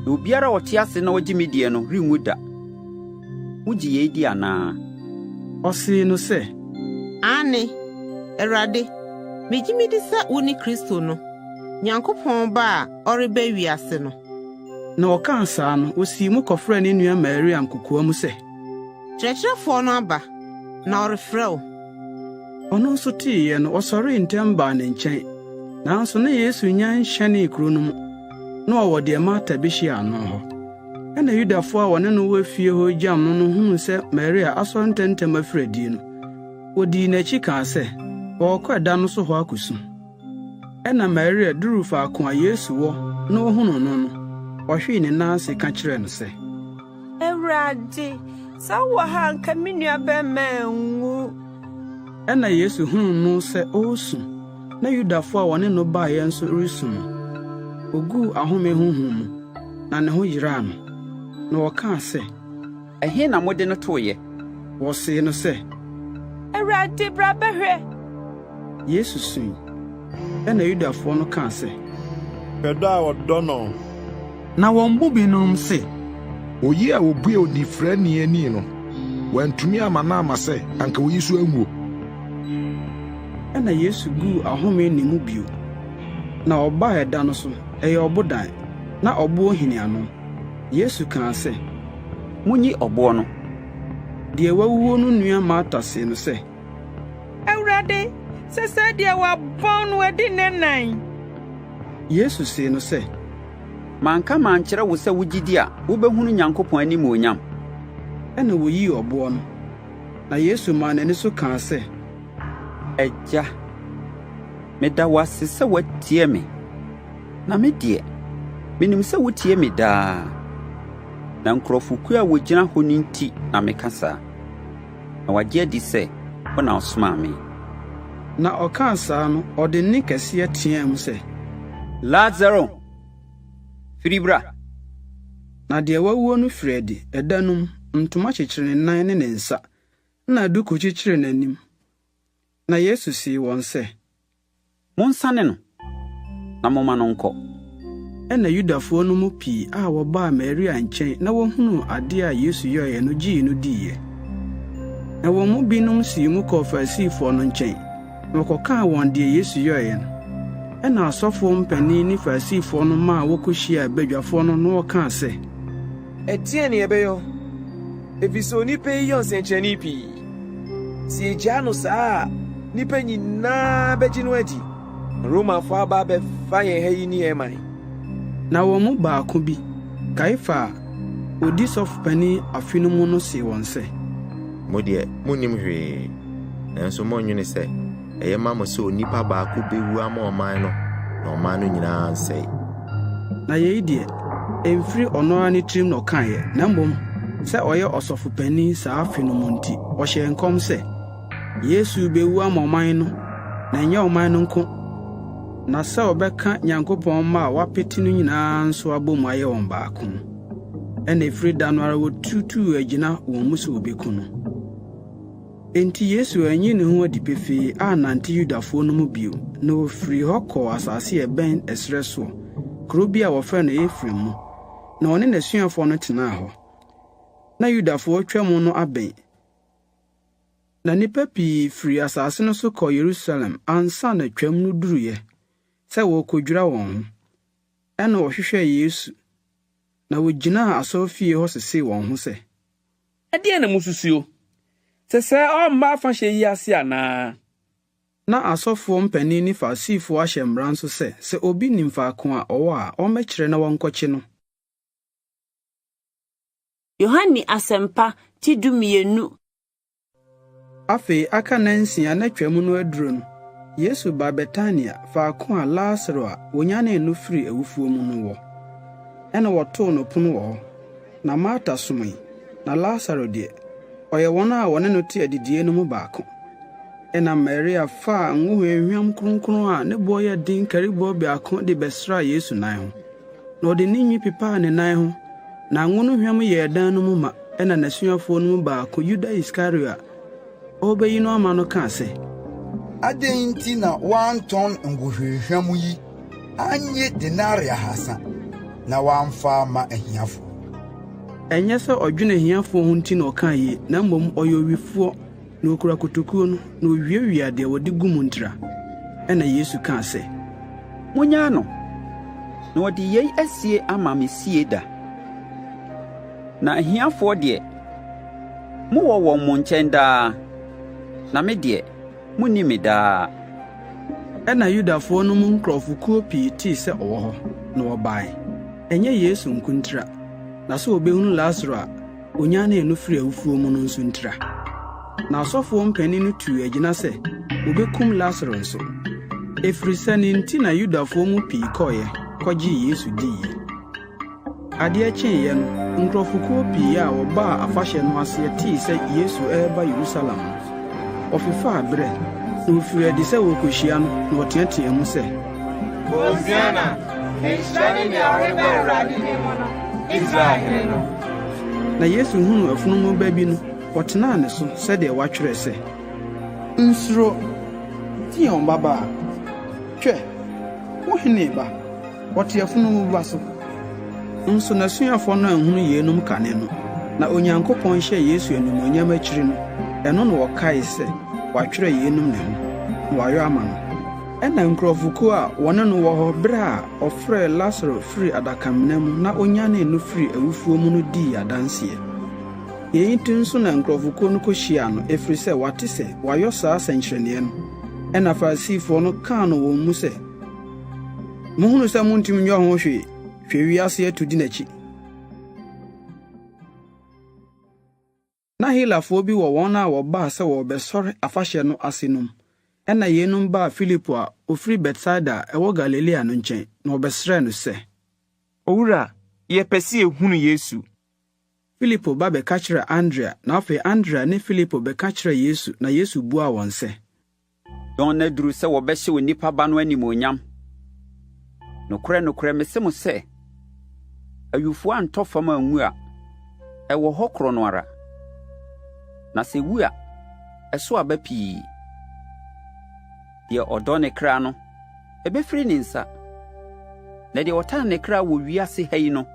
Na obiara a ɔte ase na ɔgye me die no renwu da. Wugye yei di anaa? Ɔsee no sɛ, Aane, Awurade, migye midi sɛ wone Kristo no, Nyankopɔn Ba a ɔreba wiase no. Na ɔkaa saa no, osii mu kɔfrɛɛ ne nua Maria nkokoa mu sɛ, Kyerɛkyerɛfoɔ no aba, na ɔrefrɛ wo. Ɔno nso teeɛ no, ɔsɔree ntɛm baa ne nkyɛn. Nanso na Yesu nnya nhyɛnee kurow no mu, na ɔwɔ deɛ Marta behyiaa no hɔ. Ɛnna Yudafo a wɔne no wɔ fie hɔ regyam no no huu sɛ Maria asɔre ntɛmntɛm afiri adi no, wodii n'akyi kaa sɛ, Ɔrekɔ ɛda no so hɔ akosu. Ɛnna Maria duruu faako a Yesu wɔ na ohuu no no, ɔhwee ne nan ase ka kyerɛɛ no sɛ, Awurade, sɛ wowɔ ha a anka me nuabarima anwu. Ɛnna Yesu huu no sɛ ɔresu, na Yudafo a wɔne no baeɛ nso resu no, oguu ahome honhom mu, na ne ho yeraa no. Na ɔkaa sɛ, Ɛhe na mode no toeɛ? Wɔsee no sɛ, Awurade, bra bɛhwɛ. Yesu sui. Ɛnna Yudafoɔ no kaa sɛ, Hwɛ dɔ a ɔdɔ no! Na wɔn mu binom se, Oyi a obuee onifuraeni ani no, wantumi amma no amma sɛ anka oyi nso anwuo? Ɛnna Yesu guu ahome ne mu bio. Na ɔbaa ɛda no so, ɛyɛ ɔbodan, na ɔboɔ hini ano. Yesu kaa sɛ, Munyi ɔboɔ no. Deɛ wawuo no nua Marta see no sɛ, Awurade, sɛsɛɛ deɛ wɔabɔn no adi nnannan. Yesu see no sɛ, Manka mankyerɛ wo sɛ wugye di a, wubehunu Nyankopɔn animuonyam? Ɛnna woyii ɔboɔ no. Na Yesu maa n'ani so kaa sɛ, Agya, meda wo ase sɛ woatie me. Na me deɛ, minim sɛ wutie me daa. Na nkurɔfokuo a wɔgyina hɔ no nti na meka saa, na wɔagye adi sɛ wo na wosomaa me. Na ɔkaa saa no, ɔde nne kɛseɛ teɛɛ mu sɛ, Lasaro, firi bra! Na deɛ wawuo no firii adi, ɛda no mu, ntoma kyekyere ne nan ne ne nsa, na duku kyekyere n'anim. Na Yesu see wɔn sɛ, Monsane no, na momma no nkɔ. Ɛnna Yudafoɔ no mu pii a wɔbaa Maria nkyɛn na wɔhunuu adeɛ a Yesu yɔeɛ no gyee no diiɛ. Na wɔn mu binom sii mu kɔɔ Farisifoɔ no nkyɛn, na wɔkɔkaa wɔn deɛ Yesu yɔeɛ no. Ɛnna asɔfoɔ mpanin ne Farisifoɔ no maa wɔkɔhyiaa badwafoɔ no na wɔkaa sɛ, Ɛdeɛn na yɛbɛyɔ? Ɛfiri sɛ onipa yi yɔ nsɛnkyerɛnne pii. Sɛ yɛgyaa no saa a, nnipa nyinaa bɛgye no adi, na Romafoɔ aba abɛfa yɛn ha yi ne yɛn man. Na wɔn mu baako bi, Kaiafa a odi sɔfopanin afe no mu no see wɔn sɛ. Mo deɛ, munnim hwee, nanso monnwene sɛ ɛyɛ ma mo sɛ onipa baako bewu ama ɔman no na ɔman no nyinaa ansɛe. Na yei deɛ, ɛmfiri ɔno ara ne tirim na ɔkaeɛ, na mmom sɛ ɔyɛ ɔsɔfopanin saa afe no mu nti, ɔhyɛɛ nkɔm sɛ, Yesu rebewu ama ɔman no, na ɛnyɛ ɔman no nko, na sɛ ɔbɛka Nyankopɔn mma a wɔapete no nyinaa nso abom ayɛ wɔn baako. Ɛnna ɛfiri da no ara wɔtutuu agyina wɔn mu sɛ wɔbeku no. Enti Yesu anyi ne ho adi pefee annante Yudafoɔ no mu bio, na ɔfirii hɔ kɔɔ asase a ɛbɛn ɛserɛ soɔ, kuro bi a wɔfrɛ no Efraim mu, na ɔne n'asuafoɔ no tenaa hɔ. Na Yudafoɔ Twam no abɛn, na nnipa pii firii asase no so kɔɔ Yerusalem ansa na Twam no duruiɛ, sɛ wɔrekɔdwira wɔn ho. Ɛnna wɔhwehwɛɛ Yesu, na wɔgyinaa asɔrefie hɔ sesee wɔn ho sɛ, Ɛdeɛn na mususuo? Sɛ sɛɛ ɔremma afahyɛ yi ase anaa? Na asɔfoɔ mpanin ne Farisifoɔ ahyɛ mmara nso sɛ, sɛ obi nim faako a ɔwɔ a, ɔmmɛkyerɛ na wɔnkɔkye no. Yohane Asɛmpa ti 12. Afei aka nnansia na Twam no aduru no, Yesu baa Betania, faako a Lasaro a wonyanee no firii awufoɔ mu no wɔ. Ɛnna wɔtoo no pono wɔ hɔ. Na Marta somee, na Lasaro deɛ, ɔyɛ wɔn a wɔne no te adidiiɛ no mu baako. Ɛnna Maria faa ngo hwamhwam kronkron a ne boɔ yɛ den kariboɔ biako de bɛsraa Yesu nan ho. Na ɔde ne nwi pepaa ne nan ho, na ngo no hwam yɛɛ dan no mu ma. Ɛnna n'asuafoɔ no mu baako, Yuda Iskariot a ɔrebɛyi no ama no kaa sɛ. Adɛn nti na woantɔn ngo hwamhwam yi annye denare 300 na woamfa amma ahiafo? Ɛnyɛ sɛ ɔdwene ahiafoɔ ho nti na ɔkaa yei, na mmom ɔyɛ owifoɔ, na ɔkura kotokuo no, na ɔwiawia deɛ wɔde gu mu ntira. Ɛnna Yesu kaa sɛ. Monnyaa no, na ɔde yei asie ama me sie da. Na ahiafoɔ deɛ, mowɔ wɔn mo nkyɛn daa, na me deɛ, monni me daa. Ɛnna Yudafoɔ no mu nkurɔfokuo pii tee sɛ ɔwɔ hɔ, na wɔbae, ɛnyɛ Yesu nko ntira, na sɛ wɔbɛhunu Lasaro a onyanee no firii awufoɔ mu no nso ntira. Na asɔfoɔ mpanin no tuu agyina sɛ wɔbɛkum Lasaro nso, ɛfiri sɛ ne nti na Yudafoɔ mu pii kɔeɛ kɔgyee Yesu diiɛ. Adeɛ kyeeɛ no, nkurɔfokuo pii a wɔbaa afahyɛ no aseɛ tee sɛ Yesu reba Yerusalem no, wɔfefaa berɛ, na wɔfirii adi sɛ wɔrekɔhyia no, na wɔteateaa mu sɛ. Hosiana! Nhyira ne nea ɔreba Awurade din mu no, Israel hene no! Na Yesu hunuu afunumu ba bi no, ɔtenaa ne so, sɛdeɛ wɔatwerɛ sɛ. Nsuro, Sion babaa! Hwɛ, wo hene reba! Ɔte afunumu ba so. Nso n'asuafoɔ no anhunu yeinom kane no, na Onyankopɔn hyɛɛ Yesu animuonyam akyiri no, ɛno na wɔkaee sɛ wɔatwerɛ yeinom ne ho, na wɔayɔ ama no. Ɛnna nkurɔfokuo a wɔne no wɔ hɔ berɛ a ɔfrɛɛ Lasaro firii adakamena mu na ɔnyanee no firii awufoɔ mu no dii adanseɛ. Yei nti nso na nkurɔfokuo no kɔhyiaa no, ɛfiri sɛ wɔate sɛ wayɔ saa sɛnkyerɛnneɛ no. Ɛnna Farisifoɔ no kaa no wɔn mu sɛ, Mohunu sɛ montumi nyɔ ho hwee, hwɛ wiase atu di n'akyi. Na Helafoɔ bi wɔ wɔn a wɔbaa sɛ wɔrebɛsɔre afahyɛ no ase no mu. Ɛnna yeinom baa Filipo a ɔfiri Betsaida a ɛwɔ Galilea no nkyɛn, na wɔbɛsrɛɛ no sɛ. Owura, yɛpɛ sɛ yɛhunu Yesu. Filipo ba bɛka kyerɛɛ Andrea, na afei Andrea ne Filipo bɛka kyerɛɛ Yesu, na Yesu buaa wɔn sɛ. Dɔn no aduru sɛ wɔbɛhyɛ Onipa Ba no animuonyam. Nokorɛ, nokorɛ, mese mo sɛ, ayufua antɔ fam anwu a, ɛwɔ hɔ korɔ no ara. Na sɛ ɛwu a, ɛso aba pii. Deɛ ɔdɔ ne kra no, ɛbɛfiri ne nsa, na deɛ ɔtan ne kra wɔ wiase ha yi no,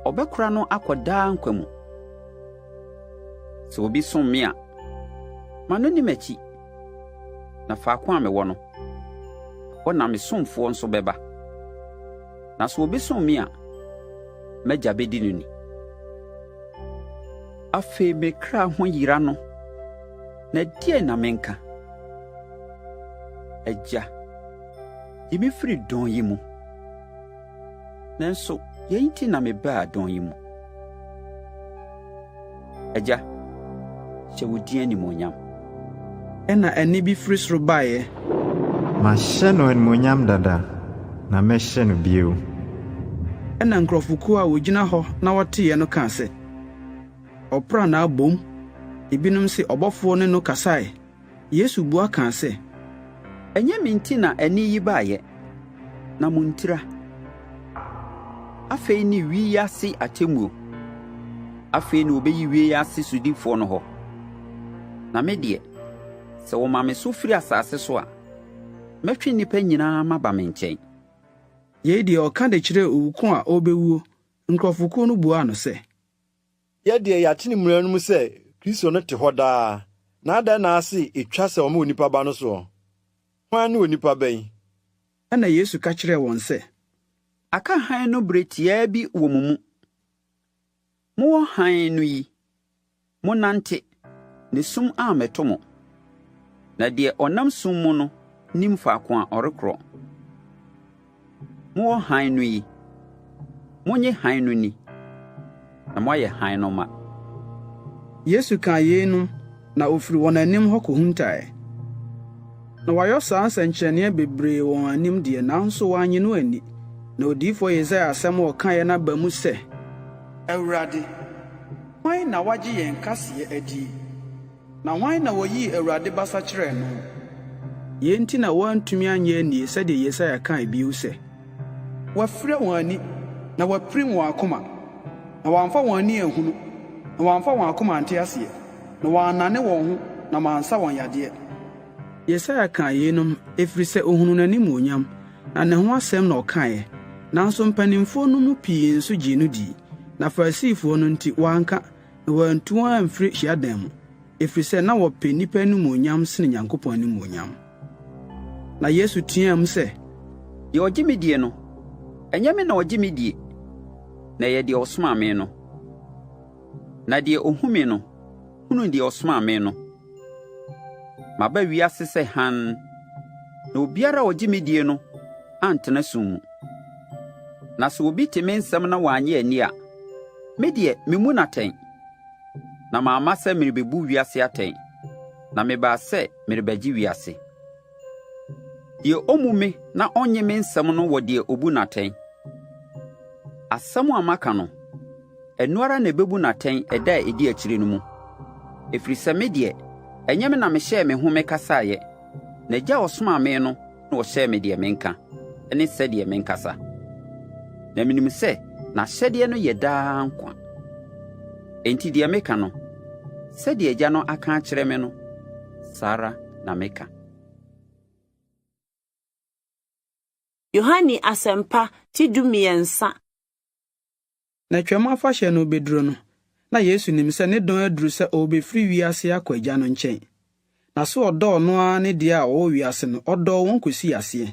ɔbɛkora no akɔ daa nkwa mu. Sɛ obi som me a, ma no nni m'akyi, na faako a mewɔ no, ɛhɔ na me somfoɔ nso bɛba. Na sɛ obi som me a, m'Agya bɛdi no ni. Afei me kra ho yera no, na deɛn na menka? Agya, gye me firi dɔn yi mu. Nanso yei nti na mebaa dɔn yi mu. Agya, hyɛ wo din animuonyam. Ɛnna ɛnne bi firi soro baeɛ. Mahyɛ no animuonyam dada, na mɛhyɛ no bio. Ɛnna nkurɔfokuo a wɔgyina hɔ na wɔteeɛ no kaa sɛ, Ɔprannaa boom! Ebinom se, Ɔbɔfoɔ ne no kasae. Yesu bua kaa sɛ, Ɛnyɛ me nti na ɛnne yi baeɛ, na mo ntira. Afei ne wi yi ase atemmuo. Afei na wɔbɛyi wie yi ase sodifoɔ no hɔ. Na me deɛ, sɛ wɔma me so firi asase so a, mɛtwe nnipa nyinaa maba me nkyɛn. Yei deɛ, ɔka de kyerɛɛ owu ko a ɔrebɛwuo. Nkurɔfokuo no buaa no sɛ. Yɛ deɛ, yɛate no mmara no mu sɛ Kristo no te hɔ daa, na adɛn na ase etwa sɛ wɔma Onipa Ba no soɔ? Hwan ne Onipa Ba yi? Ɛnna Yesu ka kyerɛɛ wɔn sɛ. Aka hann no berɛ tiaa bi wɔ mo mu. Mowɔ hann no yi, monnante, na sum ammɛto mo. Na deɛ ɔnam sum mu no nnim faako a ɔrekorɔ. Mowɔ hann no yi, monnye hann no nni, na moayɛ hann no mma. Yesu kaa yeinom, na ɔfiri wɔn anim hɔ kɔhuntaeɛ. Na wayɔ saa nsɛnkyerɛnneɛ bebree wɔ wɔn anim deɛ, nanso wɔannye no anni. Na odiyifoɔ Yesaia asɛm a ɔkaeɛ no aba mu sɛ. Awurade, hwan na wagye yɛn kaseɛ adie? Na hwan na wɔyii Awurade basa kyerɛɛ no? Yei nti na wɔantumi annye annie sɛdeɛ Yesaia kae bio sɛ. Wɔafira wɔn ani, na wɔapirim wɔn akoma, na wɔamfa wɔn ani anhunu, na wɔamfa wɔn akoma ante aseɛ, na wɔannane wɔn ho na mansa wɔn yadeɛ. Yesaia kaa yeinom, ɛfiri sɛ ɔhunuu n'animuonyam, na ne ho asɛm na ɔkaeɛ. Nanso mpanimfoɔ no mu pii nso gyee no dii, na Farisifoɔ no nti, wɔanka, Na wɔantu wɔn amfiri hyiadan mu, ɛfiri sɛ na wɔpɛ nnipa animuonyam sene Nyankopɔn animuonyam. Na Yesu teaam sɛ, Deɛ ɔgye me die no, ɛnyɛ me na ɔgye me die, na ɛyɛ deɛ ɔsomaa me no. Na deɛ ɔhu me no, hunu deɛ ɔsomaa me no. Maba wiase sɛ hann, na obiara a ɔgye me die no antena sum mu. Na sɛ obi te me nsɛm na wannye anni a, me deɛ, memmu no atɛn. Na mamma sɛ merebebu wiase atɛn, na mebaa sɛ merebɛgye wiase. Deɛ ommu me na ɔnnye me nsɛm no wɔ deɛ obu no atɛn. Asɛm a maka no, ɛno ara na ɛbɛbu no atɛn ɛda a ɛdi akyire no mu. Ɛfiri sɛ me deɛ, ɛnyɛ me na mehyɛɛ me ho mekasaeɛ, na Agya a ɔsomaa me no na ɔhyɛɛ me deɛ menka ne sɛdeɛ menkasa. Na menim sɛ n'ahyɛdeɛ no yɛ daa nkwa. Enti deɛ meka no, sɛdeɛ Agya no aka akyerɛ me no, saa ara na meka. Yohane Asɛmpa ti 13. Na Twam Afahyɛ no rebeduru no, na Yesu nim sɛ ne dɔn aduru sɛ ɔrebefiri wiase akɔ Agya no nkyɛn. Na sɛ ɔdɔɔ ɔno ara ne deɛ a wɔwɔ wiase no, ɔdɔɔ wɔn kosii aseɛ.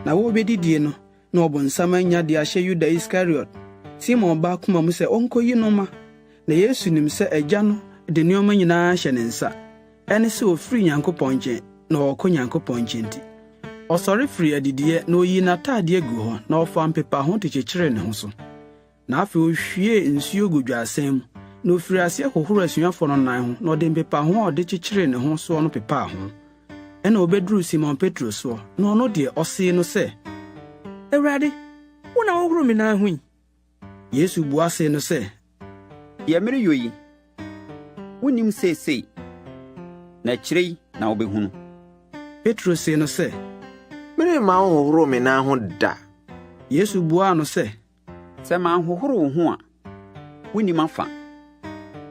Na wɔrebedidie no, na ɔbonsam anya de ahyɛ Yuda Iskariot, Simon ba koma mu sɛ onkoyi no mma. Na Yesu nim sɛ Agya no de nneɛma nyinaa ahyɛ ne nsa, ɛne sɛ ofiri Nyankopɔn nkyɛn na ɔrekɔ Nyankopɔn nkyɛn nti, ɔsɔre firii adidiiɛ na oyii n'ataadeɛ guu hɔ na ɔfaa mpepaho de kyekyeree ne ho so. Na afei ohwiee nsuo guu dwaresɛn mu, na ofirii aseɛ hohoroo asuafoɔ no nan ho, na ɔde mpepaho a ɔde kyekyeree ne ho soɔ no pepaa ho. Ɛnna obeduruu Simon Petro soɔ, na ɔno deɛ, ɔsee no sɛ, Awurade, wo na wohohoro me nan ho yi? Yesu bua see no sɛ, Deɛ mereyɔ yi, wonnim seesei, na akyire yi na wobɛhunu. Petro see no sɛ, Meremma wonhohoro me nan ho da. Yesu buaa no sɛ, Sɛ manhohoro wo ho a, wunni m'afa.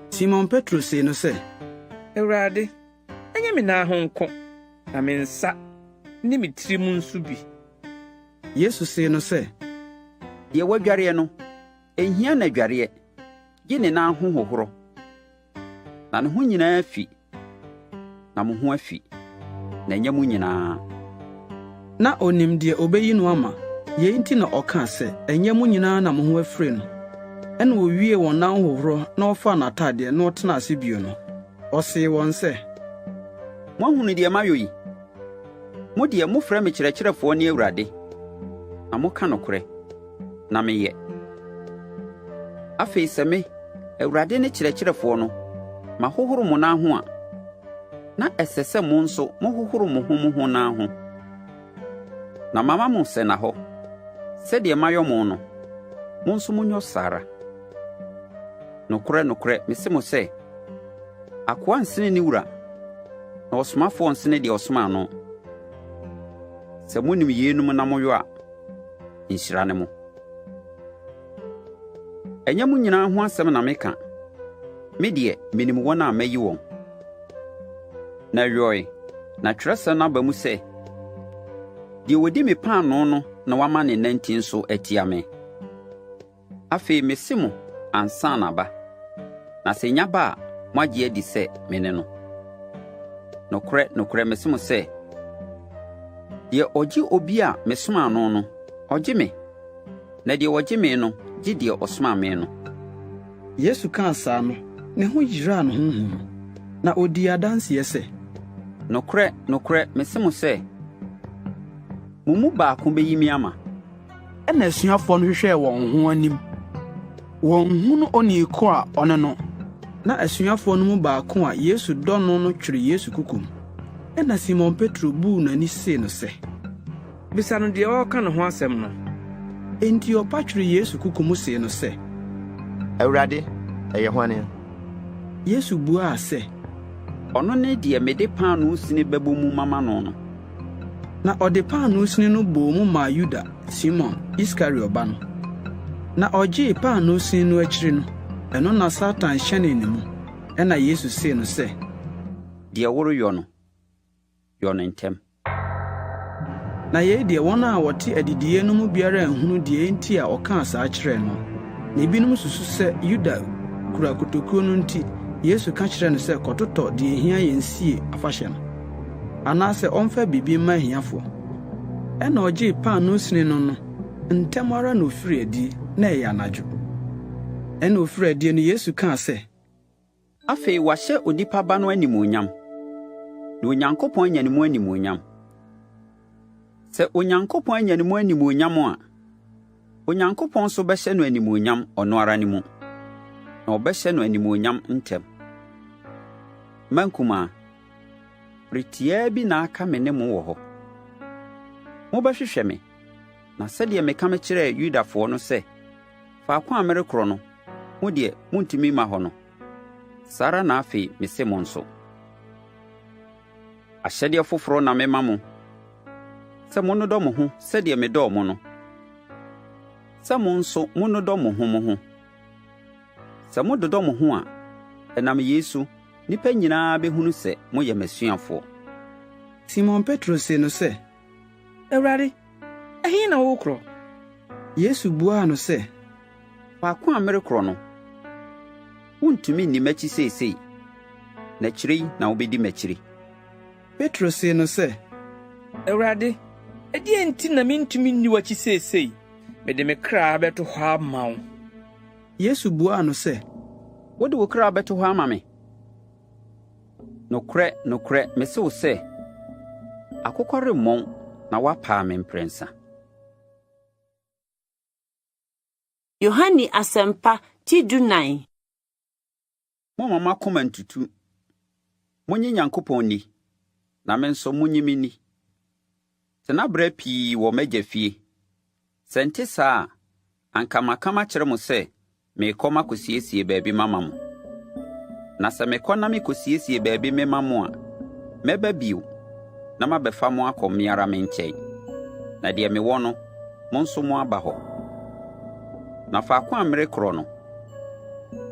Simon Petro see no sɛ, Awurade, ɛnyɛ me nan ho nko, na me nsa ne me tirim nso bi. Yesu see no sɛ, Deɛ wadwareɛ no, ɛnhia no adwareɛ, gye ne nan ho hohorɔ. Na ne ho nyinaa afi, na mo ho afi, na ɛnyɛ mo nyinaa. Na onim deɛ obeyi no ama. Yei nti na ɔkaa sɛ, Ɛnyɛ mo nyinaa na mo ho afiri no. Ɛnna owiee wɔn nan hohorɔ na ɔfaa n'atadeɛ na ɔtenaa ase bio no, ɔsee wɔn sɛ, Moahunu deɛ mayɔ yi? Mo deɛ, mofrɛ me Kyerɛkyerɛfoɔ ne Awurade, na moka nokorɛ, na meyɛ. Afei sɛ me, Awurade ne Kyerɛkyerɛfoɔ no, mahohoro mo nan ho a, na ɛsɛ sɛ mo nso mohohoro mo ho mo ho nan ho. Na mama mo sɛnnahɔ, sɛdeɛ mayɔ mo no, mo nso monyɔ saa ara. Nokorɛ, nokorɛ, mese mo sɛ, akoa nsene ne wura, na ɔsomafoɔ nsene deɛ ɔsomaa no. Sɛ monim yeinom na moyɔ a, nhyira ne mo. Ɛnyɛ mo nyinaa ho asɛm na meka. Me deɛ, menim wɔn a mayi wɔn. Na ɛyɔe, na twerɛsɛm no aba mu sɛ, 'Deɛ ɔdi me paanoo no na wama ne nantin so atia me. Afei mese mo ansa na aba, na sɛ ɛnya ba a, moagye adi sɛ mene no. Nokorɛ, nokorɛ, mese mo sɛ, deɛ ɔgye obi a mesomaa no no, ɔgye me. Na deɛ ɔgye me no gye deɛ ɔsomaa me no. Yesu kaa saa no, ne ho yeraa no honhom mu, na ɔdii adanseɛ sɛ. Nokorɛ, nokorɛ, mese mo sɛ, mo mu baako bɛyi me ama. Ɛnna asuafoɔ no hwehwɛɛ wɔn ho anim, wɔanhunu onii ko a ɔne no. Na asuafoɔ no mu baako a Yesu dɔ no no twere Yesu kokom. Ɛnna Simon Petro buu n'ani see no sɛ. Bisa no deɛ ɔreka ne ho asɛm no. Enti ɔpa tweree Yesu koko mu see no sɛ. Awurade, ɛyɛ hwan a? Yesu buaa sɛ. Ɔno ne deɛ mede paanoo sini bɛbɔ mu mama no no. Na ɔde paanoo sini no bɔɔ mu maa Yuda, Simon Iskariot ba no. Na ɔgyee paanoo sini no akyiri no, ɛno na Satan hyɛnee ne mu. Ɛnna Yesu see no sɛ. Deɛ woreyɔ no, yɔ no ntɛm. Na yei deɛ, wɔn a wɔte adidiiɛ no mu biara anhunu deɛ enti a ɔkaa saa kyerɛɛ no. Na ebinom susu sɛ Yuda kura kotokuo no nti, Yesu ka kyerɛɛ no sɛ, Kɔtotɔ deɛ ɛhia yɛn sie afahyɛ no, anaasɛ ɔmfa biribi mma ahiafoɔ. Ɛnna ɔgyee paanoo sini no no, ntɛm ara na ɔfirii adie, na ɛyɛ anadwo. Ɛnna ɔfirii adie no, Yesu kaa sɛ, Afei wɔahyɛ Onipa Ba no animuonyam, na Onyankopɔn anya ne mu animuonyam. Sɛ Onyankopɔn anya ne mu animuonyam a, Onyankopɔn nso bɛhyɛ no animuonyam ɔno ara ne mu, na ɔbɛhyɛ no animuonyam ntɛm. Mma nkumaa, bere tiaa bi na aka me ne mo wɔ hɔ. Mobɛhwehwɛ me, na sɛdeɛ meka mekyerɛɛ Yudafoɔ no sɛ, Faako a merekorɔ no, mo deɛ, montumi mma hɔ no, saa ara na afei mese mo nso. Ahyɛdeɛ foforɔ na mema mo, sɛ monnodɔ mo ho sɛdeɛ medɔɔ mo no, sɛ mo nso monnodɔ mo ho mo ho. Sɛ mododɔ mo ho a, ɛnam yei so, nnipa nyinaa bɛhunu sɛ moyɛ m'asuafoɔ. Simon Petro see no sɛ, Awurade, ɛhe na worekorɔ? Yesu buaa no sɛ, Faako a merekorɔ no, wuntumi nni m'akyi seesei, na akyiri yi na wubedi m'akyiri. Petro see no sɛ, Awurade, ɛdeɛn nti na mintumi nni w'akyi seesei? Mede me kra bɛto hɔ ama wo. Yesu buaa no sɛ, Wode wo kra bɛto hɔ ama me? Nokorɛ, nokorɛ, mese wo sɛ, akokɔ remmɔn na woapaa me mprɛnsa. Yohane Asɛmpa ti 14. Mommma mo akoma nntutu. Monnye Nyankopɔn nni, na me nso monnye me nni. Tenaberɛ pii wɔ m'Agya fie. Sɛ ɛnte saa a, anka maka makyerɛ mo sɛ merekɔ makɔsiesie baabi mama mo. Na sɛ mekɔ na mekɔsiesie baabi mema mo a, mɛba bio na mabɛfa mo akɔ me ara me nkyɛn, na deɛ mewɔ no, mo nso moaba hɔ. Na faako a merekorɔ no,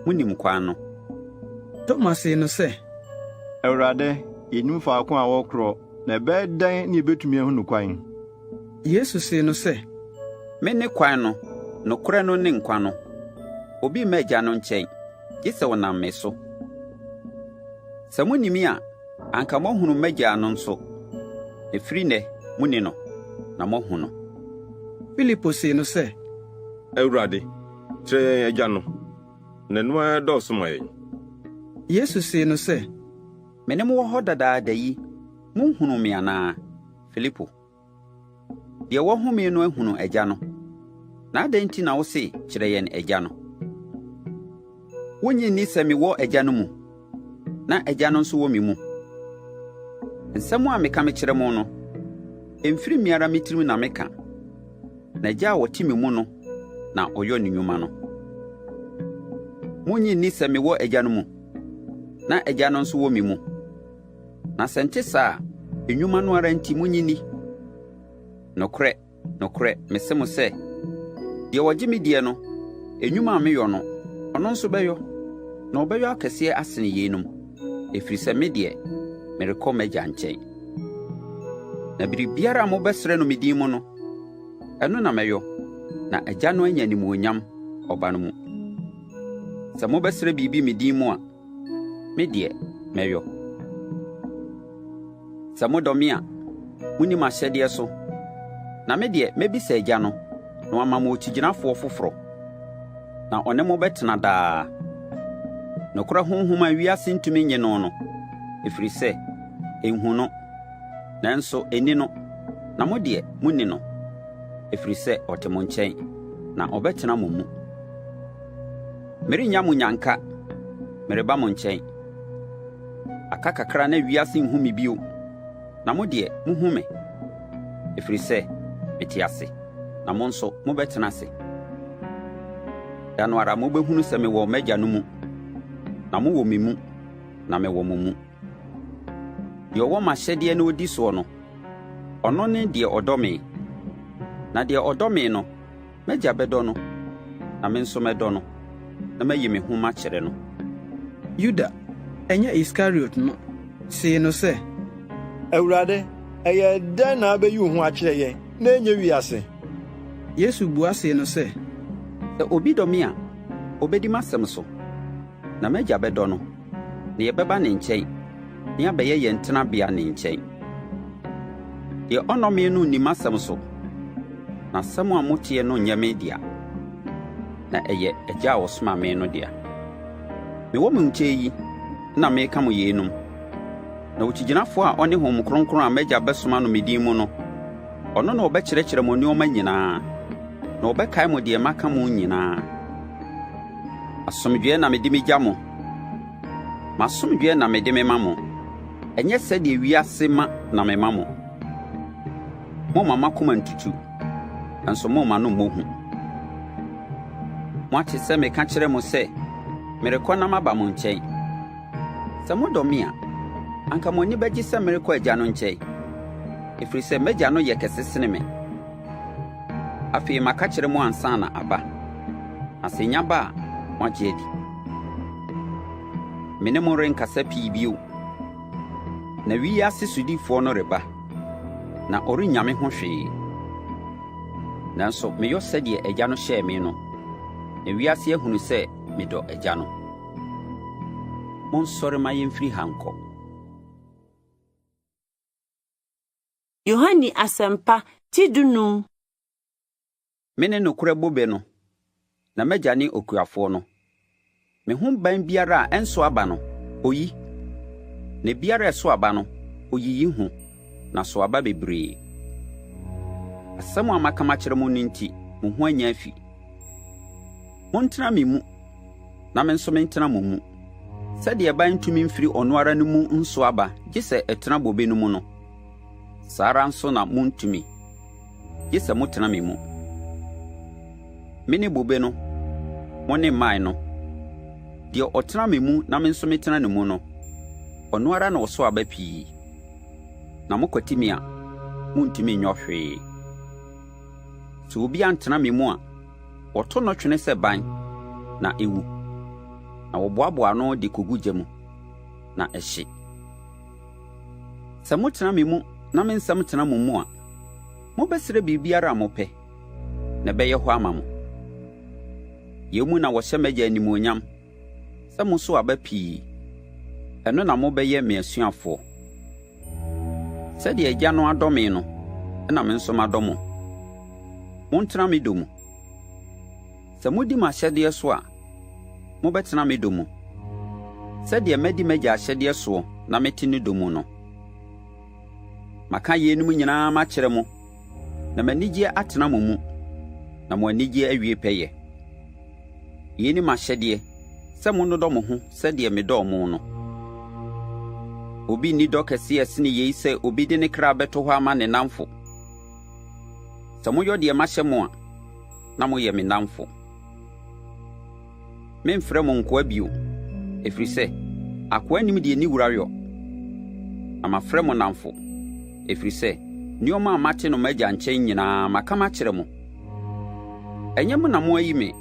Munim kwan no. Toma see no sɛ. Awurade, yennim faako a worekorɔ, na ɛbɛyɛ dɛn na yebetumi ahunu kwan? Yesu see no sɛ. Mene kwan no, nokorɛ no ne nkwa no. Obi mma Agya no nkyɛn, gye sɛ ɔnam me so. Sɛ moni me a, anka moahunu m'Agya no nso. Ɛfiri nnɛ moni no, na moahu no. Filipo see no sɛ. Awurade, Kyerɛ yɛn Agya no, na ɛno ara dɔɔso ma yɛn. Yesu see no sɛ, Me ne mo wɔ hɔ dadaada yi, monhunuu me anaa, Filipo? Deɛ wahu me no ahunu Agya no. Na adɛn nti na wose, 'Kyerɛ yɛn Agya no'? Wonnye nni sɛ mewɔ Agya no mu, na Agya no nso wɔ me mu? Nsɛm a meka mekyerɛ mo no, ɛmfiri me ara me tirim na meka. Na Agya a ɔte me mu no na ɔyɔ ne nnwuma no. Monnye nni sɛ mewɔ Agya no mu, na Agya no nso wɔ me mu. Na sɛ ɛnte saa a, nnwuma no ara nti monnye nni. Nokorɛ, nokorɛ, mese mo sɛ, deɛ ɔgye me die no, nnwuma a meyɔ no, ɔno nso bɛyɔ, na ɔbɛyɔ akɛseɛ asene yeinom, ɛfiri sɛ me deɛ, merekɔ m'Agya nkyɛn. Na biribiara a mobɛsrɛ no me din mu no, ɛno na mɛyɔ, na Agya no anya animuonyam Ɔba no mu. Sɛ mobɛsrɛ biribi me din mu a, me deɛ, mɛyɔ. Sɛ modɔ me a, monni m'ahyɛdeɛ so. Na me deɛ, mɛbisa Agya no, na wama mo Okyigyinafoɔ foforɔ, na ɔne mo bɛtena daa. Nokorɛ Honhom a wiase ntumi nnye no no, ɛfiri sɛ, ɛnhu no, nanso ɛnni no, na mo deɛ, monni no, ɛfiri sɛ ɔte mo nkyɛn, na ɔbɛtena mo mu. Merennya mo nnyanka, mereba mo nkyɛn. Aka kakra na wiase nhu me bio, na mo deɛ, muhu me, ɛfiri sɛ, mete ase, na mo nso mobɛtena ase. Da no ara mobɛhunu sɛ mewɔ m'Agya no mu, na mowɔ me mu, na mewɔ mo mu. Deɛ ɔwɔ m'ahyɛdeɛ na ɔdi soɔ no, ɔno ne deɛ ɔdɔ me. Na deɛ ɔdɔ me no, m'Agya bɛdɔ no, na me nso mɛdɔ no, na mayi me ho makyerɛ no. Yuda, ɛnyɛ Iskariot no, see no sɛ. Awurade, ɛyɛɛ dɛn na wubeyi wo ho akyerɛ yɛn, na ɛnyɛ wiase? Yesu bua see no sɛ. Sɛ obi dɔ me a, obedi m'asɛm so, na m'Agya bɛdɔ no, na yɛbɛba ne nkyɛn, na yɛabɛyɛ yɛn tenabea ne nkyɛn. Deɛ ɔnnɔ me no nni m'asɛm so, na asɛm a moteɛ no nyɛ me dea, na ɛyɛ Agya a ɔsomaa me no dea. Mewɔ mo nkyɛn yi na mereka mo yeinom. Na Okyigyinafoɔ a ɔne Honhom Kronkron a m'Agya bɛsoma no me din mu no, ɔno na ɔbɛkyerɛkyerɛ mo nneɛma nyinaa, na ɔbɛkae mo deɛ maka mo nyinaa. Asomdwoeɛ na mede megya mo. M'asomdwoeɛ na mede mema mo. Ɛnyɛ sɛdeɛ wiase ma na mema mo. Mommma mo akoma nntutu, nanso mommma no mmɔ hu. Moate sɛ meka kyerɛɛ mo sɛ, merekɔ na maba mo nkyɛn. Sɛ modɔ me a, anka mo ani bɛgye sɛ merekɔ Agya no nkyɛn, ɛfiri sɛ m'Agya no yɛ kɛse sene me. Afei maka kyerɛ mo ansa na aba, na sɛ ɛnya ba a, moagye adi. Me ne mo renkasa pii bio, na wi yi ase sodifoɔ no reba, na ɔrennya me ho hwee. Nanso meyɔ sɛdeɛ Agya no hyɛɛ me no, na wiase ahunu sɛ medɔ Agya no. Monsɔre ma yɛmfiri ha nkɔ. Yohane Asɛmpa, ti dunum. Mene nokorɛ bobe no, na m'Agya ne okuafoɔ no. Me ho ban biara a ɛnso aba no, ɔyi, na biara a ɛso aba no, ɔyiyi ho, na so aba bebree. Asɛm a maka makyerɛ mo no nti, mo ho anya afi. Montena me mu, na me nso mentena mo mu. Sɛdeɛ ban ntumi mfiri ɔno ara ne mu nso aba gye sɛ ɛtena bobe no mu no, saa ara nso na montumi, gye sɛ motena me mu. Mene bobe no, mo ne mman no. Deɛ ɔtena me mu na me nso metena ne mu no, ɔno ara na ɔso aba pii. Na mokwati me a, montumi nyɔ hwee. Sɛ obi antena me mu a, wɔto no twene sɛ ban, na ewu. Na wɔboaboa ano de kogu gya mu, na ɛhye. Sɛ motena me mu na me nsɛm tena mo mu a, mobɛsrɛ biribiara a mopɛ, na ɛbɛyɛ hɔ ama mo. Yei mu na wɔhyɛ m'Agya animuonyam, sɛ mosow aba pii. Ɛno na mobɛyɛ me asuafoɔ. Sɛdeɛ Agya no adɔ me no, na me nso madɔ mo. Montena me dɔ mu. Sɛ modi m'ahyɛdeɛ so a, mobɛtena me dɔ mu, sɛdeɛ madi m'Agya ahyɛdeɛ soɔ na mete ne dɔ mu no. Maka yeinom nyinaa makyerɛ mo, na m'anigyeɛ atena mo mu, na mo anigyeɛ awie pɛyɛ. Yei ne m'ahyɛdeɛ, sɛ monnodɔ mo ho sɛdeɛ medɔɔ mo no. Obi nni dɔ kɛseɛ sene yei sɛ obi de ne kra bɛto hɔ ama ne nnamfo. Sɛ moyɔ deɛ mahyɛ mo a, na moyɛ me nnamfo. Memfrɛ mo nkoa bio, ɛfiri sɛ, akoa nnim deɛ ne wura yɔ. Na mafrɛ mo nnamfo, ɛfiri sɛ, nneɛma a mate no m'Agya nkyɛn nyinaa maka makyerɛ mo. Ɛnyɛ mo na moayi me,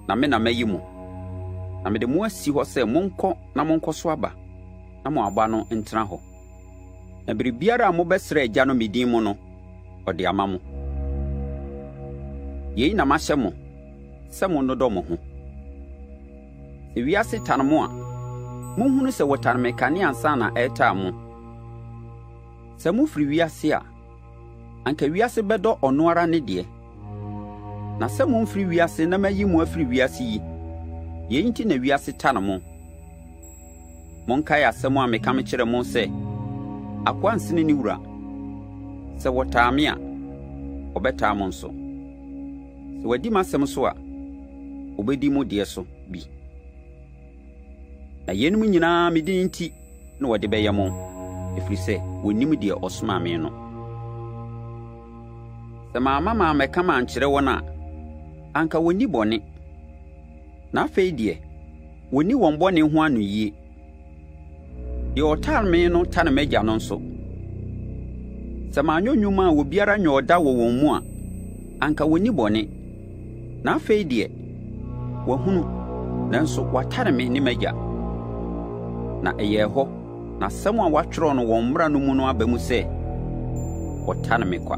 na me na mayi mo, na mede mo asi hɔ sɛ monkɔ na monkɔso aba, na mo aba no ntena hɔ. Na biribiara a mobɛsrɛ Agya no me din mu no, ɔde ama mo. Yei na mahyɛ mo, sɛ monnodɔ mo ho. Sɛ wiase tan mo a, monhunu sɛ wɔtan me kane ansa na ɛretaa mo. Sɛ mofiri wiase a, anka wiase bɛdɔ ɔno ara ne deɛ. Na sɛ momfiri wiase na mayi mo afiri wiase yi, yei nti na wiase tan mo. Monkae asɛm a meka mekyerɛɛ mo sɛ, 'Akoa nsene ne wura. Sɛ wɔtaa me a, wɔbɛtaa mo nso. Sɛ wɔadi m'asɛm so a, wɔbɛdi mo deɛ so bi. Na yeinom nyinaa me din nti na wɔde bɛyɛ mo, ɛfiri sɛ wɔnnim deɛ ɔsomaa me no. Sɛ mamma mammɛka mankyerɛ wɔn a, anka wɔnni bɔne. Na afei deɛ, wɔnni wɔn bɔne ho anoyie. Deɛ ɔtan me no tane m'Agya no nso. Sɛ manyɔ nnwuma a obiara nyɔɔ da wɔ wɔn mu a, anka wɔnni bɔne. Na afei deɛ, wɔahunu, nanso wɔatane me ne m'Agya. Na ɛyɛɛ hɔ, na asɛm a wɔatwerɛ no wɔn mmara no mu no aba mu sɛ, ‘Wɔtane me kwa.’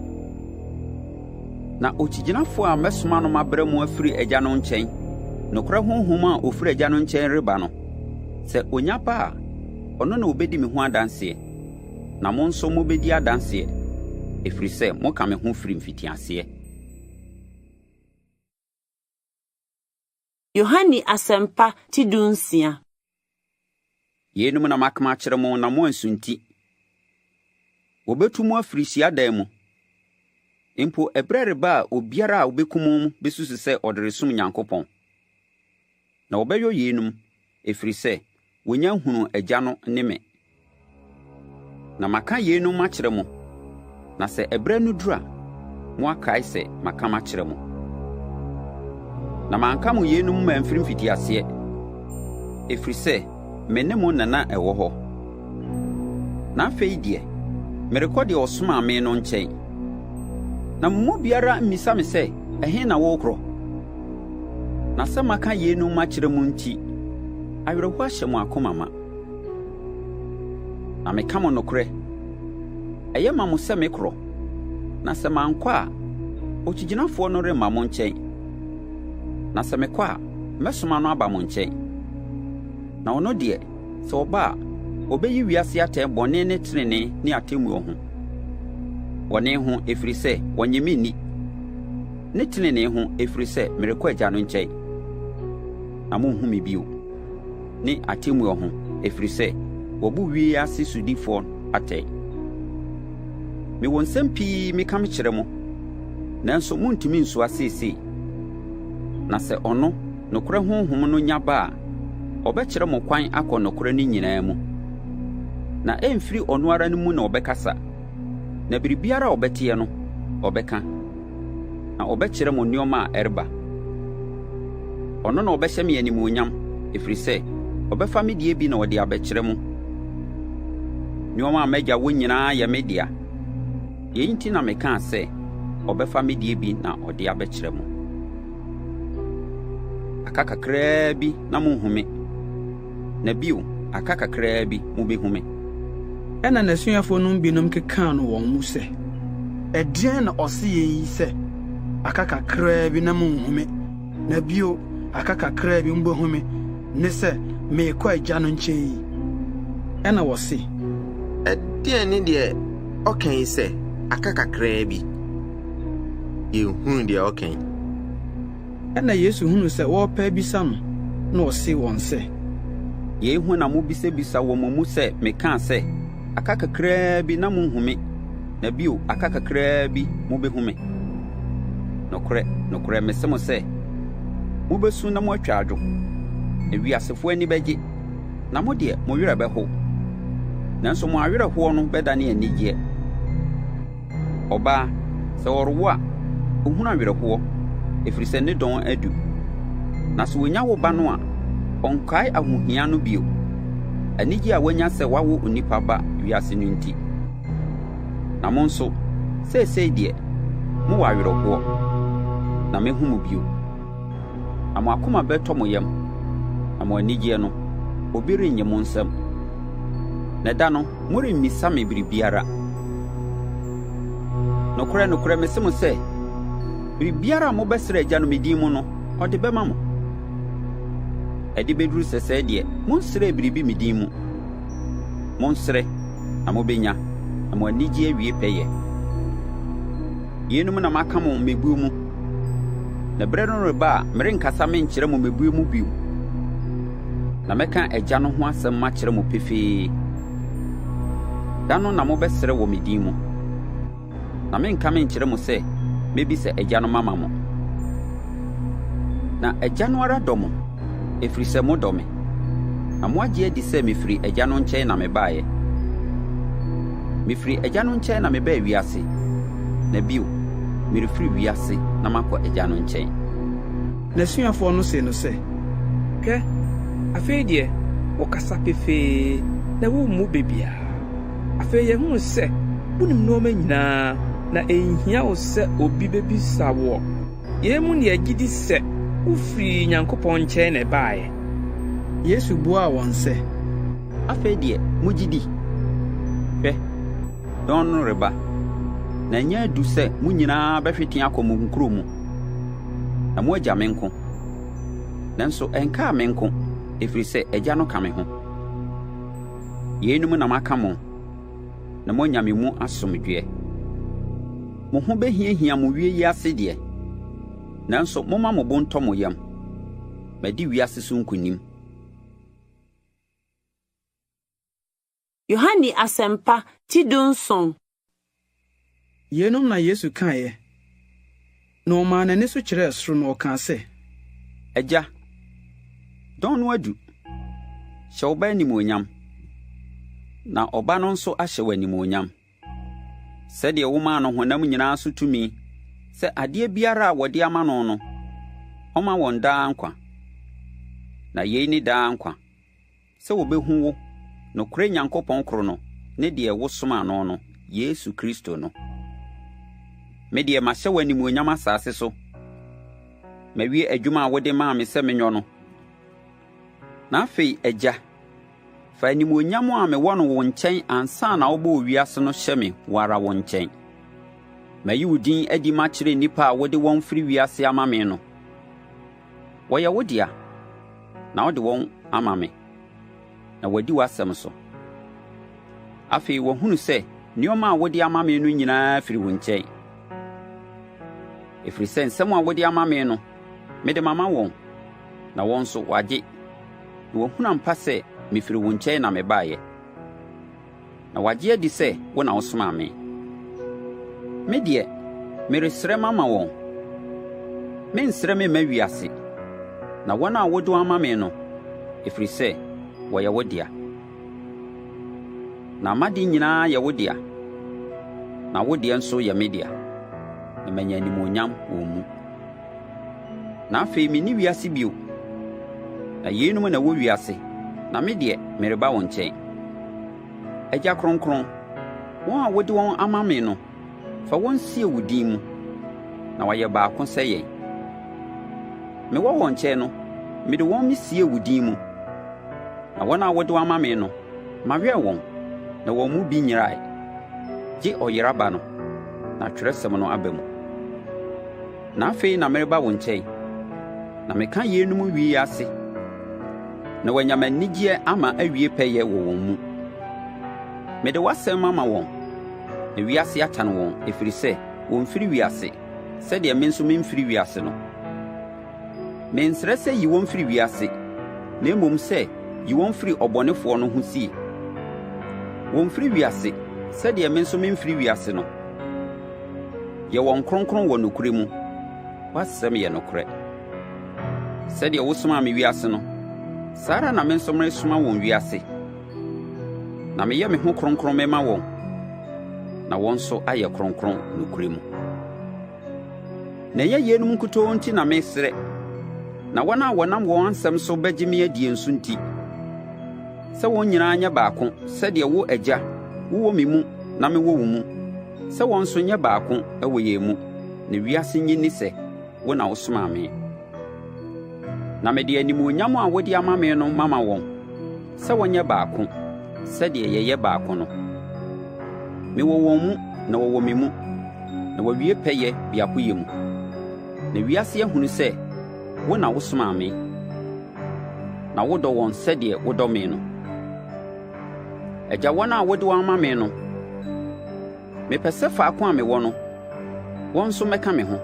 Na Okyigyinafo a mɛsoma no mabrɛ mo afiri Agya no nkyɛn, nokorɛ Honhom a ɔfiri Agya no nkyɛn reba no, sɛ ɔnya ba a, ɔno na ɔbɛdi me ho adanseɛ. Na mo nso mobɛdi adanseɛ, ɛfiri sɛ moka me ho firi mfitiaseɛ. Yohane Asɛmpa ti dunsia. Yeinom na maka makyerɛ mo na moansunti. Wɔbɛtu mo afiri hyiadan mu. Mpo ɛberɛ reba a obiara a ɔbɛkum mo bɛsusu sɛ ɔde resom Nyankopɔn. Na wɔbɛyɔ yeinom, ɛfiri sɛ wɔnnya nhunuu Agya no ne me. Na maka yeinom makyerɛ mo, na sɛ ɛberɛ no duru a, moakae sɛ maka makyerɛ mo. Na manka mo yeinom mamfiri mfitiaseɛ, ɛfiri sɛ me ne mo na na ɛwɔ hɔ. Na afei deɛ, merekɔ deɛ ɔsomaa me no nkyɛn. Na mo mu biara mmisa me sɛ, 'Ɛhe na worekorɔ? Na sɛ maka yeinom makyerɛ mo nti, awerɛhoɔ ahyɛ mo akoma ma. Na meka mo nokorɛ, ɛyɛ ma mo sɛ mekorɔ, na sɛ mankɔ a, Okyigyinafoɔ no remma mo nkyɛn. Na sɛ mekɔ a, mɛsoma no aba mo nkyɛn. Na ɔno deɛ, sɛ ɔba a, ɔbɛyi wiase atɛn bɔne ne tenenee ne atemmuo ho. Bɔne ho, ɛfiri sɛ wɔnnye me nni, ne tenenee ho, ɛfiri sɛ merekɔ Agya no nkyɛn, na monhu me bio, ne atemmuo ho, ɛfiri sɛ wɔabu wi yi ase sodifoɔ atɛn. Mewɔ nsɛm pii meka mekyerɛ mo, nanso montumi nsoa seesei. Na sɛ ɔno, nokorɛ Honhom no nya ba a, ɔbɛkyerɛ mo kwan akɔ nokorɛ no nyinaa mu. Na ɛmfiri ɔno ara ne mu na ɔbɛkasa, na biribiara a ɔbɛteɛ no, ɔbɛka, na ɔbɛkyerɛ mo nneɛma a ɛreba. Ɔno na ɔbɛhyɛ me animuonyam, ɛfiri sɛ, ɔbɛfa me deɛ bi na ɔde abɛkyerɛ mo. Nneɛma a m'Agya wɔ nyinaa yɛ me dea. Yei nti na mekaa sɛ, ɔbɛfa me deɛ bi na ɔde abɛkyerɛ mo. Aka kakraa bi na monhu me, na bio, aka kakraa bi mubehu me. Ɛnna n'asuafoɔ no mu binom kekaa no wɔn mu sɛ, Ɛdeɛn na ɔse yɛn yi sɛ, 'Aka kakraa bi na monhu me, na bio, aka kakraa bi mobɛhu me, ne sɛ, 'Merekɔ Agya no nkyɛn' yi? Ɛnna wɔse, Ɛdeɛn ne deɛ ɔka yi sɛ, 'Aka kakraa bi'? Yɛnhunu deɛ ɔka yi. Ɛnna Yesu hunuu sɛ wɔrepɛ abisa no, na ɔsee wɔn sɛ. Yei ho na mobisabisa wɔ mo mu sɛ mekaa sɛ, 'Aka kakraa bi na monhu me, na bio, aka kakraa bi mobɛhu me'? Nokorɛ, nokorɛ, mese mo sɛ, mubesu na moatwa adwo, na wiasefoɔ ani bɛgye, na mo deɛ, mo werɛ bɛho. Nanso mo awerɛhoɔ no bɛdane anigyeɛ. Ɔbaa, sɛ ɔrewo a, ɔhunu awerɛhoɔ, ɛfiri sɛ ne dɔn adu. Na sɛ ɔnya wo ba no a, ɔnkae ahohia no bio, anigyeɛ a wanya sɛ wawo onipa ba wiase no nti. Na mo nso, seesei deɛ, mowɔ awerɛhoɔ, na mɛhu mo bio. Na mo akoma bɛtɔ mo yam, na mo anigyeɛ no, obi rennye mo nsam. Na da no, moremmisa me biribiara. Nokorɛ, nokorɛ, mese mo sɛ, biribiara a mobɛsrɛ Agya no me din mu no, ɔde bɛma mo. Ɛde bɛduru sɛsɛɛ deɛ, monsrɛɛ biribi me din mu. Monsrɛ, na mobɛnya, na mo anigyeɛ awie pɛyɛ. Yeinom na maka mo mmebuo mu. Na berɛ no reba a merenkasa menkyerɛ mo mmebuo mu bio, na mɛka Agya no ho asɛm makyerɛ mo pefee. Da no na mobɛsrɛ wɔ me din mu. Na menka menkyerɛ mo sɛ mɛbisa Agya no mama mo. Na Agya no ara dɔ mo, ɛfiri sɛ modɔ me, na moagye adi sɛ mefiri Agya no nkyɛn na mebaeɛ. Mefiri Agya no nkyɛn na mebaa wiase, na bio, merefiri wiase na makɔ Agya no nkyɛn. N'asuafoɔ no see no sɛ, Hwɛ, afei deɛ, wokasa pefee na wommu bɛ biara. Afei yɛahunu sɛ wunim nneɛma nyinaa, na enhia wo sɛ obi bebisa wo. Yei mu na yɛgye di sɛ wufii Nyankopɔn nkyɛn na ɛbaeɛ. Yesu buaa wɔn sɛ, Afei deɛ mugye di? Hwɛ, dɔn no reba, na anya adu sɛ mo nyinaa bɛhwete akɔ mo nkuro mu, na moagya me nko. Nanso ɛnkaa me nko, ɛfiri sɛ Agya no ka me ho. Yeinom na maka mo, na moanya me mu asomdwoeɛ. Mo ho bɛhiahia mo wie yi ase deɛ, nanso momma mo bo ntɔ mo yam. Madi wiase so nkonim. Yohane Asɛmpa ti 17. Yeinom na Yesu kaeɛ, na ɔmaa n'ani so kyerɛɛ soro na ɔkaa sɛ. Agya, dɔn no adu. Hyɛ wo Ba animuonyam, na Ɔba no nso ahyɛ wo animuonyam. Sɛdeɛ womaa no honam nyinaa so tumi sɛ adeɛ biara a wɔde ama no no, ɔmma wɔn daa nkwa. Na yei ne daa nkwa. Sɛ wɔbɛhu wo, nokorɛ Nyankopɔn koro no, ne deɛ wosomaa no no, Yesu Kristo no. Me deɛ mahyɛ wo animuonyam asase so. Mawie adwuma a wode maa me sɛ menyɔ no. Na afei, Agya, fa animuonyam a mewɔ no wo nkyɛn ansa na wobɔɔ wiase no hyɛ me wo ara wo nkyɛn. Mayi wo din adi makyerɛ nnipa a wode wɔn firi wiase ama me no. Wɔyɛ wo dea, na wode wɔn ama me, na wɔadi w'asɛm so. Afei wɔahunu sɛ Nneɛma a wode ama me no nyinaa firi wo nkyɛn. Ɛfiri sɛ nsɛm a wode ama me no, mede mama wɔn, na wɔn nso wɔagye, na wɔahunu ampa sɛ mefiri wo nkyɛn na mebaeɛ. Na wɔagye adi sɛ wo na wosomaa me. Me deɛ, meresrɛ mama wɔn. Mensrɛ memma wiase, na wɔn a wode wɔn ama me no, ɛfiri sɛ wɔyɛ wo dea. Na m'ade nyinaa yɛ wo dea, na wo deɛ nso yɛ me dea, na manya animuonyam wɔn mu. Na afei menni wiase bio, na yeinom na ɛwɔ wiase, na me deɛ, mereba wo nkyɛn. Agya Kronkron, wɔn a wode wɔn ama me no, fa wɔn sie wo din mu, na wɔayɛ baako sɛ yɛn. Mewɔ wɔn nkyɛn no, mede wɔn mesiee wo din mu. Na wɔn a wode wɔn ama me no, mawɛn wɔn, na wɔn mu bi nyerae, gye ɔyera ba no, na twerɛsɛm no aba mu. Na afei na mereba wo nkyɛn, na meka yeinom wi yi ase, na wɔanya m'anigyeɛ ama awie pɛyɛ wɔ wɔn mu. Mede w'asɛm mama wɔn, na wiase atan wɔn, ɛfiri sɛ wɔmfiri wiase, sɛdeɛ me nso memfiri wiase no. Mensrɛ sɛ yi wɔn firi wiase, na mmom sɛ yi wɔn firi ɔbɔnefoɔ no ho sie. Wɔmfiri wiase, sɛdeɛ me nso memfiri wiase no. Yɛ wɔn kronkron wɔ nokorɛ mu; w'asɛm yɛ nokorɛ. Sɛdeɛ wosomaa me wiase no, saa ara na me nso meresoma wɔn wiase. Na meyɛ me ho kronkron mema wɔn, na wɔn nso ayɛ kronkron nokorɛ mu. Na ɛnyɛ yeinom nkutoo nti na mesrɛ, na wɔn a wɔnam wɔn asɛm so bɛgye me adie nso nti, sɛ wɔn nyinaa nyɛ baako sɛdeɛ wo, Agya, wowɔ me mu na mewɔ wo mu, sɛ wɔn nso nyɛ baako wɔ yɛn mu, na wiase nnye nni sɛ wo na wosomaa me. Na mede animuonyam a wode ama me no mama wɔn, sɛ wɔnyɛ baako, sɛdeɛ yɛyɛ baako no. Mewɔ wɔn mu na wɔwɔ me mu, na wɔawie pɛyɛ biakoyɛ mu, na wiase ahunu sɛ wo na wosomaa me, na wodɔ wɔn sɛdeɛ wodɔ me no. Agya, wɔn a wode wɔn ama me no, mepɛ sɛ faako a mewɔ no, wɔn nso mmɛka me ho,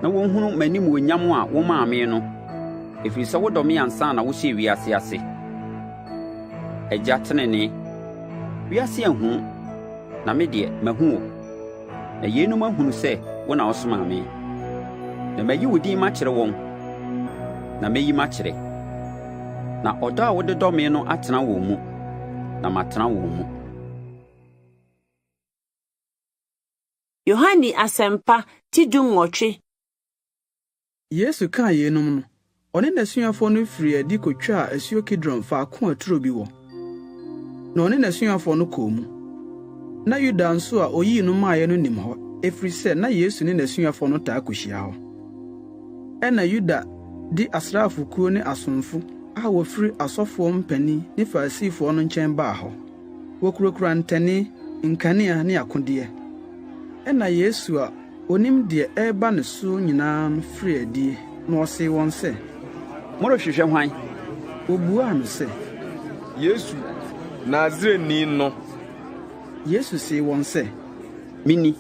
na wɔnhunu m'animuonyam a womaa me no, ɛfiri sɛ wodɔ me ansa na wohyɛɛ wiase ase. Agya tenenee, wiase anhu wo, na me deɛ, mahu wo, na yeinom ahunu sɛ wo na wosomaa me. Na mayi wo din makyerɛ wɔn, na mɛyi makyerɛ. Na ɔdɔ a wode dɔ me no atena wɔn mu, na matena wɔn mu. Yohane Asɛmpa ti dunwɔtwe. Yesu kaa yeinom no, ɔne n'asuafoɔ no firii adi kɔtwaa asuo Kidron faako a turo bi wɔ, na ɔne n'asuafoɔ no kɔɔ mu. Na Yuda nso a oyii no maeɛ no nim hɔ, ɛfiri sɛ na Yesu ne n'asuafoɔ no taa kɔhyia hɔ. Ɛnna Yuda de asraafokuo ne asomfo a wɔfiri asɔfoɔ mpanin ne Farisifoɔ no nkyɛn baa hɔ. Wɔkurakura ntɛnee, nkanea ne akodeɛ. Ɛnna Yesu a onim deɛ ɛreba ne so nyinaa no firii adie, na ɔsee wɔn sɛ, Morehwehwɛ hwan? Wɔbuaa no sɛ, Yesu, Nasareni no. Yesu see wɔn sɛ, Mini.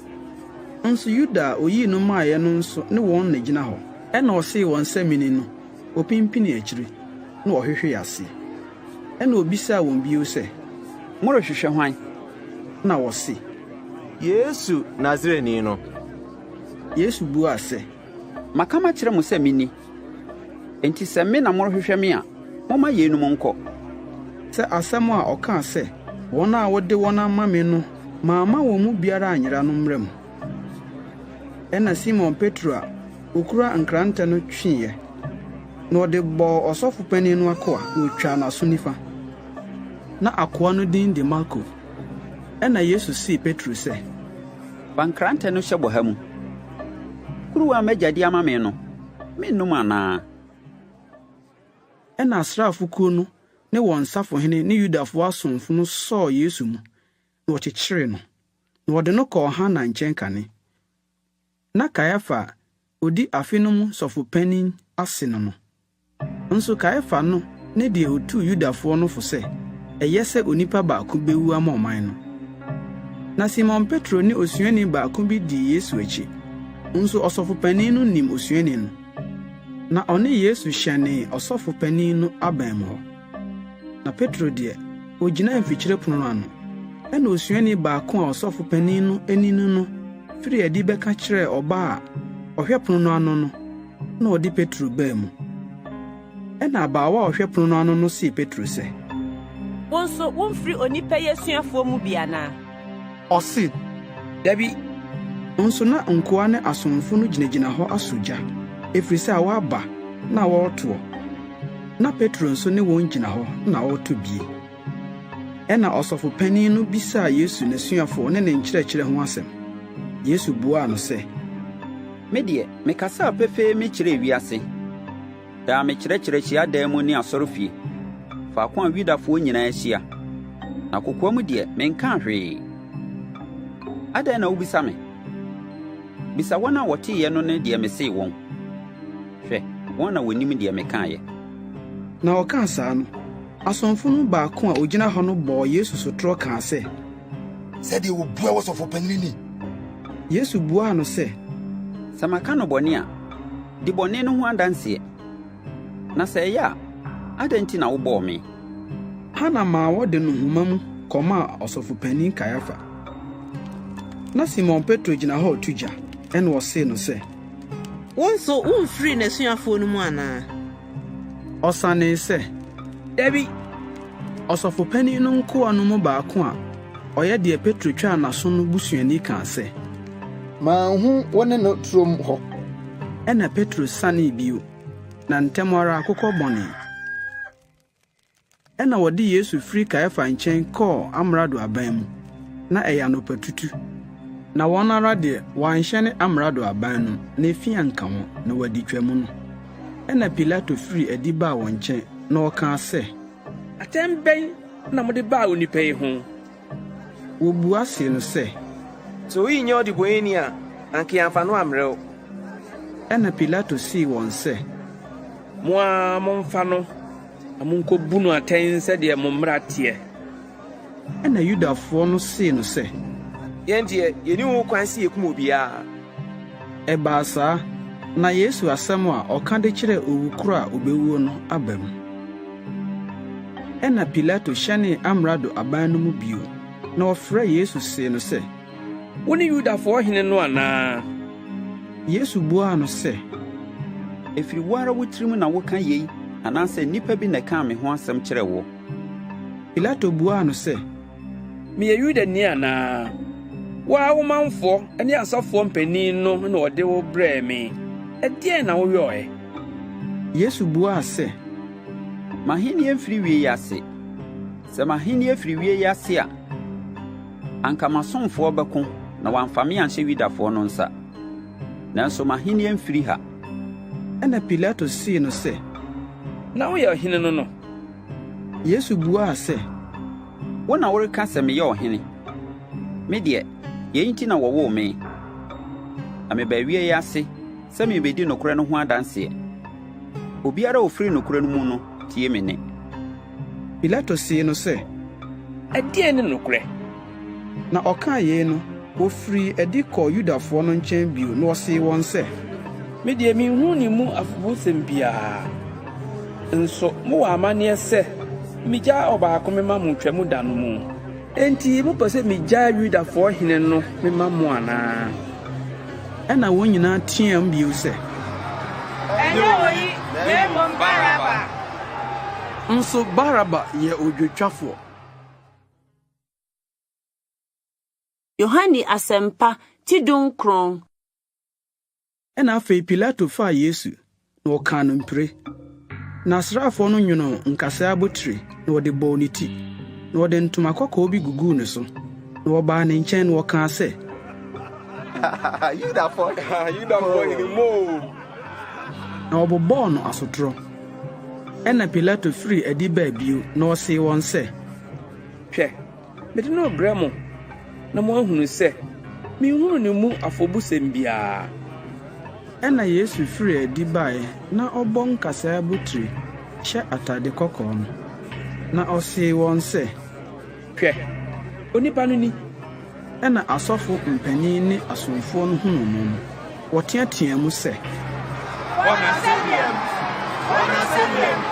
Nso Yuda a oyii no maeɛ no nso ne wɔn na egyina hɔ. Ɛnna ɔsee wɔn sɛ, Mini no, opimpinii akyiri, na ɔhwehwee ase. Ɛnna obisaa wɔn bio sɛ, Morehwehwɛ hwan? Na wɔse, Yesu Nasareni no. Yesu buaa sɛ, Maka makyerɛ mo sɛ mini. Enti sɛ me na morehwehwɛ me a, momma yeinom nkɔ. Sɛ asɛm a ɔkaa sɛ, Wɔn a wode wɔn ama me no, mamma wɔn mu biara anyera no mmra mu. Ɛnna Simon Petro a okura nkrante no tweeɛ, na ɔde bɔɔ ɔsɔfo panin no akoa, na otwaa n'aso nifa. Na akoa no din de Malko. Ɛnna Yesu see Petro sɛ, Fa nkrantɛ no hyɛ bɔha mu. Kuruwa a m'Agya de ama me no, mennom anaa? Ɛnna asraafo kuo no ne wɔn safohene ne Yudafoɔ asomfo no sɔɔ Yesu mu, na wɔkyekyeree no, na wɔde no kɔɔ Hana nkyɛn kane. Na Kaiafa a odi afe no mu sɔfopanyin ase no no. Nso Kaiafa no ne deɛ otuu Yudafoɔ no fo sɛ, ɛyɛ sɛ onipa baako bewu ama ɔman no. Na Simon Petro ne osuani baako bi dii Yesu akyi. Nso ɔsɔfopanyin no nim osuani no, na ɔne Yesu hyɛnee ɔsɔfopanyin no aban mu hɔ. Na Petro deɛ, ogyinaa mfikyire pon no ano. Ɛnna osuani baako a ɔsɔfo panyin no ni no no firii adi bɛka kyerɛɛ ɔbaa a ɔhwɛ pon no ano no na ɔde Petro baa mu. Ɛnna abaawa a ɔhwɛ pon no ano no see Petro sɛ, Wo nso, womfiri onipa yi asuafoɔ mu bi anaa? Ɔse, Dabi! Nso na nkoa ne asomfo no gyinagyina hɔ asɔ gya, ɛfiri sɛ awɔ aba na wɔretoɔ. Na Petro nso ne wɔn gyina hɔ na ɔretɔ bie. Ɛnna ɔsɔfo panin no bisaa Yesu n'asuafoɔ ne ne nkyerɛkyerɛ ho asɛm. Yesu buaa no sɛ, Me deɛ, mekasaa pefee mekyerɛɛ wiase. Daa mekyerɛkyerɛ hyiadan mu ne asɔrefie, faako a Yudafoɔ nyinaa hyia. Na kokoam deɛ, menkaa hwee. Adɛn na wobisa me? Bisa wɔn a wɔteeɛ no ne deɛ mesee wɔn. Hwɛ, wɔn na wɔnim deɛ mekaeɛ. Na ɔkaa saa no, asomfo no mu baako a ogyina hɔ no bɔɔ Yesu sotorɔ kaa sɛ, Sɛdeɛ wɔbua wo sɔfopanin ni? Yesu buaa no sɛ, Sɛ maka no bɔne a, di bɔne no ho adanseɛ. Na sɛ ɛyɛ a, adɛn nti na wobɔɔ me? Hana maa wɔde no nhoma mu kɔmaa Ɔsɔfopanyin Kaiafa. Na Simon Petro gyina hɔ reto gya, ɛnna ɔsee no sɛ, Wo nso womfiri n'asuafoɔ no mu anaa? Ɔsanee sɛ, Dabi! Ɔsɔfopanyin no nkoa no mu baako a ɔyɛ deɛ Petro twaa n'aso no busuani kaa sɛ, Manhu wo ne no turom hɔ? Ɛnna Petro sanee bio, na ntɛm ara akokɔ bɔnee. Ɛnna wɔde Yesu firi Kaiafa nkyɛn kɔɔ amrado aban mu. Ná ɛyɛ anɔpatutu. Na wɔn ara deɛ, wɔanhyɛne amrado aban no mu, na efi anka wɔn, na wɔadi Twam no. Ɛnna Pilato firii adi baa wɔn nkyɛn, na ɔkaa sɛ, Atɛn bɛn na mode baa onipa yi ho? Wobua see no sɛ, Sɛ oyi nyɛ ɔdebɔneyɛni a, anka yɛamfa no ammrɛ wo. Ɛnna Pilato see wɔn sɛ, Mo ara momfa no na munkobu no atɛn sɛdeɛ mo mmara teɛ. Ɛnna Yudafoɔ no see no sɛ, Yɛn deɛ, yenni ho kwan sɛ yekum obiara. Ɛbaa saa, na Yesu asɛm a ɔka de kyerɛɛ owu koro a obewuo no aba mu. Ɛnna Pilato hyɛnee amrado aban no mu bio, na ɔfrɛɛ Yesu see no sɛ, Wone Yudafoɔ hene no anaa? Yesu buaa no sɛ, Ɛfiri wo ara wo tirim na woka yei anaasɛ nnipa bi na ɛkaa me ho asɛm kyerɛɛ woɔ? Pilato buaa no sɛ, Meyɛ Yudani anaa? Wo ara wo manfoɔ ne asɔfoɔ mpanin no na wɔde wo brɛɛ me. Ɛdeɛn na woyɔeɛ? Yesu buaa sɛ, M'ahennie mfiri wie yi ase. Sɛ m'ahennie firi wie yi ase a, anka m'asomfoɔ bɛko na wɔamfa me anhyɛ Yudafoɔ no nsa. Nanso m'ahennie mfiri ha. Ɛnna Pilato see no sɛ, Na woyɛ ɔhene no no? Yesu buaa sɛ, Wo na woreka sɛ meyɛ ɔhene. Me deɛ, yei nti na wɔwoo me, na mebaa wie yi ase sɛ merebɛdi nokorɛ no ho adanseɛ. Obiara a ɔfiri nokorɛ no mu no tie me nne. Pilato see no sɛ, Ɛdeɛn ne nokorɛ? Na ɔkaa yei no, ɔfirii adi kɔɔ Yudafoɔ no nkyɛn bio, na ɔsee wɔn sɛ, Me deɛ, menhunu ne mu afobusɛm biara. Nso mowɔ amanneɛ sɛ migyaa ɔbaako mema mo Twam da no mu. Enti mopɛ sɛ migyaa Yudafoɔ hene no mema mo anaa? Ɛnna wɔn nyinaa teɛɛm bio sɛ. Ɛnyɛ oyi, na mmom Baraba! Nso Baraba yɛ odwotwafoɔ. Yohane Asɛmpa ti dunkron. Ɛnna afei Pilato faa Yesu, na ɔkaa no mpire. Na asraafoɔ no nwonoo nkasɛɛ abotire, na wɔde bɔɔ ne ti, na wɔde ntoma kɔkɔɔ bi guguu ne so. Na wɔbaa ne nkyɛn na wɔkaa sɛ, Yudafoɔ Yudafoɔ hene moo! Na wɔbobɔɔ no asotorɔ. Ɛnna Pilato firii adi baa bio, na ɔsee wɔn sɛ, Hwɛ, Mede no rebrɛ mo na moahunu sɛ minhuu ne mu afɔbusɛm biara. Ɛnna Yesu firii adi baeɛ na ɔbɔ nkasɛɛ abotire hyɛ atade kɔkɔɔ no, na ɔsee wɔn sɛ, Hwɛ, onipa no ni! Ɛnna asɔfo mpanin ne asomfoɔ no hunuu no no, wɔteateaa mu sɛ, Bɔ no asɛnnua mu! Bɔ no asɛnnua mu!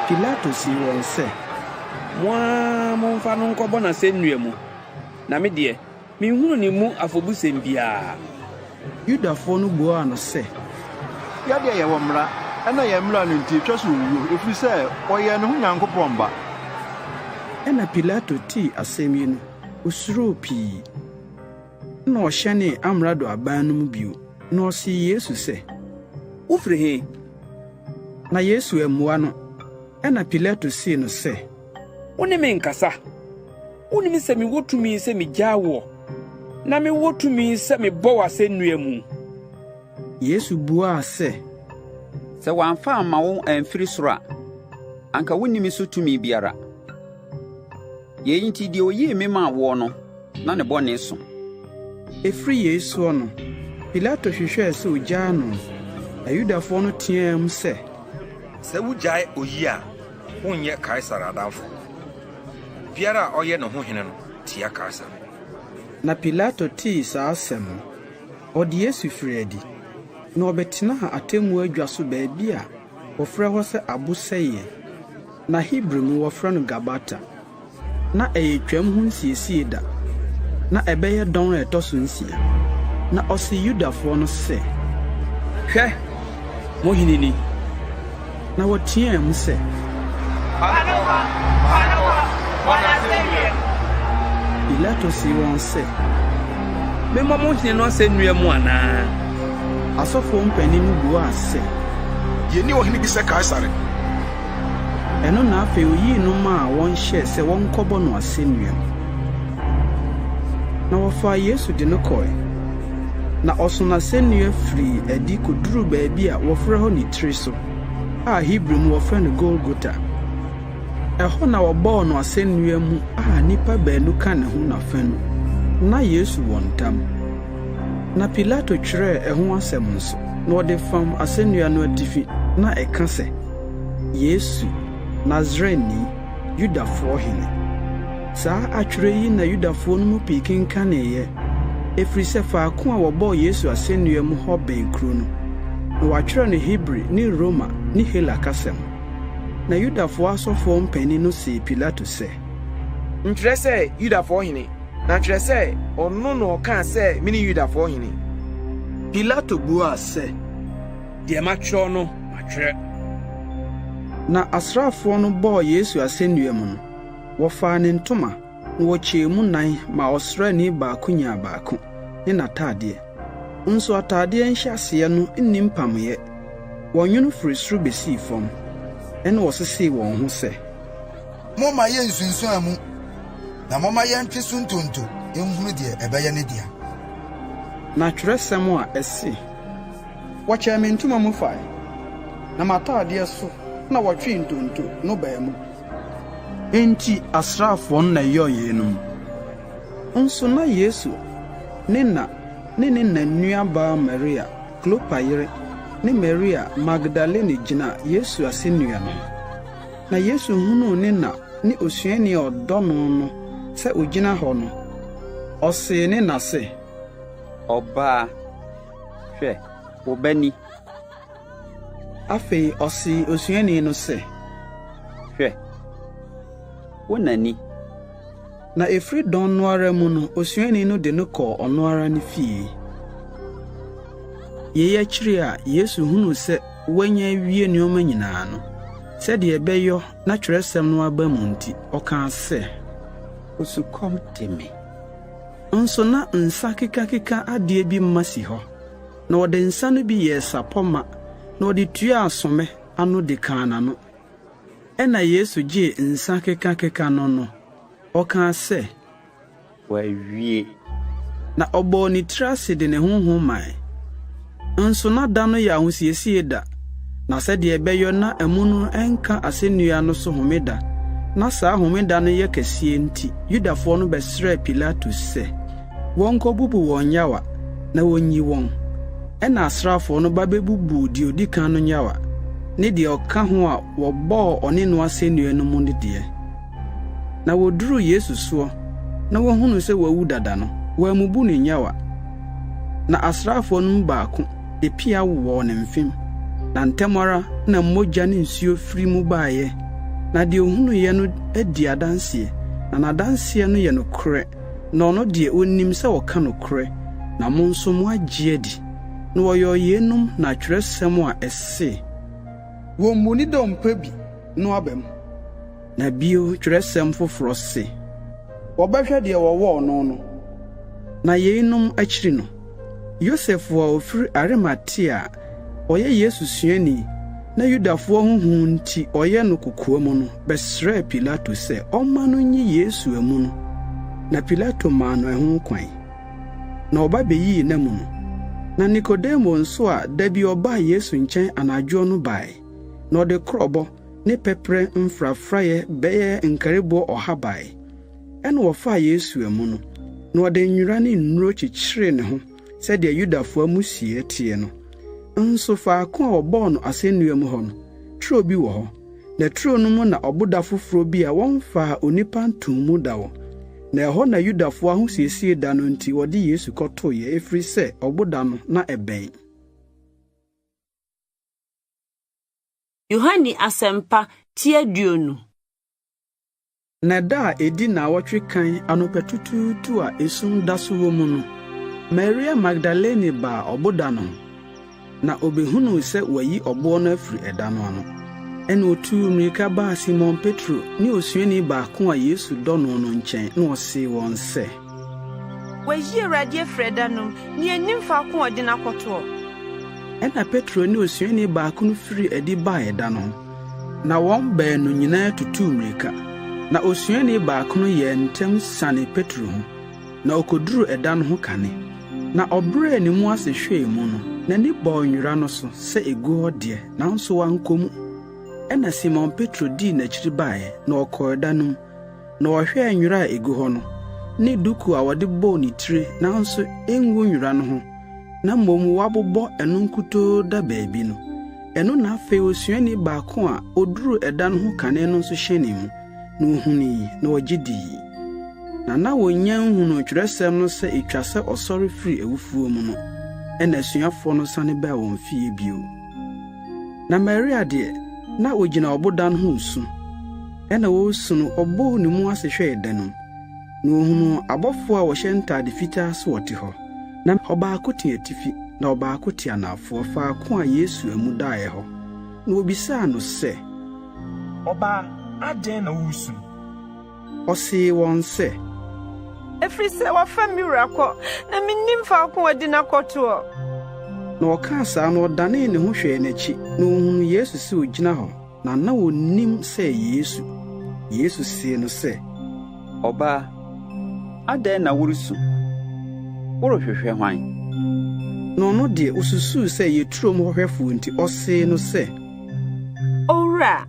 Pilato see wɔn sɛ, Mo ara momfa no nkɔbɔ no asɛnnua mu, na me deɛ, Menhunu ne mu afɔbusɛm biara. Yudafoɔ no buaa no sɛ. Yɛn deɛ, yɛwɔ mmara, ɛnna yɛn mmara no nti, ɛtwa sɛ ɔwuo, ɛfiri sɛ ɔyɛɛ ne ho Nyankopɔn ba. Ɛnna Pilato tee asɛm yi no, osuroo pii. Ɛnna ɔhyɛnee amrado aban no mu bio, na ɔsee Yesu sɛ, Wofiri he? Na Yesu ammua no. Ɛnna Pilato see no sɛ, Wo ne me nkasa? Wunnim sɛ mewɔ tumi sɛ migyaa woɔ, na mewɔ tumi sɛ mebɔ wo asɛnnua mu? Yesu buaa sɛ, Sɛ wɔamfa amma wo amfiri soro a, anka wunni me so tumi biara. Yei nti, deɛ ɔyii me maa woɔ no na ne bɔne so. Ɛfiri yei soɔ no, Pilato hwehwɛɛ sɛ ɔgyaa no, na Yudafoɔ no teaam sɛ, Sɛ wugyae oyi a, wonyɛ Kaesare adamfo. Obiara a ɔyɛ ne ho hene no tia Kaesare. Na Pilato tee saa asɛm no, ɔde Yesu firii adi, na ɔbɛtenaa atemmuo adwa so baabi a wɔfrɛ hɔ sɛ Abo Sɛeɛ, na Hebri mu wɔfrɛ no Gabata. Ná ɛyɛ Twam ho nsiesie da, na ɛbɛyɛ dɔn a ɛtɔ so nsia. Na ɔsee Yudafoɔ no sɛ, Hwɛ, mo hene ni! Na wɔteɛɛ mu sɛ. Fa no kɔ! Fa no kɔ! Bɔ no asɛnnua mu! Pilato see wɔn sɛ, Memmɔ mo hene no asɛnnua mu anaa? Asɔfoɔ mpanin no buaa sɛ. Yenni ɔhene bi sɛ Kaesare. Ɛno na afei oyii no maa wɔn hyɛɛ sɛ wɔnkɔbɔ no asɛnnua mu. Na wɔfaa Yesu de no kɔe. Na ɔso n'asɛnnua firii adi koduruu baabi a wɔfrɛ hɔ Nitire so, a Hebri mu wɔfrɛ no Golgota. Ɛhɔ na wɔbɔɔ no asɛnnua mu a nnipa baanu ka ne ho n'afanu, na Yesu wɔ ntam. Na Pilato twerɛɛ ɛho asɛm nso, na ɔde fam asɛnnua no atifi, na ɛka sɛ, Yesu, Nasareni, Yudafoɔ hene. Saa atwerɛ yi na Yudafoɔ no mu pii kenkaneeɛ, ɛfiri sɛ faako a wɔbɔɔ Yesu asɛnnua mu hɔ bɛn kuro no, na wɔatwerɛ no Hebri ne Roma ne Hela kasa mu. Na Yudafoɔ asɔfoɔ mpanin no see Pilato sɛ. Ntwerɛ sɛ, 'Yudafoɔ hene, na twerɛ sɛ, 'Ɔno na ɔkaa sɛ, Mene Yudafoɔ hene. Pilato buaa sɛ. Deɛ matwerɛ no, matwerɛ. Na asraafoɔ no bɔɔ Yesu asɛnnua mu no, wɔfaa ne ntoma, na wɔkyɛɛ mu nnan maa ɔsraani baako nyaa baako, ne n'atadeɛ. Nso atadeɛ nhyɛaseɛ no nni mpameeɛ, wɔnwono firi soro bɛsii fam. Ɛnna wɔsesee wɔn ho sɛ. Momma yennsunsuan mu, na momma yɛntwe so ntonto nhunu deɛ ɛbɛyɛ ne dea. Na twerɛsɛm a ɛse, Wɔkyɛɛ me ntoma mu fae, na m'atadeɛ so na wɔtwee ntonto no baa mu. Enti asraafoɔ no na ɛyɔɔ yeinom. Nso na Yesu ne na ne ne na nuabaa Maria, Klopa yere, ne Maria Magdalene gyina Yesu asennua no ho. Na Yesu hunuu ne na ne osuani a ɔdɔ no no sɛ ogyina hɔ no, ɔsee ne na sɛ. Ɔbaa, hwɛ, wo ba ni! Afei ɔsee osuani no sɛ. Hwɛ, wo na ni! Na ɛfiri dɔn no ara mu no osuani no de no kɔɔ ɔno ara ne fie. Yei akyiri a Yesu hunuu sɛ wanya awie nnoɔma nyinaa no, sɛdeɛ ɛbɛyɔ na twerɛsɛm no aba mu nti, ɔkaa sɛ. Osukɔm de me. Nso na nsa kekakeka adeɛ bi ma si hɔ, na ɔde nsa no bi yɛɛ sapɔ ma, na ɔde tuaa somɛ ano de kaa n'ano. Ɛnna Yesu gyee nsa kekakeka no no, ɔkaa sɛ. Wɔawie. Na ɔbɔɔ ne tiri ase de ne honhom mae. Nso na da no yɛ ahosiesie da, na sɛdeɛ ɛbɛyɔ na amu no nka asɛnnua no so homeda, na saa homeda no yɛ kɛseɛ nti, Yudafoɔ no bɛsrɛɛ Pilato sɛ wɔnkɔbubu wɔn nnyawa na wɔnyi wɔn. Ɛnna asraafoɔ no ba bɛbubuu deɛ ɔdi kan no nnyawa, ne deɛ ɔka ho a wɔbɔɔ ɔne no asɛnnua no mu no deɛ. Na wɔduruu Yesu soɔ, na wɔhunuu sɛ wawu dada no, wɔammubu ne nnyawa. Na asraafoɔ no mu baako de pea wowɔɔ ne mfem, na ntɛm ara na mogya ne nsuo firi mu baeɛ. Na deɛ ɔhunuiɛ no adi adanseɛ, na n'adanseɛ no yɛ nokorɛ, na ɔno deɛ, ɔnim sɛ ɔka nokorɛ, na mo nso moagye adi. Na wɔyɔɔ yeinom na twerɛsɛm a ɛse, Wɔmmu ne dompe bi no aba mu. Na bio twerɛsɛm foforɔ se, Wɔbɛhwɛ deɛ wɔwɔɔ no no. Na yeinom akyiri no, Yosef a ɔfiri Arimatea a ɔyɛ Yesu suani na Yudafoɔ ho hu nti ɔyɛ no kokoam no bɛsrɛɛ Pilato sɛ ɔmma no nyi Yesu amu no, na Pilato maa no ɛho kwan. Na ɔba beyii n'amu no. Na Nikodemo nso a da bi ɔbaa Yesu nkyɛn anadwoɔ no bae, na ɔde korɔbɔ ne pɛprɛ mfrafraeɛ bɛyɛ nkariboɔ ɔha bae. Ɛnna wɔfaa Yesu amu no, na wɔde nwera ne nnuro kyekyeree ne ho sɛdeɛ Yudafoɔ amusieɛ teɛ no. Nso faako a wɔbɔɔ no asɛnnua mu hɔ no, turo bi wɔ hɔ, na turo no mu na ɔboda foforɔ bi a wɔmfaa onipa ntoo mu da wɔ. Na ɛhɔ na Yudafoɔ ahosiesie da no nti wɔde Yesu kɔtoeɛ, ɛfiri sɛ ɔboda no, na ɛbɛn. Yohane Asɛmpa ti 20. Na da a edi nnaawɔtwe kan anɔpatutuutu a esum da so wɔ mu no, Maria Magdalene baa ɔboda no ho, na obehunuu sɛ wɔayi ɔboɔ no afiri ɛda no ano. Ɛnna otuu mmirika baa Simon Petro ne osuani baako a Yesu dɔ no no nkyɛn, na ɔsee wɔn sɛ. Wɔayi Awurade afiri ɛda no mu, na yennim faako a wɔde no akɔtoɔ. Ɛnna Petro ne osuani baako no firii adi baa ɛda no ho, na wɔn baanu nyinaa tutuu mmirika. Na osuani baako no yɛɛ ntɛm sianee Petro ho, na okoduruu ɛda no ho kane. Na ɔbrɛɛ ne mu ase hwɛɛ mu no, n'ani bɔɔ nwera no so sɛ egu hɔ deɛ, nanso wankɔ mu. Ɛnna Simon Petro dii n'akyiri baeɛ, na ɔkɔɔ ɛda no mu. Na ɔhwɛɛ nwera a egu hɔ no, ne duku a wɔde bɔɔ ne tiri nanso engu nwera no ho, na mmom wɔabobɔ ɛno nkutoo da baabi no. Ɛno na afei osuani baako a oduruu ɛda no ho kane no nso hyɛnee mu, na ohunui, na ɔgye dii. Na na wonnya nhunuu Kyerɛwsɛm no sɛ etwa sɛ ɔsɔre firi awufoɔ mu no. Ɛnna asuafoɔ no sane baa wɔn fie bio. Na Maria deɛ, na ogyina ɔboda no ho resu. Ɛnna ɔresu no, ɔbɔɔ ne mu ase hwɛɛ da no mu, na ohunuu abɔfoɔ a wɔhyɛ ntade fitaa sɛ wɔte hɔ, na ɔbaako te atifi, na ɔbaako te anafoɔ, faako a Yesu amu daeɛ hɔ. Na wɔbisaa no sɛ. Ɔbaa, adɛn na woresu? Ɔsee wɔn sɛ. Ɛfiri sɛ wɔafa me wura kɔ, na mennim faako a wɔde no akɔtoɔ. Na ɔkaa saa no, ɔdanee ne ho hwɛɛ n'akyi, na ohunuu Yesu sɛ ogyina hɔ, na na onnim sɛ ɛyɛ Yesu. Yesu see no sɛ. Ɔbaa, adɛn na woresu? Worehwehwɛ hwan? Na ɔno deɛ, osusuu sɛ ɛyɛ turom hɔ hwɛfoɔ nti, ɔsee no sɛ. Owura,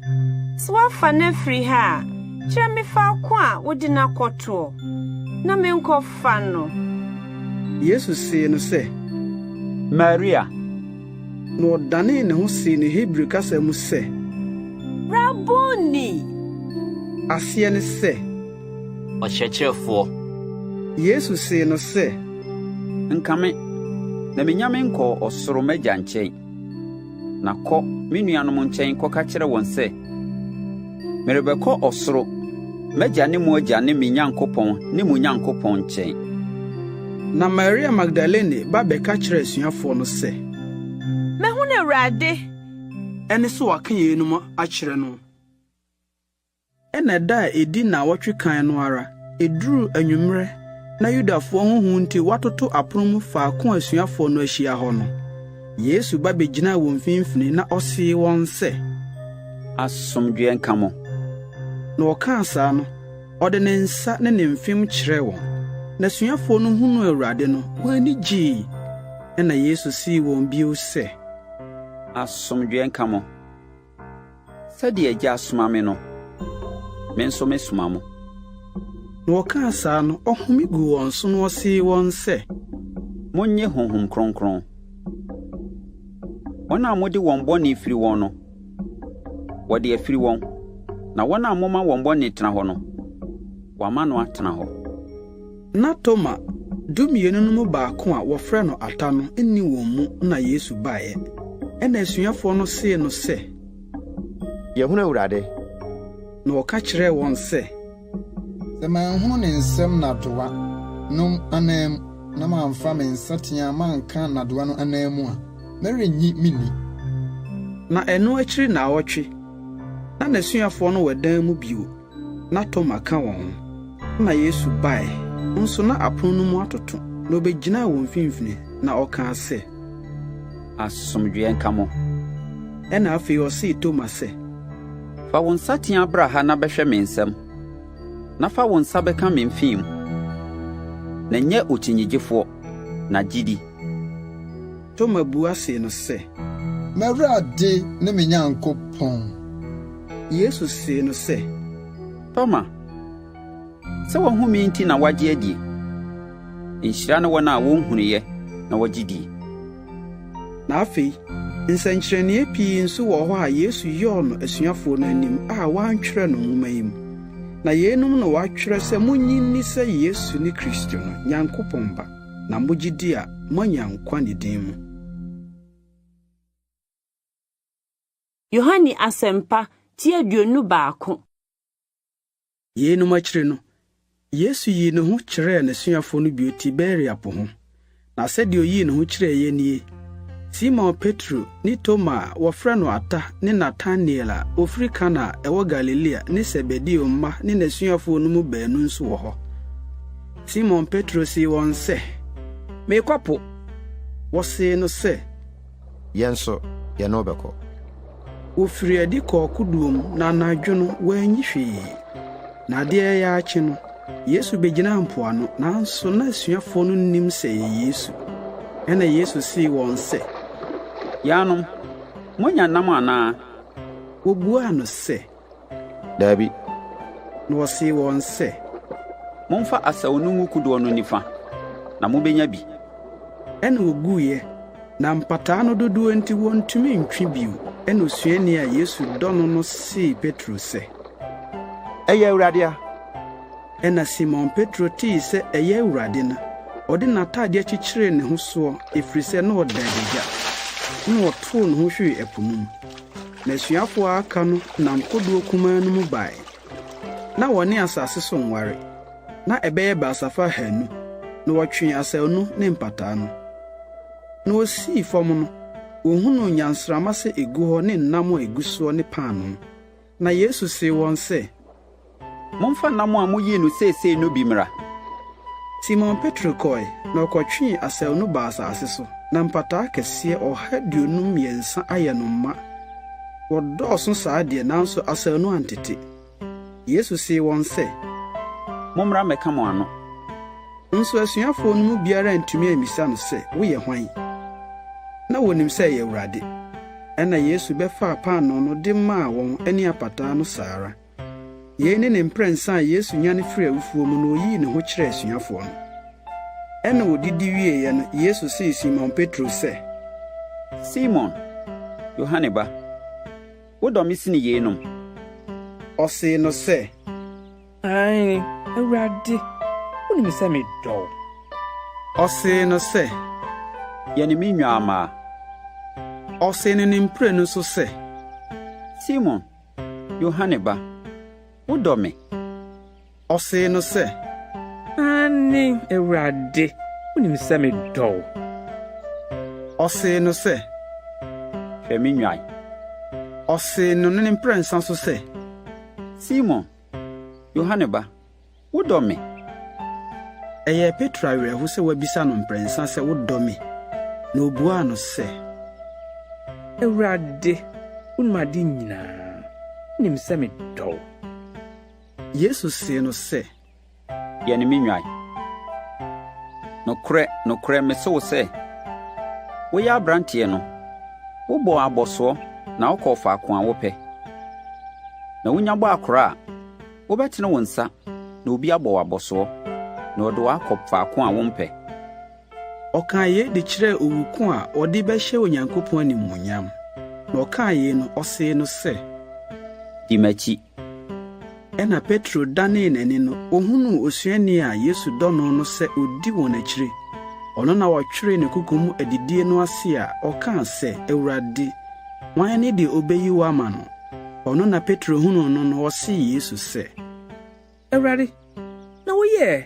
sɛ woafa no afiri ha a, kyerɛ me faako a wode no akɔtoɔ, na menkɔfa no. Yesu see no sɛ, Maria. Na ɔdanee ne ho see no Hebri kasa mu sɛ. Rabuni! Aseɛ ne sɛ. Ɔkyerɛkyerɛfoɔ. Yesu see no sɛ. Nka me, na mennya menkɔɔ ɔsoro m'Agya nkyɛn. Na kɔ me nuanom nkyɛn kɔka kyerɛ wɔn sɛ, merebɛkɔ ɔsoro, m'Agya ne mo Agya ne me Nyankopɔn ne mo Nyankopɔn nkyɛn. Na Maria Magdalene ba bɛka kyerɛɛ asuafoɔ no sɛ. Mahunu Awurade! Ɛne sɛ waka yeinom akyerɛ no. Ɛnna da a edi nnaawɔtwe kan no ara, eduruu anwummere na Yudafoɔ ho hu nti wɔatoto apono mu faako a asuafoɔ no ahyia hɔ no, Yesu ba begyinaa wɔn mfimfini na ɔsee wɔn sɛ. Asomdwoeɛ nka mo! Na ɔkaa saa no, ɔde ne nsa ne ne mfem kyerɛɛ wɔn. Na asuafoɔ no hunuu Awurade no, wɔn ani gyee. Ɛnna Yesu see wɔn bio sɛ. Asomdwoeɛ nka mo! Sɛdeɛ Agya asoma me no, me nso mesoma mo. Na ɔkaa saa no, ɔhome guu wɔn so na ɔsee wɔn sɛ. Monnye Honhom Kronkron. Wɔn a mode wɔn bɔne firi wɔn no, wɔde afiri wɔn, na wɔn a moma wɔn bɔne tena hɔ no, wɔama no atena hɔ. Na Toma, Dumienu no mu baako a wɔfrɛ no Ata no nni wɔn mu na Yesu baeɛ. Ɛnna asuafoɔ no see no sɛ, Yɛahunu Awurade. Na ɔka kyerɛɛ wɔn sɛ. Sɛ manhunu ne nsam nnadewa no ananmu na mamfa me nsateaa manka nnadewa no ananmu a, merennye minni. Na ɛno akyiri nnawɔtwe, na n'asuafoɔ no wɔ dan mu bio, na Toma ka wɔn ho. Ɛnna Yesu bae, nso na apono no mu atoto, na obegyinaa wɔn mfimfini, na ɔkaa sɛ. Asomdwoeɛ nka mo. Ɛnna afei ɔsee Toma sɛ. Fa wo nsateaa bra ha na bɛhwɛ me nsam, na fa wo nsa bɛka me mfem, na nyɛ okyinnyegyefoɔ, na gye di. Toma bua see no sɛ. M'Awurade ne me Nyankopɔn! Yesu see no sɛ. Toma, sɛ woahu me nti na woagye adie? Nhyira ne wɔn a wɔnhunuiɛ na wɔgye die. Na afei, nsɛnkyerɛnneɛ pii nso wɔ hɔ a Yesu yɔɔ no asuafoɔ no anim a wɔantwerɛ no nwoma yi mu. Na yeinom na wɔatwerɛ sɛ monnye nni sɛ Yesu ne Kristo no, Nyankopɔn Ba, na mogye di a, moanya nkwa ne din mu. Yohane Asɛmpa, ti 21. Yeinom akyiri no, Yesu yii ne ho kyerɛɛ n'asuafoɔ no bio Tiberia Po ho. Na sɛdeɛ ɔyii ne ho kyerɛeɛ nie, Simon Petro ne Toma a wɔfrɛ no Ata ne Natanael a ɔfiri Kana a ɛwɔ Galilea ne Sebedeo mma ne n'asuafoɔ no mu baanu nso wɔ hɔ. Simon Petro see wɔn sɛ, Merekɔ po. Wɔsee no sɛ, Yɛn nso, yɛne wo bɛkɔ. Wɔfirii adi kɔɔ kodoɔ mu, na anadwo no, wɔanyi hwee. Na adeɛ reyɛ akye no, Yesu bɛgyinaa mpoano, nanso na asuafoɔ no nnim sɛ ɛyɛ Yesu. Ɛnna Yesu see wɔn sɛ, Yaanom, moanya nam anaa? Wɔbuaa no sɛ, Dabi. Na ɔsee wɔn sɛ, Momfa asau no ngu kodoɔ no nifa, na mobɛnya bi. Ɛnna wɔguiɛ, na mpataa no dodoɔ nti wɔntumi ntwe bio. Ɛnna osuani a Yesu dɔ no no see Petro sɛ, Ɛyɛ Awurade a! Ɛnna Simon Petro tee sɛ ɛyɛ Awurade no, ɔde n'atadeɛ kyekyeree ne ho soɔ, ɛfiri sɛ na ɔda adagya, ɛnna ɔtoo ne ho hwee ɛpo no mu. Na asuafoɔ a aka no nam kodoɔ kumaa no mu bae. Na wɔne asase so nware. Na ɛbɛyɛ basafa ahanu, na wɔtwee asau no ne mpataa no. Na wosii fam no, wohunuu nnyansramma sɛ egu hɔ ne nam a egu soɔ ne paanoo. Na Yesu see wɔn sɛ, Momfa nam a muyii no seesei no bi mmra. Simon Petro kɔe, na ɔkɔtwee asau no baa asase so, na mpataa akɛseɛ 153 ayɛ no ma. Wɔdɔɔso saa deɛ, nanso asau no antete. Yesu see wɔn sɛ, Mommra mmɛka mo ano. Nso asuafoɔ no mu biara antumi ammisa no sɛ, Woyɛ hwan? Na wɔnim sɛ ɛyɛ Awurade. Ɛnna Yesu bɛfaa paanoo no de maa wɔn ne apataa no saa ara. Yei ne ne mprɛnsa a Yesu nyane firii awufoɔ mu na ɔyii ne ho kyerɛɛ asuafoɔ no. Ɛnna wɔdidi wieeɛ no, Yesu see Simon Petro sɛ, Simon, Yohane ba, wodɔ me sene yeinom? Ɔsee no sɛ, Aane, Awurade, wunim sɛ medɔ wo. Ɔsee no sɛ, Yɛne me nnwammaa. Ɔsee no ne mprenu so sɛ, Simon, Yohane ba, wodɔ me? Ɔsee no sɛ, Aane, Awurade, wunim sɛ medɔ wo. Ɔsee no sɛ, Hwɛ me nnwan. Ɔsee no ne mprɛnsa so sɛ, Simon, Yohane ba, wodɔ me? Ɛyɛɛ Petro awerɛho sɛ wabisa no mprɛnsa sɛ, Wodɔ me? Na obuaa no sɛ, Awurade, wunim ade nyinaa, wunim sɛ medɔ wo. Yesu see no sɛ, Yɛne me nnwan. Nokorɛ, nokorɛ, mese wo sɛ, woyɛ aberanteɛ no, wobɔɔ abɔsoɔ na wokɔɔ faako a wopɛ. Na wunya bɔ akora a, wobɛtene wo nsa na obi abɔ wo abɔsoɔ, na ɔde wo akɔ faako a wompɛ. Ɔkaa yei de kyerɛɛ owu ko a ɔde bɛhyɛ Onyankopɔn animuonyam. Na ɔkaa yei no, ɔsee no sɛ, Di m'akyi. Ɛnna Petro danee n'ani no, ohunuu osuani a Yesu dɔ no no sɛ odi wɔn akyiri. Ɔno na wɔtweree ne koko mu adidie no ase a ɔkaa sɛ, Awurade, hwan ne deɛ obeyi wo ama no? Ɔno na Petro hunuu no no, ɔsee Yesu sɛ, Awurade, na woyɛ ɛ?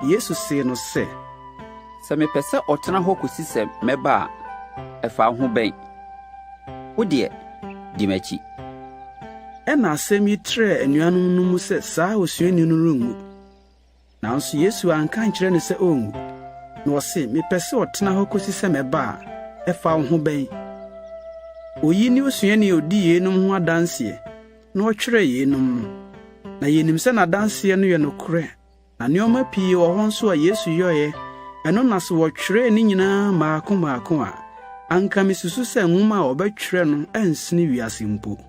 Yesu see no sɛ, Sɛ mepɛ sɛ ɔtena hɔ kosi sɛ mɛba a, ɛfa wo ho bɛn? Wo deɛ, di m'akyi. Ɛnna asɛm yi trɛɛ anuanom no mu sɛ saa osuani no renwu. Nanso Yesu anka ankyerɛ no sɛ ɔrenwu, na ɔse, Mepɛ sɛ ɔtena hɔ kosi sɛ mɛba a, ɛfa wo ho bɛn? Oyi ne osuani a odi yeinom ho adanseɛ, na ɔtwerɛɛ yeinom no. Na yenim sɛ n'adanseɛ no yɛ nokorɛ, na nneɛma pii wɔ hɔ nso a Yesu yɔeɛ, ɛno na sɛ wɔtwerɛɛ ne nyinaa mmaako mmaako a, anka misusu sɛ nwoma a wɔbɛtwerɛ no rensene wiase mpo.